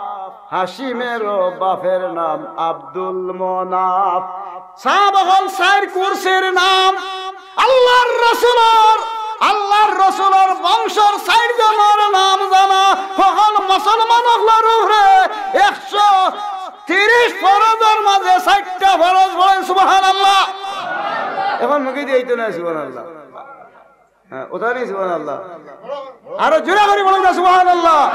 হাশিমের বাপের নাম আব্দুল মনাফ। সাব হল চাইর কুরসির নাম। আল্লাহর রসুলর, আল্লাহর রসুলর বংশর চাইর জনর নাম জানা। হকল মুসলমান হকলর উপরে একশো তিরিশ ফরজর মাঝে চাইরটা ফরজ পড়েন, সুবহানাল্লাহ। এখন মুখে দিয়ে এই তো নাই, সুবহানাল্লাহ। হ্যাঁ, ওটা নেই, সুবহানাল্লাহ। আরো জোরে করি বলুন না, সুবহানাল্লাহ।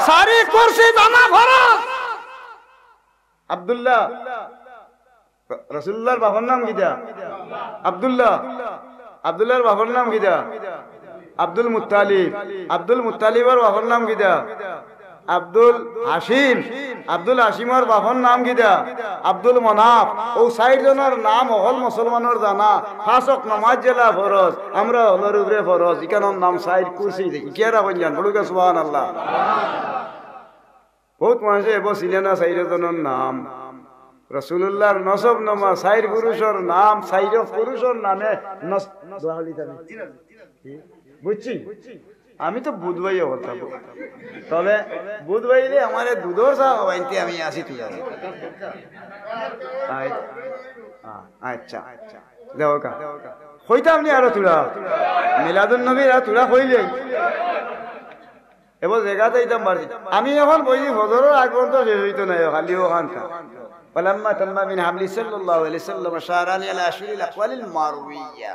চাইর কুরসি জানা ফরজ। আব্দুল্লাহ, র-, রাসূলুল্লাহর বাপর নাম কিতা? আব্দুল্লাহ। আব্দুল্লাহর বাপর নাম কিতা? Abdul Muttalib. আব্দুল মুত্তালিবর বাপর নাম কিতা? আব্দুল হাশিম। আব্দুল হাশিমর বাপর নাম কিতা? আব্দুল মনাফ। ও চাইর জনর নাম হকল মুসলমানর জানা। পাঁচ ওয়াক্ত নমাজ যেলা ফরজ, আমরা হকলর উপরে ফরজ। ইকানোর নাম চাইর কুরসি। ইকিয়ারা কইলেন, বলুকা সুবহানাল্লাহ। বহুত মানুষে এবো চিনে না চাইর জনর নাম। রাসূলুল্লাহর নসব নমা, চাইর পুরুষর নাম, চাইর পুরুষর নামে নস-, দোয়া হলি তানে। কি? বুঝছি? আমি তো বুধবাইও কথা বলি। তবে বুধবাইলে আমার দুধর চা খাওয়াইতে আমি আসি তুই আস। আই-, আ-, আচ্ছা। দেখো কা। কইতাম নি আরো তুরা। মিলাদুন নবীর আর তুরা কইলে। এবার জায়গা চাইতাম পারছি। আমি এখন বইছি ফজরর আগ পর্যন্ত শেষ হইতো না, খালি ওখানটা। ولما تم من حمله صلى الله عليه وسلم شهران على أشهر الأقوال المروية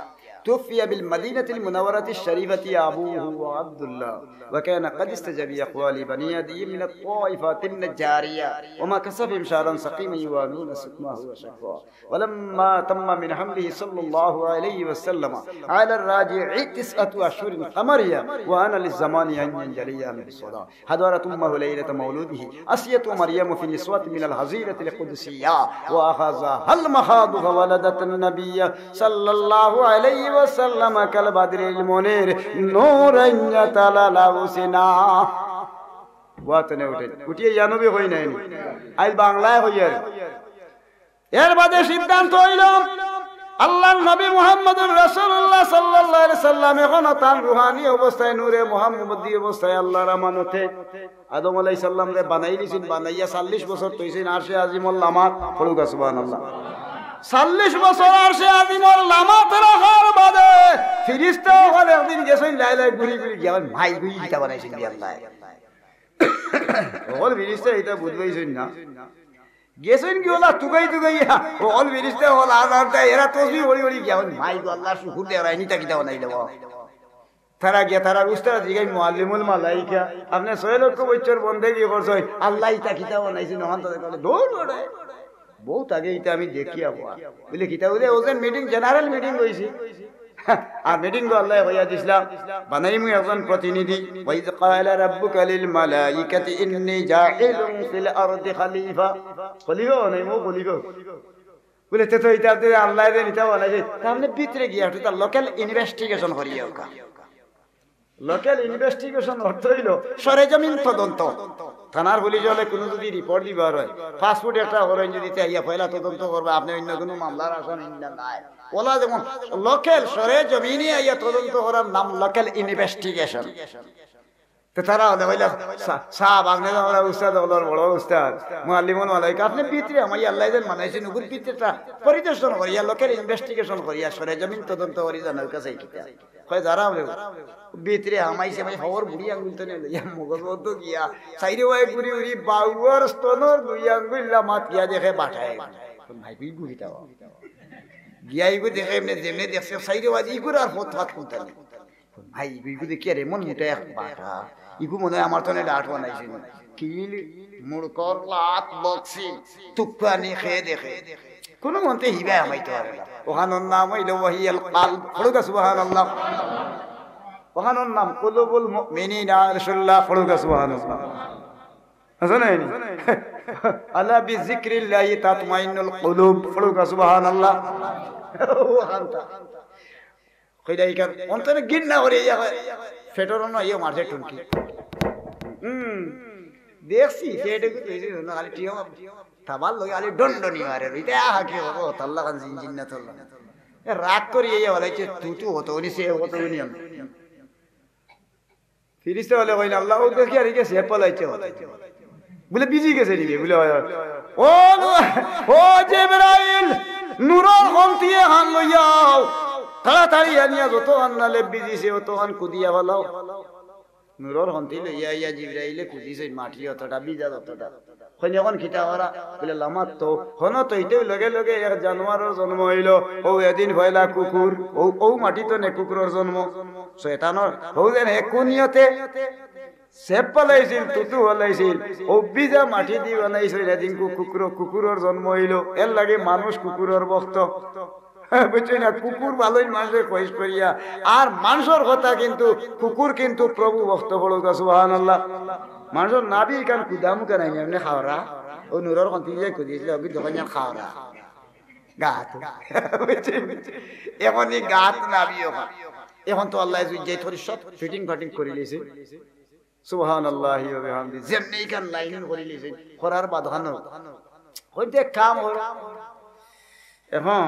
توفي بالمدينة المنورة الشريفة أبوه عبد الله، وكان قد استجاب أقوال بني عدي من الطائفة النجارية ومكث بهم شهرا سقيما يوانون سقمه وشقاه. ولما تم من حمله صلى الله عليه وسلم على الراجح تسعة أشهر قمرية وأنا للزمان أن ينجلي من الصلاة. حضرت أمه ليلة مولده آسية ومريم في نسوة من الحظيرة القدسية وأخذها المخاض فولدت النبي صلى الله عليه وسلم كالبدر المنير نورا يتلألأ سناه. ওয়াতনে উঠে, উঠিয়ে ইয়া নবী কই নাই নি? আইজ বাংলায় কইয়ার। এর বাদে সিদ্ধান্ত হইল, আল্লাহর নবী মুহাম্মদুর রাসূলুল্লাহ সাল্লাল্লাহু আলাইহি সাল্লাম এখনো তান রুহানি অবস্থায়, নূরে মুহাম্মদী অবস্থায় আল্লাহর আমানতে। আদম আলাইহিস সালামরে বানাই দিছইন, বানাইয়া চল্লিশ বছর থইছইন আরশে আজিমর লামাত। পড়ুকা সুবহানাল্লাহ। চল্লিশ বছর আরশে আজিমর লামাত রাখার বাদে ফিরিস্তা অকল একদিন গেছইন, লাই লাই ঘুরি ঘুরি গিয়া, "মাই গই, ইটা বানাইছইন নি আল্লাহ?" অকল ফিরিস্তা ইটা বুঝবাইছইন না। গেছইন কি ওলা তুকাই তুকাইয়া, অকল ফিরিস্তা অকল আজানটা এরা তসবি পড়ি পড়ি গিয়া, "মাই গো আল্লাহ, শুকুর দে, এরা ইটা কিতা বানাইলো?" তারা গিয়া তারা উস্তাদ জিগাই মুআল্লিমুল মালাইকা, "আপনে ছয় লক্ষ বছর বন্দেগি করছইন, আল্লাহ ইটা কিতা বানাইছইন?" অখান তাদের কলে, "দূর বেটা, বহুত আগে ইটা আমি দেখিয়া হওয়া।" বুলে, "কিতা?" বুলে, "ও যে মিটিং, জেনারেল মিটিং হইছে।" আর মিটিং গো আল্লাহ কইয়া দিছলা, "বানাইমু একজন প্রতিনিধি।" وإذ قال ربك للملائكة إني جاعل في الأرض خليفة। খলিফা বানাইমু, খলিফা। বুলে, "তে তো ইটা আপনে আল্লাহ দেন, ইটা বানাইছে।" তা আপনে ভিতরে গিয়া একটু তার লোকাল ইনভেস্টিগেশন করিয়া ওকা। লোকাল ইনভেস্টিগেশন অর্থ হইল সরেজমিন তদন্ত। থানার পুলিশ হলে কোনো যদি রিপোর্ট দিবার হয়, পাসপোর্ট একটা করেন যদি, তে আইয়া পয়লা তদন্ত করবা, আপনে অন্য কোনো মামলার আসামি না নাই। ওলা যেমন লোকাল সরে জমিনে আইয়া তদন্ত করার নাম লোকাল ইনভেস্টিগেশন। তো তারা হলে কইলা, "সা-, সাব, আপনে তো আমরা উস্তাদ অকলর বড় উস্তাদ, মুআল্লিমুল মালাইকা, আপনে ভিতরে হামাইয়া আল্লায় যেন বানাইছইন, ওগুর ভিতরেটা পরিদর্শন করিয়া, লোকাল ইনভেস্টিগেশন করিয়া, সরে জমিন তদন্ত করি জানার কাছে কিতা?" কয়, "যারা হলে ভিতরে হামাইছে, ভাই, খবর বুড়ি আঙ্গুল তো নেই, লইয়া মগজ মতো গিয়া, চাইরে ভাই ঘুরি ঘুরি বাউর স্তনর দুই আঙ্গুল লামাত গিয়া দেখে বাটায়।" ভাই, তুই ঘুরিতা গিয়া ইগু দেখে এমনে যেমনে দেখছে, চাইরে ভাই ইগুর আর ফত ফাত কুন্তা নেই। ভাই, ইগু দেখি আর এমন মোটা এক বাটা, ইগু মনে হয় আমার তনে ডাট বানাইছে। কিল, মুড়কর, লাত, বক্সি, তুক্কানি খেয়ে দেখে। কোনো মন্তে হিবা হামাইতে পারে না। ওখানোর নাম হইল ওয়াহিয়াল কালব। পড়ুকা সুবহানাল্লাহ। ওখানোর নাম কুলুবুল মুমিনিন আরশুল্লাহ। পড়ুকা সুবহানাল্লাহ। আছে না এনে? আলা বিযিকরিল্লাহি তাতমাইন্নুল কুলুব। পড়ুকা সুবহানাল্লাহ। ওখানটা। কইলা ইখান অন্তরে ঘিন্না করি ইয়া কয়, ফেটর অনো ইয়ে মারছে টুনকি। হুম, দেখছি, ফেটে কু তুই না, খালি টিয়ম, তাবার লগে খালি ডন্ডনি মারে, ইতা আহা কি হবো, তাল্লা খান জিন জিন্না তাল্লা। এ রাগ করি ইয়া বলে, "তু তু হতো উনি, সে হতো উনি আমি।" ফিরিস্তা হলে কইন, "আল্লাহ, ও দেখি আর গেছে, এ পলাইছে।" বলে, "বিজি গেছে নি?" বলে, "হয়, হয়।" "ও, ও জিবরাইল, নূরর খন্তি এখান লইয়াও, তাড়াতাড়ি আনিয়া যত খান নালে বিজিছে, অত খান কুদিয়া ফালাও।" নূরর খন্তি লইয়া আইয়া জিবরাইলে কুদিছে মাটি অতটা, বিজা যতটা। কইন, "এখন কিতা করা?" বলে, "লামাত তো।" হনো তো ইতেউ লগে লগে এক জানোয়ারর জন্ম হইল। ও এদিন পয়লা কুকুর, ও, ও মাটি তো নে কুকুরর জন্ম। শয়তানর, হউ যেন হে কুনিয়তে সেপ পালাইছিল, তুতু পালাইছিল। ও বিজা মাটি দি বানাইছিল, এদিন কু-, কুকুর, কুকুরর জন্ম হইল। এর লাগে মানুষ কুকুরর ভক্ত। বুঝছো না? কুকুর ভালোই মানুষের খোঁজ করিয়া। আর মানুষর কথা কিন্তু, কুকুর কিন্তু প্রভু ভক্ত। পড়ুকা সুবহানাল্লাহ। মানুষর নাভি ইখান কুদামু কেন, এমনি খাওরা। ও নূরর খন্তি যে কুদিয়েছিল, ওকে দোকান যান খাওরা। গাত। বুঝছো? এখন এই গাত নাভি ওখান। এখন তো আল্লাহ জুই যে থরি সব ফিটিং ফাটিং করি লিছে। সুবহানাল্লাহি ওয়া বিহামদি। যেমনি ইখান লাইন করি লিছে, করার বাদ হানো। হইতে এক কাম হল। এখন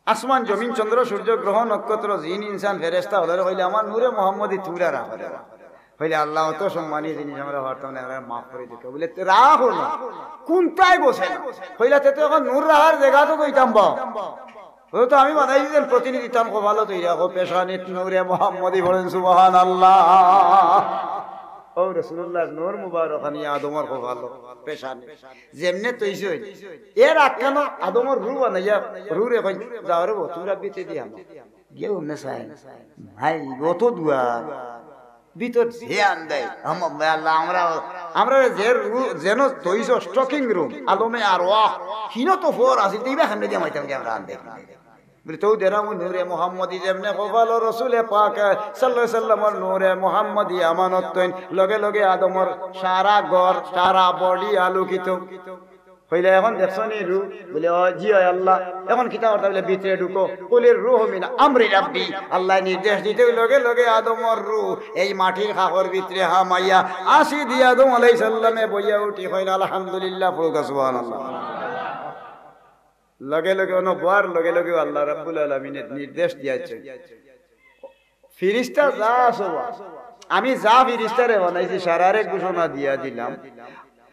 আসমান, জমিন, চন্দ্র, সূর্য, গ্রহ, নক্ষত্র, জিন, ইনসান, ফেরেশতা হকলরে কইলে, "আমার নূরে মোহাম্মদী তুমরা রাখো রে।" কইলে, "আল্লাহ, অত সম্মানী জিনিস আমরা পারতাম না, আমরা মাফ করি দিতে।" বলে, "তে রাখো না, কোনটাই বসে না।" কইলা, "তে তো এখন নূর রাখার জায়গা তো কইতাম বা।" ও তো আমি বানাইছি যেন প্রতিনিধি, তান কপালো তৈরি রাখো, পেশানিত নূরে মোহাম্মদী, পড়েন সুবহানাল্লাহ। ও রাসূলুল্লাহ, নূর মুবারক আনি আদমর কপালো, পেশানি। যেমনে তৈছইন, এর আক্কানো আদমর রু বানাইয়া, রু রে কই, "যাও রে বো, তুমরা ভিতরে দিয়া আমো।" গিয়ে অমনে চাই, ভাই, অত দুয়ার, ভিতর যে আন্দাই, আম-, আল্লাহ, আমরা, আমরা যে রু-, যেন তৈছ স্টকিং রুম, আলমে আরওয়াহ, হিনো তো ফোর আছিল, দিবা সামনে দিয়ে মাইতাম কি আমরা আন্দে। বলে, তো দেরাম নূরে মোহাম্মদী যেমনে কপালো রসুলে পাক সাল্লাল্লাহু আলাইহি সাল্লামর নূরে মোহাম্মদী আমানত তৈন, লগে লগে আদমর সারা ঘর, সারা বডি আলোকিত। কইলা, "এখন দেখছো নি রু?" বলে, "ও জি অয় আল্লাহ।" "এখন কিতা করতা?" বলে, "ভিতরে ঢুকো।" বলে, "রুহ মিন আমরি রাব্বি।" আল্লাহ নির্দেশ দিতে লগে লগে আদমর রু এই মাটির খাখর ভিতরে হামাইয়া আসি দি আদম আলাইহিস সালামে বইয়া উঠি কইলা, "আলহামদুলিল্লাহ।" পড়ুকা সুবহানাল্লাহ। লগে লগে অনো বওয়ার লগে লগে আল্লাহ রাব্বুল আলামিনে নির্দেশ দিয়াছে, ফিরিস্তা যা আছো, আমি যা ফিরিস্তারে বানাইছি, সারারে ঘোষণা দিয়া দিলাম,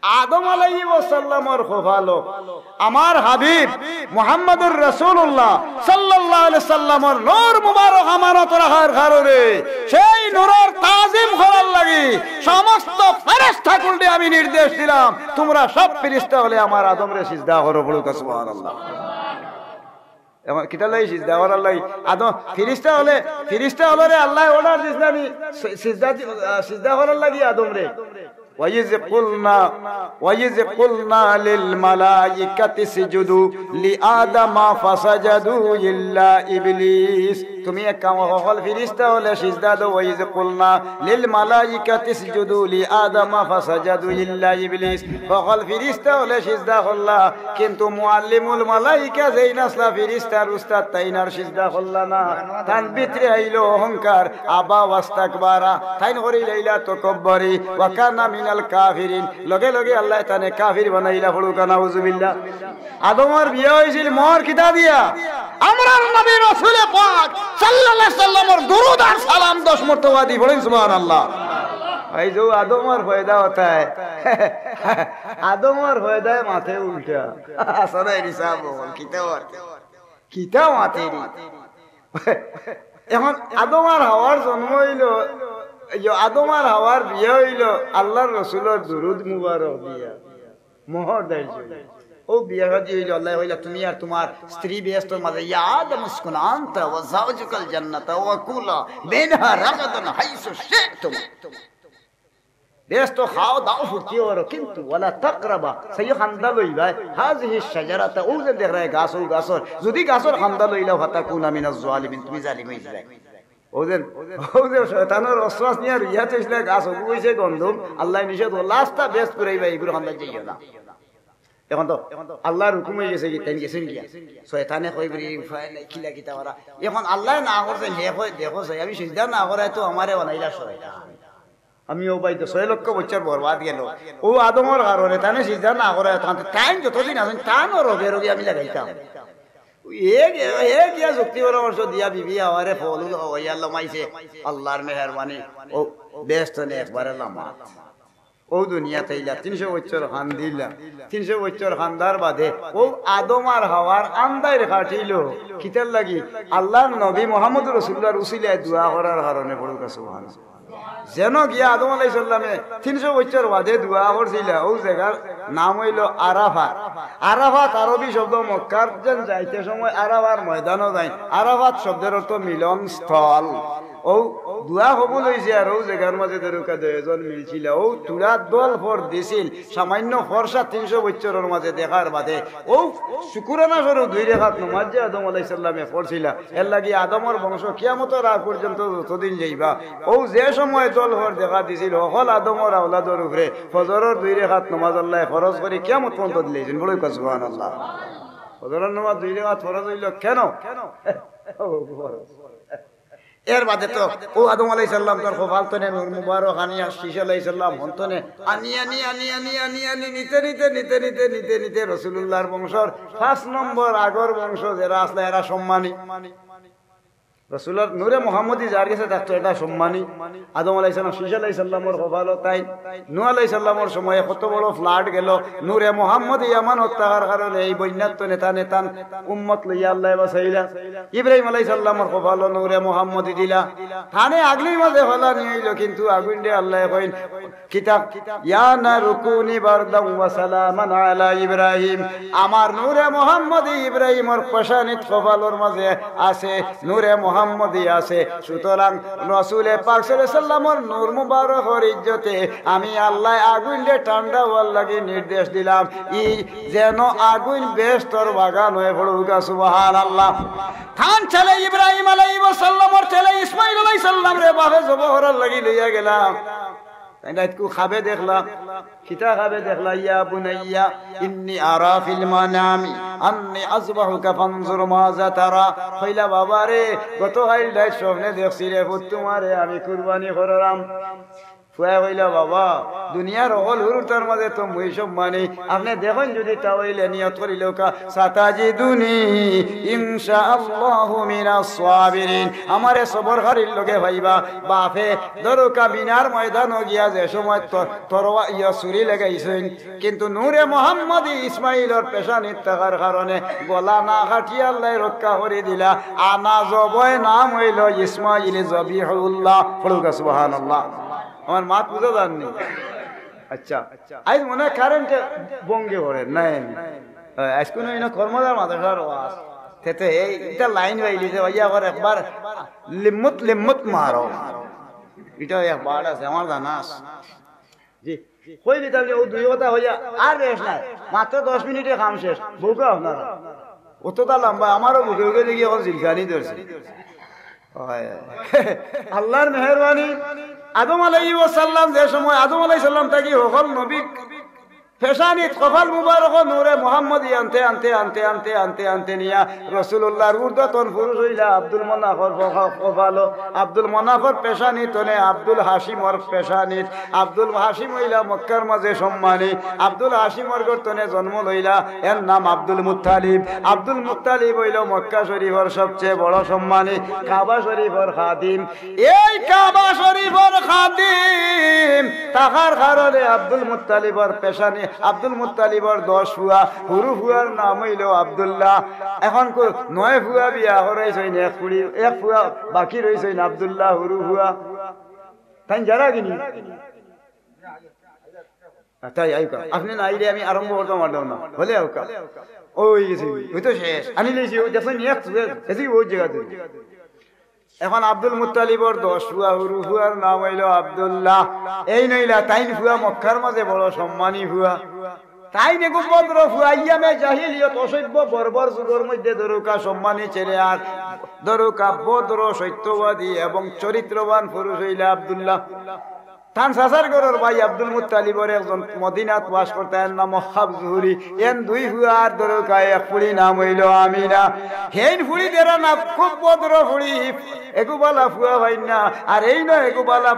আদম আলাইহিস সালামর কপালো আমার হাবিব মুহাম্মদুর রাসূলুল্লাহ সাল্লাল্লাহু আলাইহি সাল্লামর নূর মুবারক আমানত রাখার কারণে সেই নূরর তাজিম করার লাগি সমস্ত ফেরেশতা কুলরে আমি নির্দেশ দিলাম, "তোমরা সব ফিরিস্তা অকলে আমার আদমরে সিজদা করো।" পড়ুকা সুবহানাল্লাহ। এখন কিতা লাগি সিজদা করার লাগি? আদম ফিরিস্তা অকলে, ফিরিস্তা অকলরে আল্লাহ অর্ডার দিস না নি? সি-, সিজদা দি-, আহ, সিজদা করার লাগি আদমরে। وإذ قلنا، وإذ قلنا للملائكة اسجدوا لآدم فسجدوا إلا إبليس। তুমি এক কাম, হকল ফিরিস্তা অকলে সিজদা দেও। وإذ قلنا للملائكة اسجدوا لآدم فسجدوا إلا إبليس। হকল ফিরিস্তা অকলে সিজদা করলা, কিন্তু মুআল্লিমুল মালাইকা যেইন আছলা, ফিরিস্তার উস্তাদ, তাইন আর সিজদা করলা না। তান ভিতরে আইলো অহংকার, আবা ওয়াস্তাকবারা, তাইন করিলাইলা তকব্বরি, ওয়াকানা মিন আল কাফিরিন, লগে লগে আল্লায় তানে কাফির বানাইলা। পড়ুক্কা নাউজুবিল্লাহ। আদমর বিয়া অইছিল মোহর কিতা দিয়া? আমরার নবী রসুলে পাক সাল্লাল্লাহু আলাইহি সাল্লামর দুরুদ আর সালাম দশ মর্তবা দি। পড়ইন সুবহানাল্লাহ। এই যে আদমর পয়দা অতায়, আদমর পয়দায় মাতে উল্টা। আসলে হিসাব বল, কিতা অর? কিতা মাতে রে? এখন আদম আর হাওয়ার জন্ম অইলো, এই যে আদম আর হাওয়ার বিয়া অইলো আল্লার রসুলর দুরুদ মুবারক দিয়া, মোহর দেয় যে। অউ বিয়া শাদী অইলো, আল্লায় কইলা, "তুমি আর তুমার স্ত্রী বেহেস্তর মাজে, ইয়া আদম উসকুন আনতা ওয়া জাওজুকাল জান্নাতা ওয়া কুলা মিনহা রাগাদান হাইসু শি'তুমা।" বেহেস্তো খাও দাও ফুর্তি করো, কিন্তু ওয়ালা তাকরাবা, সেই খান্দা লইবায়, হাযিহি শাজারাতা, অউ যেন দেখরায় গাছ, অউ গাছর, যুদি গাছর খান্দা লইলাও, ফাতাকুনা মিনাজ জালিমিন, তুমি জালিম অইযিবায়। অউ যেন, অউ যে শয়তানর ওয়াসওয়াস নিয়া রুইয়া থইছলা গাছ, অগু অইছে গন্ধম, আল্লায় নিষেধ করলা, আস্তা বেহেস্ত পুরাইবায়, ইগুর খান্দাত যাইও না। এখন তো আল্লার হুকুম অইগেছে কি, তাইন গেছইন গিয়া। শয়তানে কয়, "বুড়ি, উপায় নাই, কিলা কিতা করা?" এখন আল্লায় না করছইন, হে কয়, "দেখো চাই, আমি সিজদা না করায় তো আমারে বানাইলা শয়তান।" আমি অউ ভাই তো ছয় লক্ষ বছর বরবাদ গেলো। অউ আদমর কারণে তানে সিজদা না করায়, তান, তাইন যতদিন আছইন, তানও রগে রগে আমি লাগাইতাম। এ গে-, এ গিয়া যুক্তি পরামর্শ দিয়া বিবি হাওয়ারে ফল হওয়াইয়া লমাইছে। আল্লার মেহেরবানি, অউ বেহেস্ত থনে একবারে লামাত। অউ দুনিয়াত আইলা, তিনশো বছর খান্দিলা। তিনশো বছর খান্দার বাদে অউ আদম আর হাওয়ার আন্দাইর কাটিলো। কিতার লাগি? আল্লার নবী মুহাম্মদুর রাসূলুল্লাহর উসিলায় দোয়া করার কারণে। পড়ুক্কা সুবহানাল্লাহ। যেন গিয়া আদম আলাইহিস সালামে তিনশো বছর বাদে দোয়া করছিলা, অউ জাগার নাম অইলো আরাফাত। আরাফাত আরবি শব্দ, মক্কার যেন যাইতে সময় আরাফার ময়দানো যাইন। আরাফাত শব্দর অর্থ মিলন স্থল। অউ দোয়া কবুল অইছে, আর অউ জাগার মাজে ধরুক্কা দুইজন মিলছিলা, অউ থুড়া দল ফর দিছিল, সামান্য ফর্সা তিনশো বছরর মাজে দেখার বাদে, অউ শুকুরানা স্বরূপ দুই রেকাত নমাজ যে আদম আলাইহিস সালামে পড়ছিলা, এর লাগি আদমর বংশ কিয়ামতর আগ পর্যন্ত যতদিন যাইবা, অউ যে সময় দল ফর দেখা দিছিল, হকল আদমর আওলাদর উপরে ফজরর দুই রেকাত নমাজ আল্লায় ফরজ করি কিয়ামত পর্যন্ত দিলাইছইন। পড়ুক্কা সুবহানাল্লাহ। ফজরর নমাজ দুই রেকাত ফরজ অইলো কেনে? অউ ফরজ। এর বাদে তো অউ আদম আলাইহিস সালাম তার কপাল থনে নূর মুবারক আনিয়া, শীষ আলাইহিস সালাম হন থনে আনি, আনি, আনি, আনি, আনি, আনি, নিতে, নিতে, নিতে, নিতে, নিতে, নিতে রসুলুল্লাহর বংশর পাঁচ নম্বর আগর বংশ যেরা আছলা, এরা সম্মানী। রসুলর নূরে মোহাম্মদী যার গেছে থাকতো, এটা সম্মানী। আদম আলাইহিস সালাম, শীষ আলাইহিস সালামর কপালো তাইন। নূহ আলাইহিস সালামর সময়ে কত বড় flood গেলো, নূরে মোহাম্মদী আমানত থাকার কারণে এই বন্যাত থনে তানে তান উম্মত লইয়া আল্লায় বাঁচাইলা। ইব্রাহিম আলাইহিস সালামর কপালো নূরে মোহাম্মদী দিলা। তানে আগুইনর মাজে ফালানি অইলো, কিন্তু আগুইনরে আল্লায় কইন, কিতাব, "ইয়া নারু কুনি বারদান ওয়া সালামান আলা ইব্রাহিম।" আমার নূরে মোহাম্মদী ইব্রাহিমর পেশানিত কপালর মাজে আছে, নূরে মোহাম্মদী আছে। সুতরাং রসুলে পাক সাল্লাল্লাহু আলাইহি সাল্লামর নূর মুবারকর ইজ্জতে আমি আল্লায় আগুইনরে ঠান্ডা অওয়ার লাগি নির্দেশ দিলাম, ই যেন আগুইন বেহেস্তর বাগান অয়। পড়ুক্কা সুবহানাল্লাহ। তান ছেলে ইব্রাহিম আলাইহিস সালামর ছেলে ইসমাইল আলাইহিস সালামরে বাফে জবো করার লাগি লইয়া গেলা। তাইন রাইতকু খাবে দেখলা। কিতা খাবে দেখলা? "ইয়া বুনাইয়া ইন্নী আরা ফিল মানামি আন্নী আযবাহুকা ফানজুর মাযা তারা।" কইলা, "বাবা রে, গতকাইল রাইত স্বপ্নে দেখছি রে পুত, তুমারে আমি কুরবানি কররাম।" ফুয়ায় কইলা, "বাবা, দুনিয়ার হকল হুরুতার মাজে তো মুই সম্মানী, আপনে দেখইন যুদি তা অইলে নিয়ত করিলাউক্কা, সাতাজিদুনি ইনশাআল্লাহু মিনাস সাবিরিন, আমারে সবরকারীর লগে পাইবা।" বাফে ধরুক্কা মিনার ময়দানো গিয়া যে সময় ত-, তরোয়া-, ইয়া, ছুরি লাগাইছইন, কিন্তু নূরে মোহাম্মদী ইসমাইলর পেশানিত থাকার কারণে গলা না কাটিয়া আল্লায় রক্ষা করি দিলা। আনা জবয় নাম অইলো ইসমাইল জবিহুল্লাহ। পড়ুক্কা সুবহানাল্লাহ। আমার মাত বুঝা যারনি? আচ্ছা, আইজ মনে অয় কারেন্টে বঙ্গে পড়ে, নায় নি? আইজ কুনু ইনো কর্মদার মাদ্রাসার ওয়াজ। তে তে এই, ইটা লাইন বাইলিছে, ভাইয়া, আবার একবার লিম্মত, লিম্মত মারো। ইটা একবার আছে, আমার জানা আছে। জি, কই দিতাম যে অউ দুই কথা কইয়া আর রেশ নাই, মাত্র দশ মিনিটে কাম শেষ। বউকা আপনারা অতটা লম্বা, আমারও বুকে বুকে দেখি এখন জিলকানি ধরছে। অয়, অয়। আল্লার মেহেরবানি, আদম আলাইহিস সালাম যে সময়, আদম আলাইহিস সালাম থাকি হকল নবী পেশানিত কপাল মুবারক নূরে মোহাম্মদী আনতে আনতে আনতে আনতে আনতে আনতে নিয়া রসুলুল্লাহর ঊর্ধ্বতন পুরুষ অইলা আব্দুল মনাফর ফ-, কপালো। আব্দুল মনাফর পেশানিত তনে আব্দুল হাশিমর পেশানিত। আব্দুল হাশিম অইলা মক্কার মাঝে সম্মানী। আব্দুল হাশিমর গর্ভ তনে জন্ম লইলা, এর নাম Abdul Muttalib. Abdul Muttalib oil Mecca শরীফর সবচেয়ে বড় সম্মানী, কাবা শরীফর খাদিম। এই কাবা শরীফর খাদিম থাকার কারণে আব্দুল মুত্তালিবর পেশানি, আব্দুল মুত্তালিবর দশ ফুয়া, হুরু ফুয়ার নাম অইল আব্দুল্লাহ। এখন কো-, নয় ফুয়া বিয়া করাইছইন, এক ফুড়ি, এক ফুয়া বাকি রইছইন আব্দুল্লাহ হুরু ফুয়া। তাইন যারা কিনি? তাই আইউক্কা। আপনে না আইলে আমি আরম্ভ করতাম পারলাম না। হলে আউক্কা। ওই গেছে, ওই তো শেষ। আনি লইছি, ওই দেখো নি এক ফুয়া, এসে ওই জায়গা থেকে। এখন আব্দুল মুত্তালিবর দশ ফুয়া, হুরু ফুয়ার নাম অইল আব্দুল্লাহ। এইন অইলা তাইন ফুয়া মক্কার মাঝে বড় সম্মানী ফুয়া। তাইন এগু ভদ্র ফুয়া, ইয়ামে জাহিলিয়ত অসভ্য বর্বর যুগর মধ্যে ধরউক্কা সম্মানী ছেলে আর ধরউক্কা ভদ্র সত্যবাদী এবং চরিত্রবান পুরুষ অইলা আব্দুল্লাহ। তান চাচার ঘরর ভাই আব্দুল মুত্তালিবর একজন মদিনাত বাস করতা, এর নাম ওয়াক্কাব জুহরি। এন দুই ফুয়া আর ধরউক্কা এক ফুড়ি নাম অইল আমিনা। হেইন ফুড়ি দেরা না, খুব ভদ্র ফুড়ি, এগু বালা ফুয়া পাইন না, আর এইন এগু বালা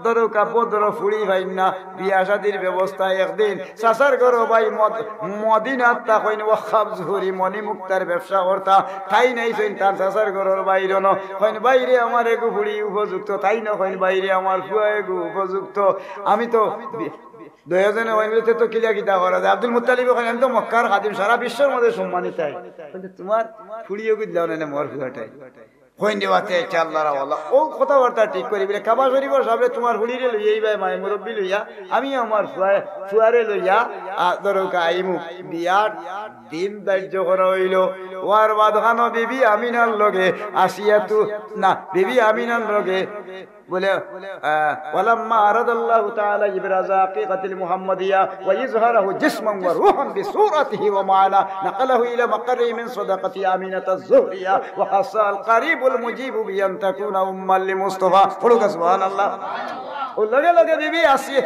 ধরউক্কা ভদ্র ফুড়ি পাইন না। বিয়া শাদির ব্যবস্থা একদিন চাচার ঘরর ভাই মদ-, মদিনাত তা কইন ওয়াক্কাব জুহরি মণিমুক্তার ব্যবসা করতা, তাইন আইছইন তান চাচার ঘরর ভাইর অনো, কইন ভাইরে আমার এগু ফুড়ি উপযুক্ত, তাইন কইন ভাইরে আমার ফুয়া এগু উপযুক্ত। আমি তো বি-, দুইজনে অইলে তো কিলা কিতা করা যায়। আব্দুল মুত্তালিব কইন আমি তো মক্কার খাদিম, সারা বিশ্বর মাঝে সম্মানী তাইন। কইন তুমার ফুড়ি এগু দিলাও না, মোর ফুয়াটাই। কইন রে বাতে, আচ্ছা, আল্লাহর হাওলা। ও কথাবার্তা ঠিক করি বলে, কাবা শরীফর সামনে তুমার ফুড়িরে লইয়া, এই ভাই মায়ে মুরব্বি লইয়া, আমি আমার ফুয়া-, ফুয়ারে লইয়া, আ, ধরউক্কা আইমু। বিয়ার দিন ধার্য করা অইল। ওয়ার বাদ খানো বিবি আমিনার লগে আসিয়া তু-, না, বিবি আমিনার লগে বলে, আ, ولما أراد الله تعالى إبراز عقيقة المحمدية وإظهاره جسما وروحا بصورته وما علاه نقله إلى مقره من صدقة آمنة الزهرية وخصها القريب المجيب بأن تكون أما لمصطفى। পড়ুক্কা সুবহানাল্লাহ। ও লগে লগে বিবি আসি-,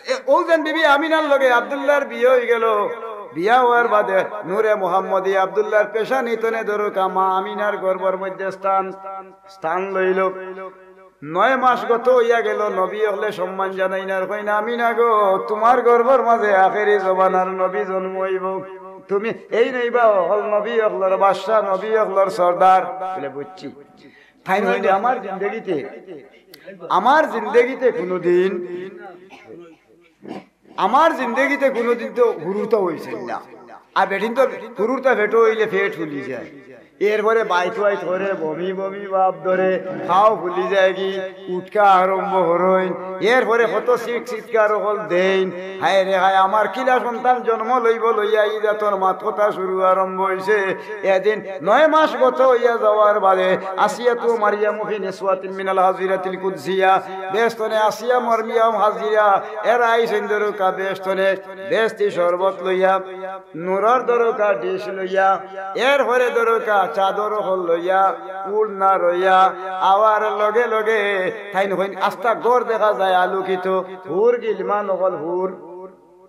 এ, ও যেন বিবি আমিনার লগে আব্দুল্লাহর বিয়া অইগেল। বিয়া অওয়ার বাদে নূরে মোহাম্মদী আব্দুল্লাহর পেশানি তনে ধরউক্কা মা আমিনার গর্ভর মধ্যে স্থান, স্থান লইল। নয় মাস গত অইয়া গেল, নবী অকলে সম্মান জানাইন আর কইন, "আমিনা গো, তুমার গর্ভর মাঝে আখেরি জমানার নবী জন্ম অইব। তুমি এইন অইবা হকল নবী অকলর বাদশা, নবী অকলর সর্দার।" বলে, "বুঝছি।" তাইন কইন, "আমার জিন্দেগিতে, আমার জিন্দেগিতে কুনুদিন, আমার জিন্দেগিতে কুনুদিন তো হুরুতা অইছে না।" আর বেটিন্তর হুরুতা পেটো অইলে পেট ফুলি যায়। এরপরে বাইত বাইত করে, বমি বমি ভাব ধরে, খাও ফুলি যায়গি, উটকা আরম্ভ করইন। এরপরে কত চিৎ-, চিৎকার অকল দেইন, "হায় রে হায়, আমার কিলা সন্তান জন্ম লইব, লইয়া ই জাতর মাত কথা শুরু আরম্ভ অইছে।" এদিন নয় মাস গত অইয়া যাওয়ার বাদে আসিয়াতু মারিয়ামু ফি নিসওয়াতিন মিনাল হাজিরাতিল কুদসিয়া, বেহেশতনে আসিয়া মারিয়াম হাজিরা, এরা আইছইন ধরউক্কা বেহেশতনে, বেহেশতি শরবত লইয়া, নূরর ধরউক্কা ডিশ লইয়া, এরপরে ধরউক্কা চাদর অকল লইয়া, উড়না লইয়া, আওয়ার লগে লগে তাইন কইন আস্তা ঘর দেখা যায় আলোকিত, হুর গিলমান অকল হুর,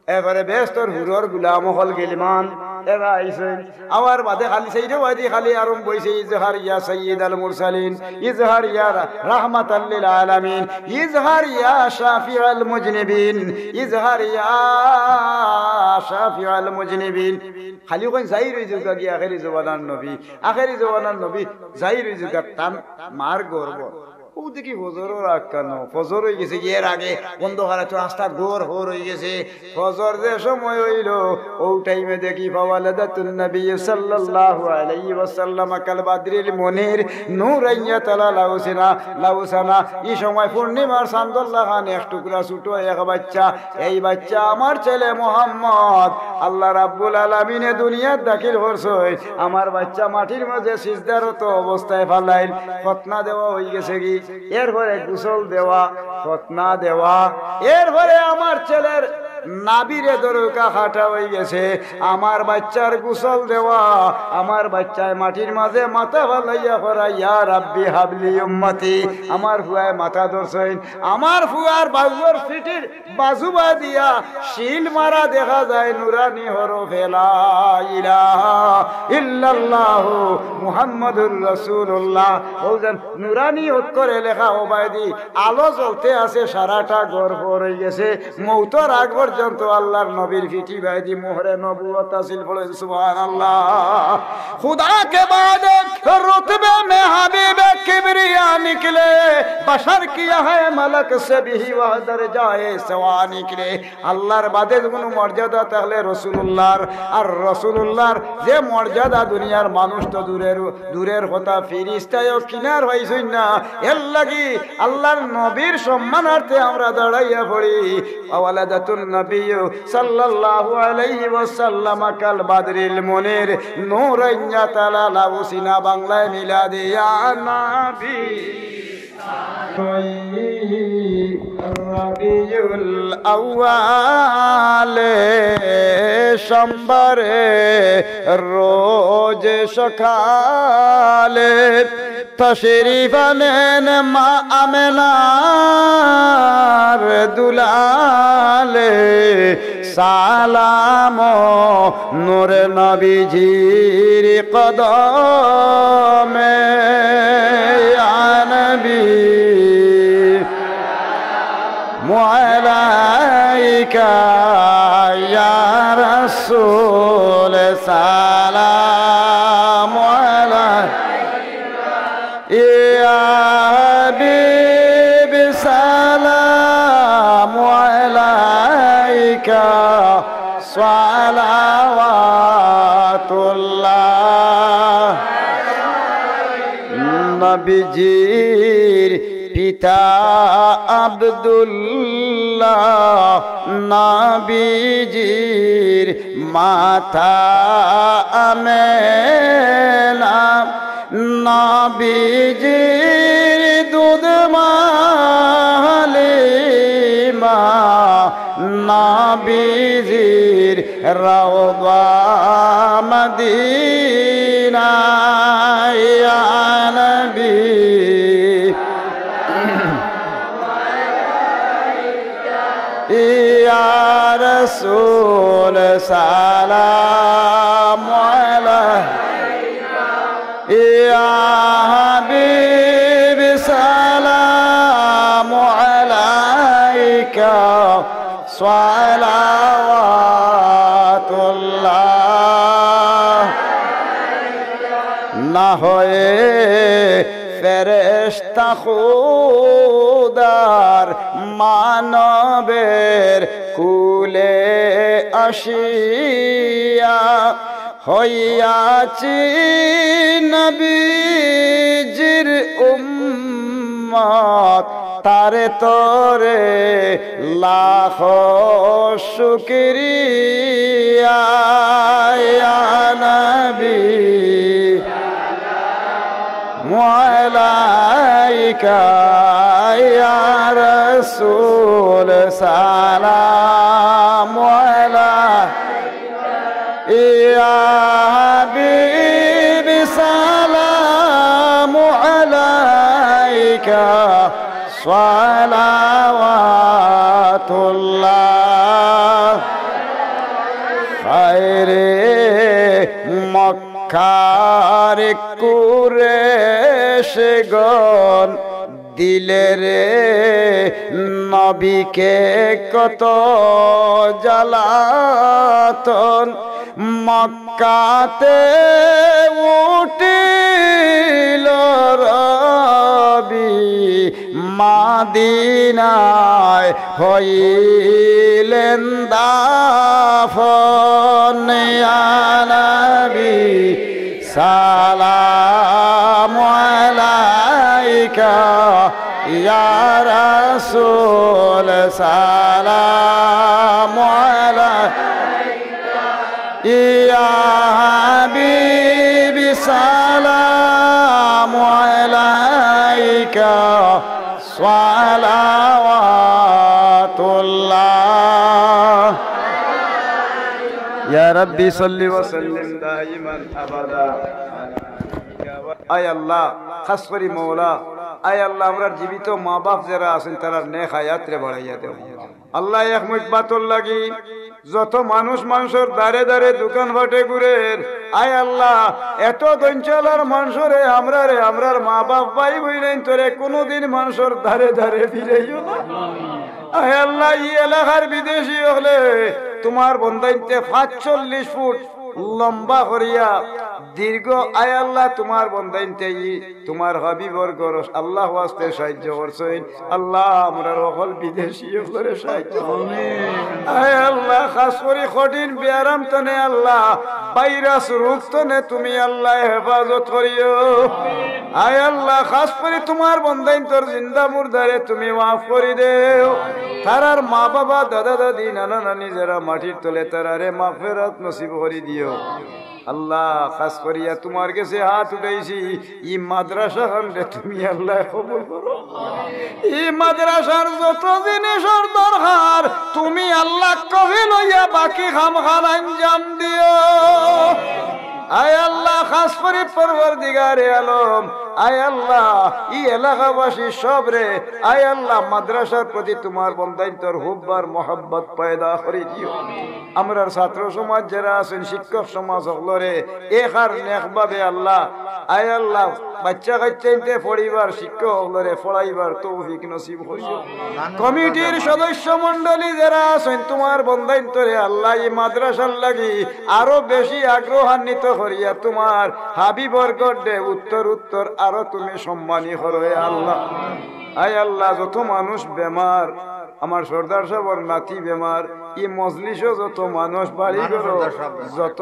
এরপরে বেহেশতর হুরর গুলাম অকল গিলমান, এরা আইছইন। আওয়ার বাদে খালি সেইটা বাদি খালি আরম্ভ অইছে, "ইজহার ইয়া সাইয়্যিদাল মুরসালিন, ইজহার ইয়া রা-, রাহমাতাল লিল আলামিন, ইজহার ইয়া শাফিআল মুজনিবিন, ইজহার ইয়া শাফিআল মুজনিবিন।" খালি কইন, "জাহির অই যাউক্কা গি আখেরি জমানার নবী, আখেরি জমানার নবী জাহির অই যাউক্কা।" তান মার গর্ভ। ও দেখি ফজরর আগ কানো, ফজর অই গেছে, এর আগে অন্ধকারে তো আস্তা ঘর হর অই গেছে। ফজর যে সময় অইল, ও টাইমে দেখি ফাওয়ালাদাতুন নবী সাল্লাল্লাহু আলাইহি ওয়াসাল্লাম কাল বাদরিল মুনির নূরাইয়াতালা লাউসানা, লাউসানা। ই সময় পূর্ণিমার চান্দর লাখান এক টুকরা ছোট এক বাচ্চা। এই বাচ্চা আমার ছেলে মোহাম্মদ। আল্লাহ রাব্বুল আলামিনে দুনিয়াত দাখিল করছইন। আমার বাচ্চা মাটির মাঝে সিজদারত অবস্থায় ফালাইল। খতনা দেওয়া অই গেছে গি, এরপরে গোসল দেওয়া, খতনা দেওয়া, এরপরে আমার ছেলের নাভিরে ধরউক্কা কাটা অইগেছে। আমার বাইচ্চার গোসল দেওয়া, আমার বাইচ্চায় মাটির মাঝে মাথা ফালাইয়া করা, ইয়া রাব্বি হাবলি উম্মতি। আমার ফুয়ায় মাথা ধরছইন, আমার ফুয়ার বাউর পিঠির বাজুবায় দিয়া সিল মারা দেখা যায় নুরানি হরফে লা ইলাহা ইল্লাল্লাহু মুহাম্মাদুর রাসূলুল্লাহ। অউ যেন নুরানি অক্ষরে লেখা, ও ভাইদি, আলো জ্বলতে আছে, সারাটা ঘর ভর অইগেছে। মউতর আগ পর্যন্ত আল্লার নবীর পিঠি বায়দি মোহরে নবুয়ত আছিল। পড়েন সুবহানাল্লাহ। खुदा के बाद रुतबे में हबीब किबरिया निकले, बशर किया है मलक से भी वह दर्जाए सवा निकले। আল্লার বাদে কুনু মর্যাদা থাকলে রসুলুল্লাহর, আর রসুলুল্লাহর যে মর্যাদা দুনিয়ার মানুষ তো দূরের, দূরের কথা, ফিরিস্তায়ও কিনার পাইছইন না। এরলাগি আল্লার নবীর সম্মানার্থে আমরা দাঁড়াইয়া পড়ি। ওয়ালাদাতুন নবী সাল্লাল্লাহু আলাইহি ওয়াসাল্লাম কাল বাদরিল মুনির, নূরাইন তালালা উসিনা, বাংলায় মিলাদে ইয়া নবী। রবিউল আউয়ালে সোমবারে রোজ সকালে তশরিফ আনেন মা আমেনার দুলালে। সালাম নূর নবীজির কদমে, ইয়া নবী। عليك يا رسول سلام عليك يا حبيب سلام عليك صلوات الله। নবীজির পিতা আব্দুল্লাহ, নবীজির মাতা আমেনা, নবীজির দুধ মা হালিমা, নবীজির রওজা মদিনা, ইয়া নবী। يا رسول سلام عليك يا حبيب سلام عليك صلوات الله। না হয়ে ফেরেশতা খুদার মানবের কুলে আসিয়া হইয়াছি নবীজির উম্মত, তারে তরে লাখো শুকরিয়া, ইয়া নবী। عليك يا رسول سلام عليك يا حبيب سلام عليك صلوات الله। হায়রে মক্কার কুরেশগণ দিলে রে নবীকে কত জ্বালাতন। মক্কাতে উঠিল রবি, মাদিনায় হইলেন দাফন। ইয়া নবী سلام عليك يا رسول سلام عليك يا حبيب سلام عليك صلوات الله। ইয়া রাব্বি সাল্লি ওয়া সাল্লিম দাইমান আবাদা। আয় আল্লাহ, খাস করি মওলা, আয় আল্লাহ, আমরার জীবিত মা বাপ যেরা আছইন, তারার নেক হায়াতরে বাড়াইয়া দেও। আল্লাহ, এক মুখ ভাতর লাগি যত মানুষ মানষর দ্বারে দ্বারে দোকান পাটে ঘুরের, আয় আল্লাহ, এত দইনচালার মানষরে, আমরারে, আমরার মা বাপ, ভাই বইনাইন্তরে কুনুদিন মানষর দ্বারে দ্বারে ফিরাইও না। আয় আল্লাহ, ই এলাকার বিদেশি অকলে তুমার বন্দাইন্তে পাঁচচল্লিশ ফুট লম্বা করিয়া দীর্ঘ, আয় আল্লাহ, তুমার বন্দাইন্তে ই তুমার হাবিবর ঘর আল্লাহ ওয়াস্তে সাহায্য করছইন। আল্লাহ, আমরার হকল বিদেশি অকলরে সাহায্য করো। আয় আল্লাহ, খাস করি কঠিন বেয়ারাম তনে আল্লাহ, ভাইরাস রোগ তনে তুমি আল্লাহ হেফাজত করিও। আয় আল্লাহ, খাস করি তুমার বন্দাইন্তর জিন্দা মুর্দারে তুমি মাফ করি দেও। তারার মা বাবা, দাদা দাদি, নানা নানি যেরা মাটির তলে, তারারে মাগফিরাত নসিব করি দিও। আল্লাহ, খাস করিয়া তুমার গেছে হাত উঠাইছি, ই মাদ্রাসা খানরে তুমি আল্লাহ কবুল করো। ই মাদ্রাসার যত জিনিসর দরকার, তুমি আল্লাহ কফিল অইয়া বাকি কাম খান আঞ্জাম দিও। আয় আল্লাহ, খাস করি পরওয়ারদিগারে আলম, আয় আল্লাহ, ই এলাকাবাসী সবরে, আয় আল্লাহ, মাদ্রাসার প্রতি তুমার বন্দাইন্তর হুব্ব আর মহব্বত পয়দা করি দিও। আমরার ছাত্র সমাজ যেরা আছইন, শিক্ষক সমাজ অকলরে, একার নেকভাবে আল্লাহ, আয় আল্লাহ, বাচ্চা কাচ্চাইন্তে পড়িবার, শিক্ষক অকলরে পড়াইবার তৌফিক নসিব করিও। কমিটির সদস্য মণ্ডলী যেরা আছইন, তুমার বন্দাইন্তরে আল্লাহ, ই মাদ্রাসার লাগি আরো বেশি আগ্রহান্বিত করিয়া তুমার হাবিবর গড্ডে উত্তর উত্তর আরো তুমি সম্মানী করো, এ আল্লাহ। আয় আল্লাহ, যত মানুষ বেমার, আমার সর্দার সাবর নাতি বেমার, ই মজলিসও যত মানুষ বাড়ি ঘরো, যত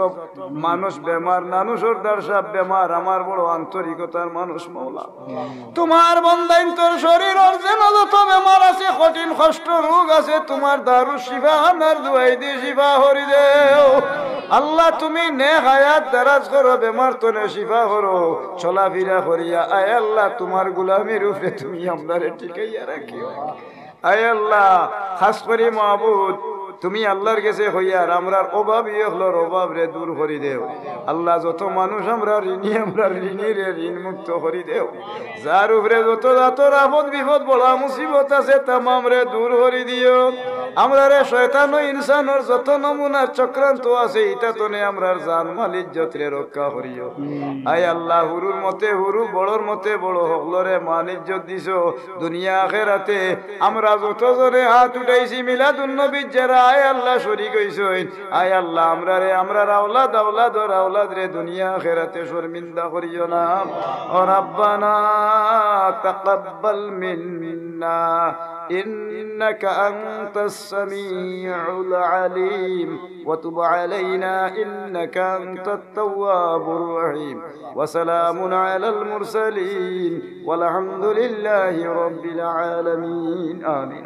মানুষ বেমার, নানু সর্দার সাব বেমার, আমার বড় আন্তরিকতার মানুষ মওলা। তুমার বন্দাইন্তর শরীরর যেন যত বেমার আছে, কঠিন কষ্ট রোগ আছে, তুমার দারুশ শিফা খানার দুয়াই দি শিফা করি দেও। আল্লাহ, তুমি নেক হায়াত দারাজ করো, বেমার তনে শিফা করো, চলাফিরা করিয়া, আয় আল্লাহ, তুমার গুলামির উপরে তুমি আমরারে টিকাইয়া রাখিও। আয় আল্লাহ, খাস করি মাবুদ, তুমি আল্লাহর গেছে কইয়ার, আমরার অভাবী অকলর অভাবরে দূর করি দেও। আল্লাহ, যত মানুষ আমরা ঋণী, আমরার ঋণীরে ঋণ মুক্ত করি দেও। যার উপরে যত জাতর আপদ বিপদ বড় মুসিবত আছে, তামামরে দূর করি দিও। আমরারে শয়তান ও ইনসানর যত নমুনার চক্রান্ত আছে, ইতা তনে আমরার জান মাল ইজ্জতরে রক্ষা করিও। আয় আল্লাহ, হুরুর মতে হুরু, বড়র মতে বড়, হকলরে মান ইজ্জত দিছো দুনিয়া আখেরাতে। আমরা যত জনে হাত উঠাইছি মিলাদুন নবীর যারা, আয় আল্লাহ, শরিক অইছইন, আয় আল্লাহ, আমরারে, আমরার আওলাদ, আওলাদর আওলাদরে দুনিয়া আখেরাতে শর্মিন্দা করিও না। ও রাব্বানা তাকাব্বাল মিন্না ইন্নাকা আনতাস সামিউল আলিম ওয়া তুব আলাইনা ইন্নাকা আনতাত তাওয়াবুর রহিম। ওয়া সালামুন আলাল মুরসালিন ওয়াল হামদুলিল্লাহি রাব্বিল আলামিন। আমিন।